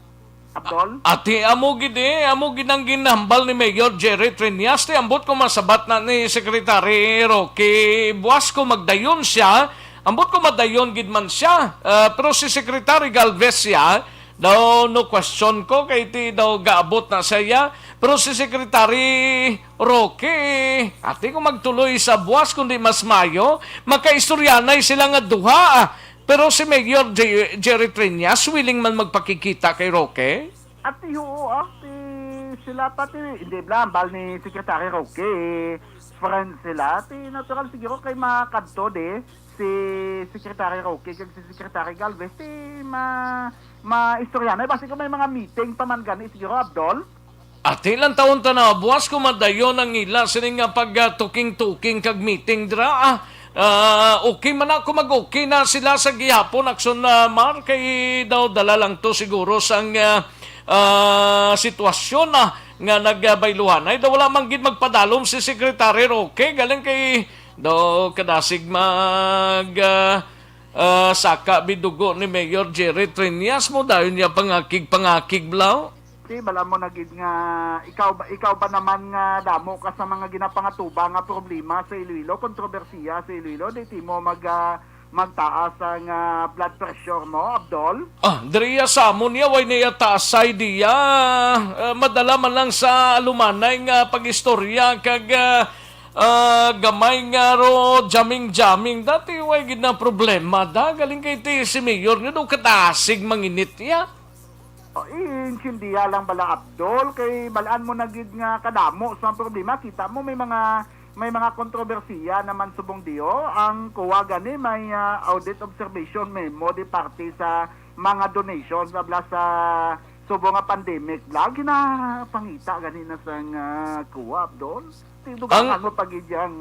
Abdol? Ati, amo gid eh, amo gid ang ginhambal ni Mayor Jerry Triñas, ti ambot ko masabat na ni Secretary Roque, buwas ko magdayon siya, ambot ko madayon gid man siya. Ah, pero si Secretary Galvez siya, daw no question ko, kay ti daw gaabot na siya. Pero si Secretary Roque, ati ko magtuloy sa buwas, kundi mas mayo, makaistoryanay sila nga duha. Pero si Mayor J-, Jerry Triñas, willing man magpakikita kay Roque? Ati, oo, ah, ti sila pati, hindi bla, hambal ni Secretary Roque, friends sila. Ti natural siguro kay makadto di si Secretary Roque kag si Secretary Galvez, ti ma-, maistorya na. Basi kung may mga meeting pa man gani siguro, Abdol? Ati lang taon ta na, buwas ko madayon ang ila sini nga pag, ah, tuking-tuking kag meeting dira, ah. Ah, okay man ako, mag-okay na sila sa gihapon, Akson, ah, Mar, kay daw dala lang to siguro sang, ah, ah, sitwasyon, ah, nga nagbayluhanay. Daw wala man gid magpadalom si Secretary Roque, galing kay daw kadasig mag, ah, ah, saka bidugo ni Mayor Jerry Triñas mo, dayon niya pangakig-pangakig, blaw. Ti, bala mo na gid nga ikaw ba, ikaw ba naman nga damo ka sa mga ginapangatubang nga problema sa Iloilo, kontrobersiya sa Iloilo, di ti mo mag, ah, magtaas ang, ah, blood pressure mo, Abdol? Ah, diriya sa amon niya, way niya taasay diya. Ah, madala man lang sa alumanay nga pag-istorya kag, ah, ah, gamay nga ro jamming-jamming. Dati way gid na problema da. Galing kay ti si Mayor nga daw kadasig manginit iya. O, iintindiha lang bala, Abdol, kay balaan mo na gid nga kadamo sa problema. Kita mo may mga, may mga kontrobersiya naman subong diyo. Ang kuwa gani may, ah, audit observation memo di parte sa mga donations abla sa subong nga pandemic. Lag ginapangita gani na sang, ah, kuwa, Abdol. Ang, ang mo pag-, ang,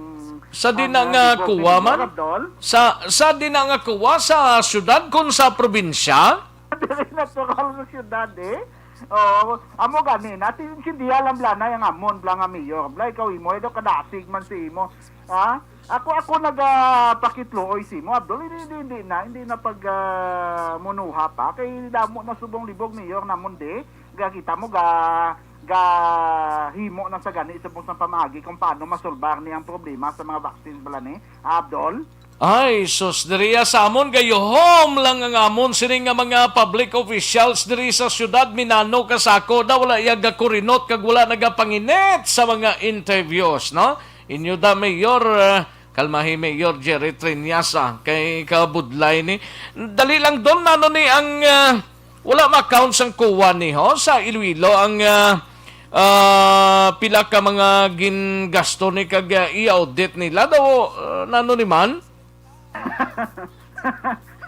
sa di ang, na ah, nga kuwa man? Abdol? Sa, sa di na nga kuwa sa syudad kon sa probinsya? Dili natural sa syudad, eh. Oh, amo gani na, ti-, intindiha lang bala na ang amon bala nga mayor. Bala, ikaw imo, ito kadasig man si imo. Ha? Ako, ako nagapakitluoy si imo, Abdol. Hindi, hindi, hindi na, hindi na pag, ah, munuha pa. Kay damo na subong libog mayor namon, di. Gakita mo, ga, gahimo na sa gani subong sa pamaagi kung paano masolbar ni ang problema sa mga vaccines bala ni, Abdol. Ay, sus, diriya sa amon, gayuhom lang ang amon sini nga mga public officials diri sa siyudad. Minano ka sa ako, da wala iya gakurinot kag wala nagapanginit sa mga interviews, no? Inyo da, Mayor, eh, kalmahi, Mayor Jerry Triñas, ah, kay kabudlay ni. Dali lang, Dol, nano ni ang, ah, wala ma-count sang kuwan ni, ho, sa Iloilo ang, ah, ah, pila ka mga gingasto ni kag, ah, i-audit nila daw, ah, nano ni man?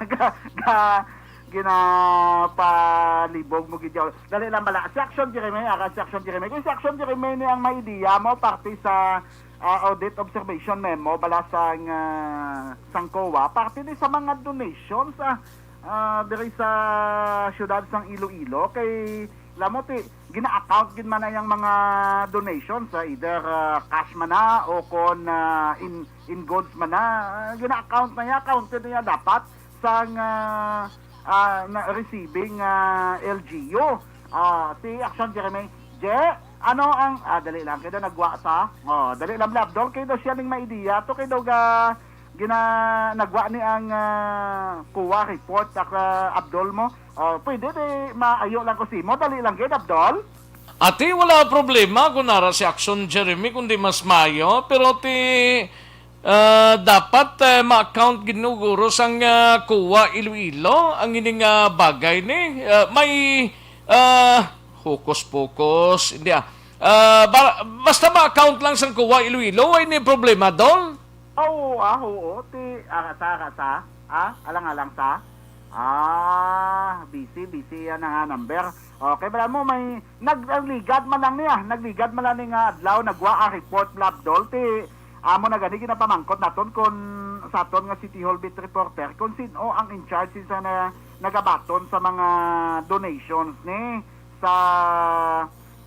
Ga, ga, ginapalibog mo gid yaw. Dali lang bala. Si Action Jeremy, ara si Action Jeremy. Kung si Action Jeremy ni ang may ideya mo, parte sa ah, audit observation memo bala sang, ah, sang COA, parte ni sa mga donations, ah, ah, diri sa siyudad sang Iloilo, kay lamo ti gina-account gid man na yang mga donations, ah, either, ah, cash man na o kon, ah, in, in goods man na, ah, gina-account na ya, counted na ya dapat sang, ah, ah, na receiving, ah, L G U. Ah, si Action Jeremy, Je, ano ang, ah, dali lang, kay daw nagwa sa, oh, dali lang, Abdol, kay daw siya ning may idea to, kay daw ga, gina, nagwa ni ang, ah, COA report, ah, Abdol mo. Oh, pwede di maayo lang ko simo, dali lang gid, Abdol. Ati, wala problema kung nara si Action Jeremy, kundi mas mayo, pero ti, ah, dapat, eh, ma-account gid no guro sang, ah, COA Iloilo ang ini nga bagay ni, ah, may, ah, hokus-pokus, hindi, ah. Ah, ba-, basta ma-account lang sang COA Iloilo, way ni problema, Dol? Oo, ah, oo. Ti, ah, sa, sa, ah, alang-alang sa, ah, busy, busy yan ang, ah, number. Okay, bala mo, may, nag-, nagligad man lang niya, nagligad man lang ni nga adlaw, nagwa ang report, Abdol, ti, amo na gani ginapamangkot naton kon sa aton nga City Hall beat reporter, kon sin-o ang in charge sa na, nagabaton sa mga donations ni sa,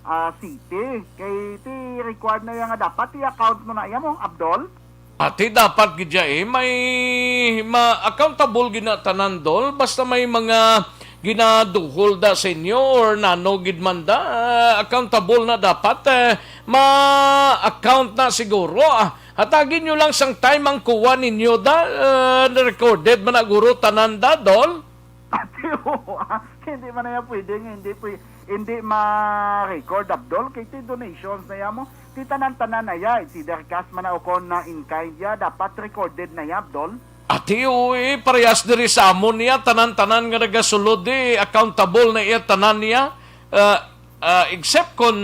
ah, city. Kay ti required na yan nga dapat i-account mo na iya mo, Abdol. Ati, dapat gid ya, eh, may ma-, accountable gid na tanan, Dol, basta may mga ginaduhol da sa inyo or nano gid man da, ah, accountable na dapat, eh, ma-account na siguro, ah. Hatagin nyo lang sang time ang kuha ninyo da, ah, recorded man na guro tanan da, Dol. Ati, oo, ah. Hindi man na yan pwede nga hindi pwe-, hindi ma-record, Abdol, kay ti donations na yan mo. Ti tanan-tanan na ya, it's either cash man na o kon na in kind ya, dapat recorded na ya, Abdol. Ati, oo, eh, parehas diri sa amon niya, tanan-tanan nga nagasulod, eh, accountable na iya tanan niya. Ah, ah, except kon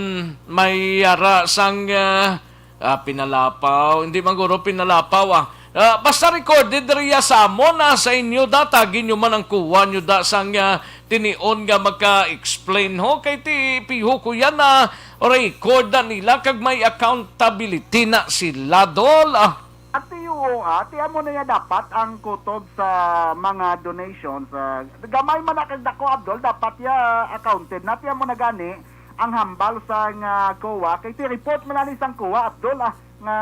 may yara sang, ah, ah, pinalapaw, hindi man guro pinalapaw, ah. Ah, basta recorded diri ya sa amon, ah, sa inyo da, tagi nyo man ang kuha nyo da sang, ah, tinion nga maka-explain ho, kay ti piho ko yan na record na nila kag may accountability na sila, Dol, ah. Ati, oo, ah, ti amo na ya dapat ang kutob sa mga donations, ah, gamay man na kag dako, Abdol, dapat ya accounted na, ti amo na gani ang hambal sang, ah, COA, kay ti report man na ni sang COA, Abdol, ah, nga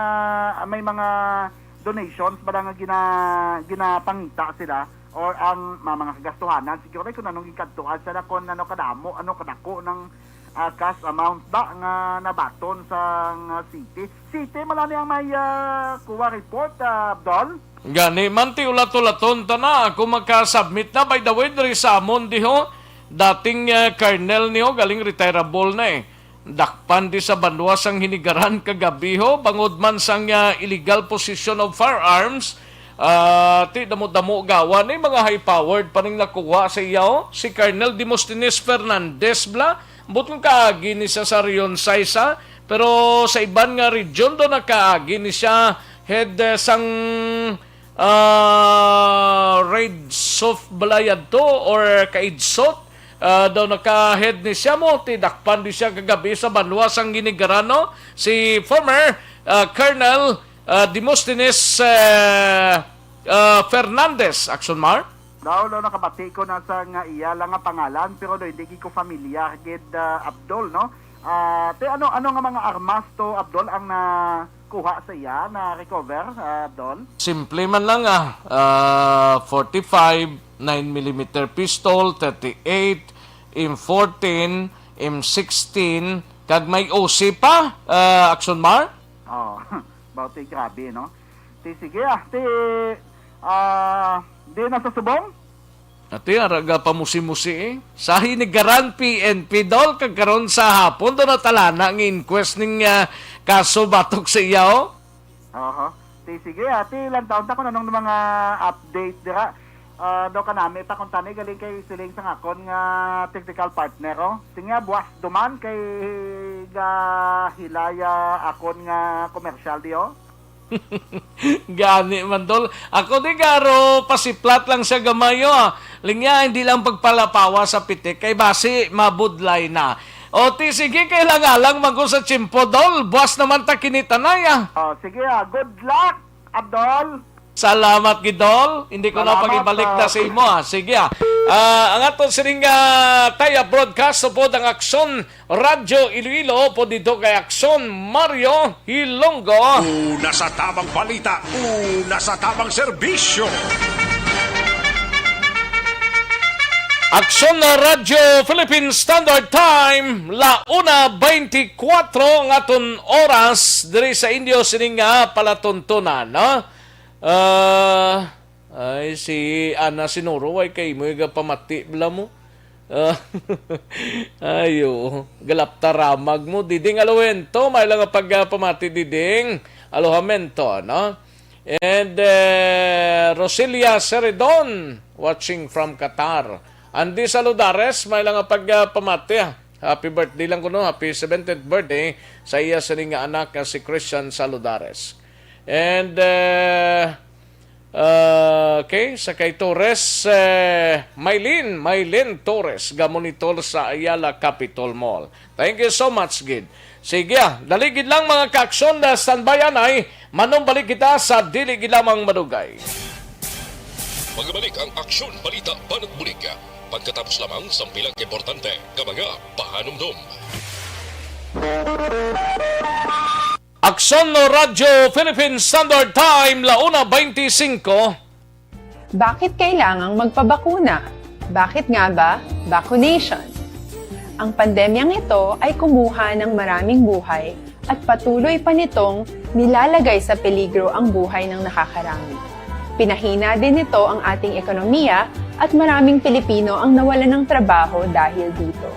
may mga donations ba nga gina-, ginapangita sila or ang ma-, mga kagastuhanan, siguro kung anong gikadtuan sila, kung ano kadamo, ano kadako ng, ah, cash amount ba nga nabaton sang, ah, city. City man lang ang may, ah, kuha report, ah, Abdol. Gani man ti ulat-ulaton ta na. Ako maka-submit na, by the way, diri sa amon diho, dating, ah, colonel niho, galing retirable na, eh. Dakpan di sa banwa sang Hinigaran kagabi, ho, bangod man sang, ah, illegal possession of firearms. Ah, ti damo-damo gawa ni mga high-powered pa ning nakuha sa iya, ho. Si Colonel Demosthenes Fernandez bala, ambot nga kaagi ni siya sa Rionsay sa, pero sa iban nga region daw nakaagi ni siya head, eh, sang, ah, Raid Sof bala yadto or Kaid Sot, ah, daw naka-head ni siya mo, ti dakpan di siya kagabi sa banwa sang Hinigaran, no, si former, ah, Colonel, ah, Demosthenes, eh, ah, Fernandez, Action Mar. Daw, daw nakabati ko na sa nga iya lang nga pangalan, pero daw hindi gid ko familiar gid, ah, Abdol, no? Ah, ti ano, ano nga mga armas to, Abdol, ang nakuha sa iya, na-recover, ah, Abdol? Simple man lang, ah. Ah, forty-five, nine millimeter pistol, thirty-eight, M fourteen, M sixteen, kag may O C pa, ah, Action Mar? Oh, bauti grabe, no? Ti sige, ah, ti, ah, di na sa subong? Ati, ara ga pamusi-musi, eh. Sa Hinigaran P N P, Dol, kag karon sa hapon, daw natalana ang inquest ning, ah, kaso batok sa iya, oh. Oho. Ti sige, ati, lantawon ta kung anong mga update dira. Ah, daw kanami pa kung tani galing kay siling sang akon nga technical partner, oh. Sige, buwas duman kay gahilaya akon nga komersyal di, oh. Gani man, Dol. Ako di garo pasiplat lang sa gamay, oh. Linya, hindi lang pagpalapawa sa pitik kay basi mabudlay na. O, ti, sige, kay lang-alang man ko sa tiyempo, Dol. Buwas naman ta kinitanay, ah. Oh, sige, ah. Good luck, Abdol. Salamat, Gidol. Hindi ko na Salamat, pagibalik na ah. sa imo, ah. Sige, ah. Ah, ang aton sining, ah, taya broadcast upod ang Aksyon Radyo Iloilo, upod dito kay Aksyon Mario Hilonggo. Una sa tamang balita, una sa tamang serbisyo. Aksyon na Radyo Philippine Standard Time, la una veinticuatro ang aton oras diri sa inyo sining nga palatuntunan, no? Ah, ay, si Ana Sinuro, way kay mo nga pamati, bala mo? Ah, ayo, galaptaramag mo. Diding Aluhento, may lang nga pagpamati, Diding. Aluhamento, no? And, eh, Rosilia Seredon, watching from Qatar. Andy Saludares, may lang nga pagpamati, ah. Happy birthday lang kuno, happy seventeenth birthday sa iya sini nga anak nga si Christian Saludares. And, eh, ah, okay, sa kay Torres, eh, Maylin, Maylin Torres, ga-monitor sa Ayala Capitol Mall. Thank you so much, gid. Sige, ah, dali gid lang, mga kaaksyon, na standby anay, manumbalik kita sa dili gid lamang madugay. Magbalik ang Aksyon Balita Banat Bulig pagkatapos lamang sang pila ka importante nga mga pahanumdom. Aksyon no Radyo Philippine Standard Time, la una veinticinco. Bakit kailangang magpabakuna? Bakit nga ba vaccination? Ang pandemyang ito ay kumuha ng maraming buhay at patuloy pa nitong nilalagay sa peligro ang buhay ng nakakarami. Pinahina din nito ang ating ekonomiya at maraming Pilipino ang nawalan ng trabaho dahil dito.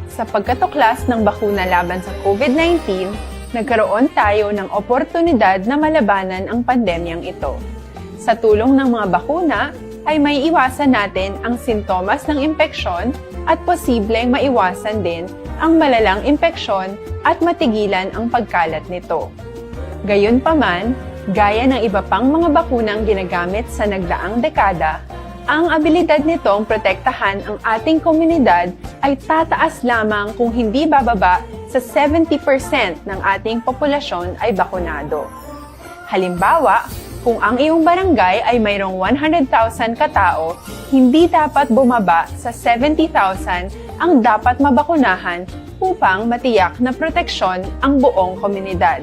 Sa pagkatuklas ng bakuna laban sa COVID nineteen, nagkaroon tayo ng oportunidad na malabanan ang pandemyang ito. Sa tulong ng mga bakuna, ay maiiwasan natin ang sintomas ng impeksyon at posibleng maiwasan din ang malalang impeksyon at matigilan ang pagkalat nito. Gayunpaman, gaya ng iba pang mga bakunang ginagamit sa nagdaang dekada, ang abilidad nitong protektahan ang ating komunidad ay tataas lamang kung hindi bababa sa seventy percent ng ating populasyon ay bakunado. Halimbawa, kung ang iyong barangay ay mayroong one hundred thousand katao, hindi dapat bumaba sa seventy thousand ang dapat mabakunahan upang matiyak na proteksyon ang buong komunidad.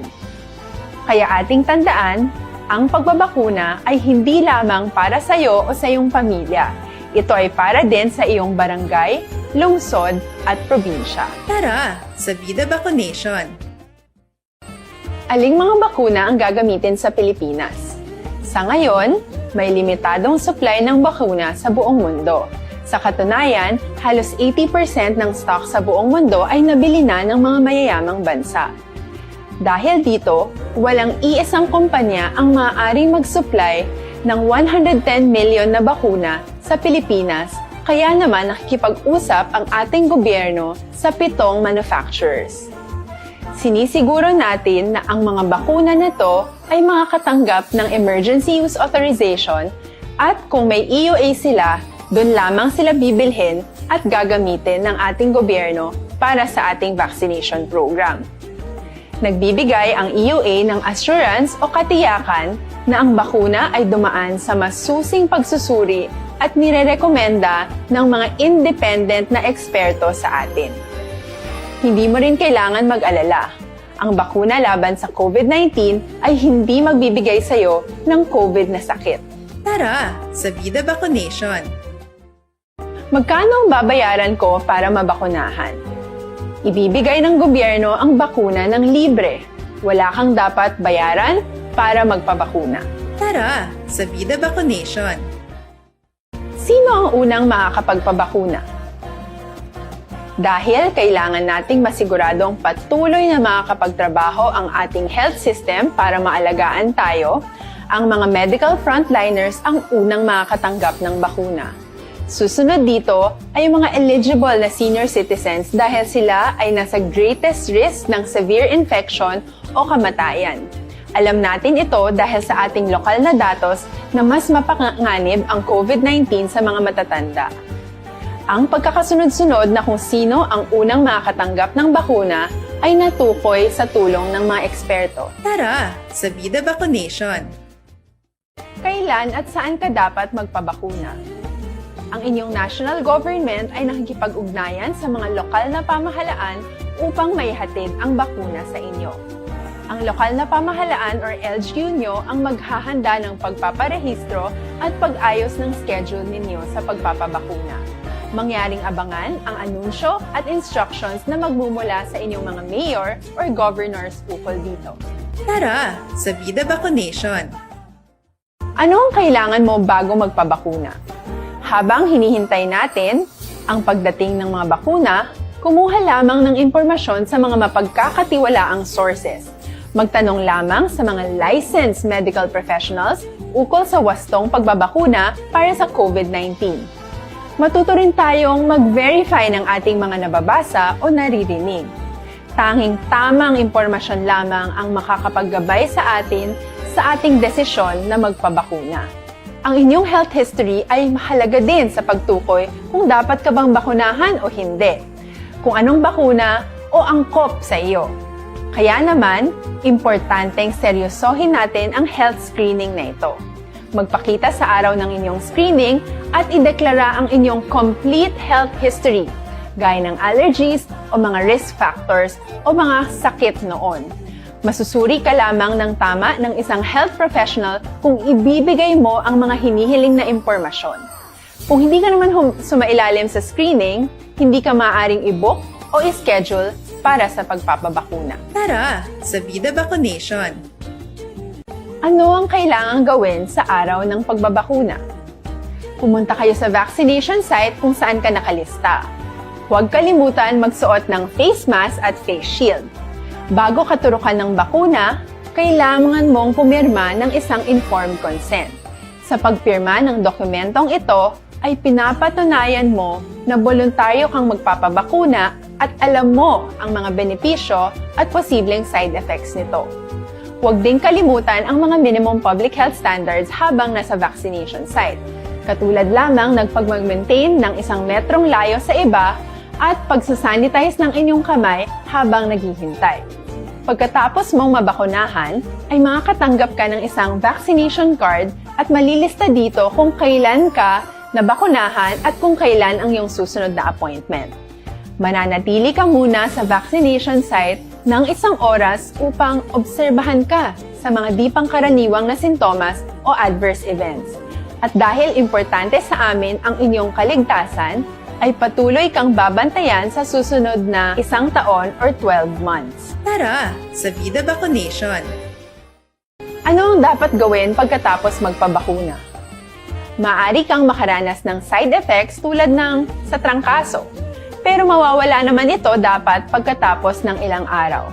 Kaya ating tandaan, ang pagbabakuna ay hindi lamang para sa iyo o sa iyong pamilya. Ito ay para din sa iyong barangay, lungsod, at probinsya. Tara, sa Vida Vaccination! Aling mga bakuna ang gagamitin sa Pilipinas? Sa ngayon, may limitadong supply ng bakuna sa buong mundo. Sa katunayan, halos eighty percent ng stock sa buong mundo ay nabili na ng mga mayayamang bansa. Dahil dito, walang iisang kumpanya ang maaaring mag-supply ng one hundred ten million na bakuna sa Pilipinas, kaya naman nakikipag-usap ang ating gobyerno sa pitong manufacturers. Sinisiguro natin na ang mga bakuna na to ay makakatanggap ng emergency use authorization at kung may E U A sila, doon lamang sila bibilhin at gagamitin ng ating gobyerno para sa ating vaccination program. Nagbibigay ang E U A ng assurance o katiyakan na ang bakuna ay dumaan sa masusing pagsusuri at nirerekomenda ng mga independent na eksperto sa atin. Hindi mo rin kailangan mag-alala. Ang bakuna laban sa COVID nineteen ay hindi magbibigay sa iyo ng COVID na sakit. Tara, sa Vida Vaccination! Magkano ang babayaran ko para mabakunahan? Ibibigay ng gobyerno ang bakuna ng libre. Wala kang dapat bayaran para magpabakuna. Tara, sa Vida Vaccination! Sino ang unang makakapagpabakuna? Dahil kailangan nating masiguradong patuloy na makakapagtrabaho ang ating health system para maalagaan tayo, ang mga medical frontliners ang unang makakatanggap ng bakuna. Susunod dito ay ang mga eligible na senior citizens dahil sila ay nasa greatest risk ng severe infection o kamatayan. Alam natin ito dahil sa ating lokal na datos na mas mapanganib ang COVID nineteen sa mga matatanda. Ang pagkakasunod-sunod na kung sino ang unang makakatanggap ng bakuna ay natukoy sa tulong ng mga eksperto. Tara sa Vida Vaccination! Kailan at saan ka dapat magpabakuna? Ang inyong national government ay nakikipag-ugnayan sa mga lokal na pamahalaan upang maihatid ang bakuna sa inyo. Ang lokal na pamahalaan or L G U nyo ang maghahanda ng pagpaparehistro at pag-ayos ng schedule ninyo sa pagpapabakuna. Mangyaring abangan ang anunsyo at instructions na magmumula sa inyong mga mayor or governors ukol dito. Tara sa Vida Vaccination! Ano ang kailangan mo bago magpabakuna? Habang hinihintay natin ang pagdating ng mga bakuna, kumuha lamang ng impormasyon sa mga mapagkakatiwalaang sources. Magtanong lamang sa mga licensed medical professionals ukol sa wastong pagbabakuna para sa COVID nineteen. Matuto rin tayong mag-verify ng ating mga nababasa o naririnig. Tanging tamang impormasyon lamang ang makakapaggabay sa atin sa ating desisyon na magpabakuna. Ang inyong health history ay mahalaga din sa pagtukoy kung dapat ka bang bakunahan o hindi, kung anong bakuna o angkop sa iyo. Kaya naman, importanteng seryosohin natin ang health screening na ito. Magpakita sa araw ng inyong screening at ideklara ang inyong complete health history, gaya ng allergies o mga risk factors o mga sakit noon. Masusuri ka lamang ng tama ng isang health professional kung ibibigay mo ang mga hinihiling na impormasyon. Kung hindi ka naman hum- sumailalim sa screening, hindi ka maaaring i-book o i-schedule para sa pagpapabakuna. Tara sa Vida Vaccination! Ano ang kailangang gawin sa araw ng pagbabakuna? Pumunta kayo sa vaccination site kung saan ka nakalista. Huwag kalimutan magsuot ng face mask at face shield. Bago katurukan ng bakuna, kailangan mong pumirma ng isang informed consent. Sa pagpirma ng dokumentong ito, ay pinapatunayan mo na boluntaryo kang magpapabakuna at alam mo ang mga benepisyo at posibleng side effects nito. Huwag din kalimutan ang mga minimum public health standards habang nasa vaccination site, katulad lamang ng pagmag-maintain ng isang metrong layo sa iba at pagsasanitize ng inyong kamay habang naghihintay. Pagkatapos mong mabakunahan, ay makakatanggap ka ng isang vaccination card at malilista dito kung kailan ka nabakunahan at kung kailan ang iyong susunod na appointment. Mananatili ka muna sa vaccination site ng isang oras upang obserbahan ka sa mga di pangkaraniwang na sintomas o adverse events. At dahil importante sa amin ang inyong kaligtasan, ay patuloy kang babantayan sa susunod na isang taon or twelve months. Tara sa Vida Vaccination! Ano ang dapat gawin pagkatapos magpabakuna? Maaari kang makaranas ng side effects tulad ng sa trangkaso, pero mawawala naman ito dapat pagkatapos ng ilang araw.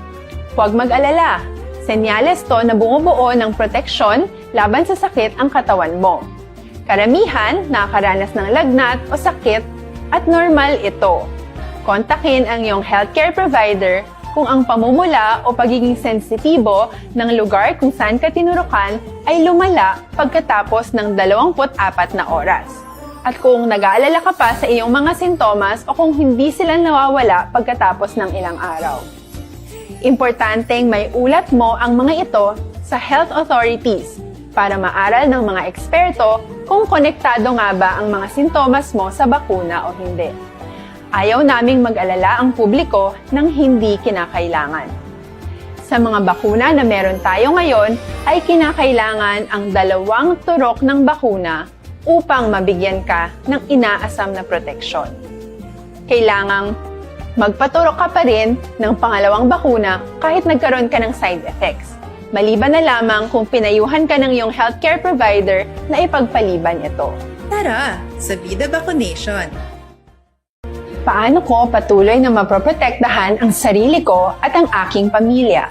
Huwag mag-alala, senyales to na bumubuo ng proteksyon laban sa sakit ang katawan mo. Karamihan nakakaranas ng lagnat o sakit at normal ito. Kontakin ang iyong healthcare provider kung ang pamumula o pagiging sensitibo ng lugar kung saan ka tinurukan ay lumala pagkatapos ng dalawampu't apat na oras. At kung nag-aalala ka pa sa iyong mga sintomas o kung hindi sila nawawala pagkatapos ng ilang araw. Importanteng may ulat mo ang mga ito sa health authorities para maaral ng mga eksperto kung konektado nga ba ang mga sintomas mo sa bakuna o hindi. Ayaw naming mag-alala ang publiko ng hindi kinakailangan. Sa mga bakuna na meron tayo ngayon ay kinakailangan ang dalawang turok ng bakuna upang mabigyan ka ng inaasam na proteksyon. Kailangang magpaturok ka pa rin ng pangalawang bakuna kahit nagkaroon ka ng side effects, maliban na lamang kung pinayuhan ka ng iyong healthcare provider na ipagpaliban ito. Tara sa Vida Vaccination! Paano ko patuloy na maproprotektahan ang sarili ko at ang aking pamilya?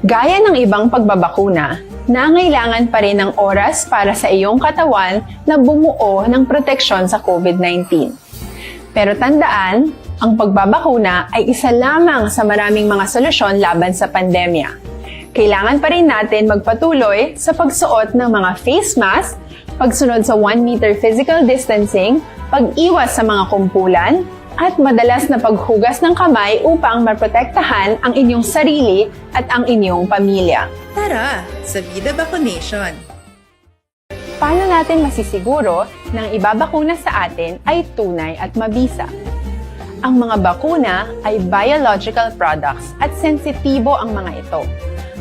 Gaya ng ibang pagbabakuna, nangailangan pa rin ng oras para sa iyong katawan na bumuo ng proteksyon sa COVID nineteen. Pero tandaan, ang pagbabakuna ay isa lamang sa maraming mga solusyon laban sa pandemya. Kailangan pa rin natin magpatuloy sa pagsuot ng mga face mask, pagsunod sa one meter physical distancing, pag-iwas sa mga kumpulan, at madalas na paghugas ng kamay upang maprotektahan ang inyong sarili at ang inyong pamilya. Tara sa Vida Vaccination! Paano natin masisiguro na ang ibabakuna sa atin ay tunay at mabisa? Ang mga bakuna ay biological products at sensitibo ang mga ito.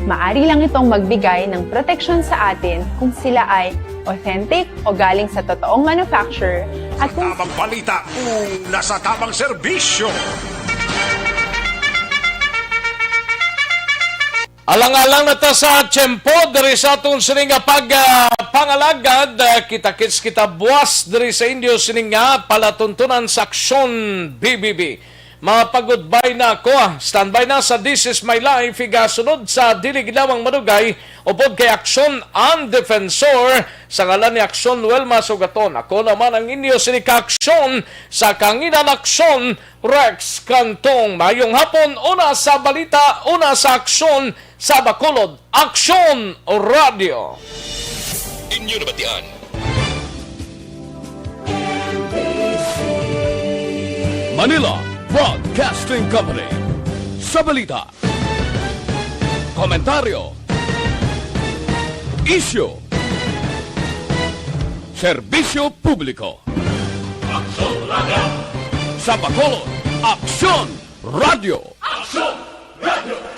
Maari lang itong magbigay ng proteksyon sa atin kung sila ay authentic o galing sa totoong manufacturer at kung Tamang balita, una sa tamang serbisyo. Alang-alang na ta sa tiyempo diri sa aton sini nga pag, ah, pangalagad, ah, kita-kits kita buwas diri sa inyo sini nga palatuntunan sa Aksyon B B B. Mga pagudbay na ako, ah, standby na sa This Is My Life, igasunod sa dili ginawang madugay, upod kay Aksyon ang Defensor, sa ngalan ni Aksyon Wilma Sugaton. Ako naman ang inyo sini ka Aksyon sa Kanginan Aksyon, Rex Cantong. Mayong hapon, una sa balita, una sa aksyon, sa Bacolod, Aksyon Radio. Inyo nabatian. Manila Broadcasting Company. Sa balita, komentaryo, isyu, serbisyo publiko. Aksyon Radio. Sa Bacolod, Aksyon Radio. Aksyon Radio.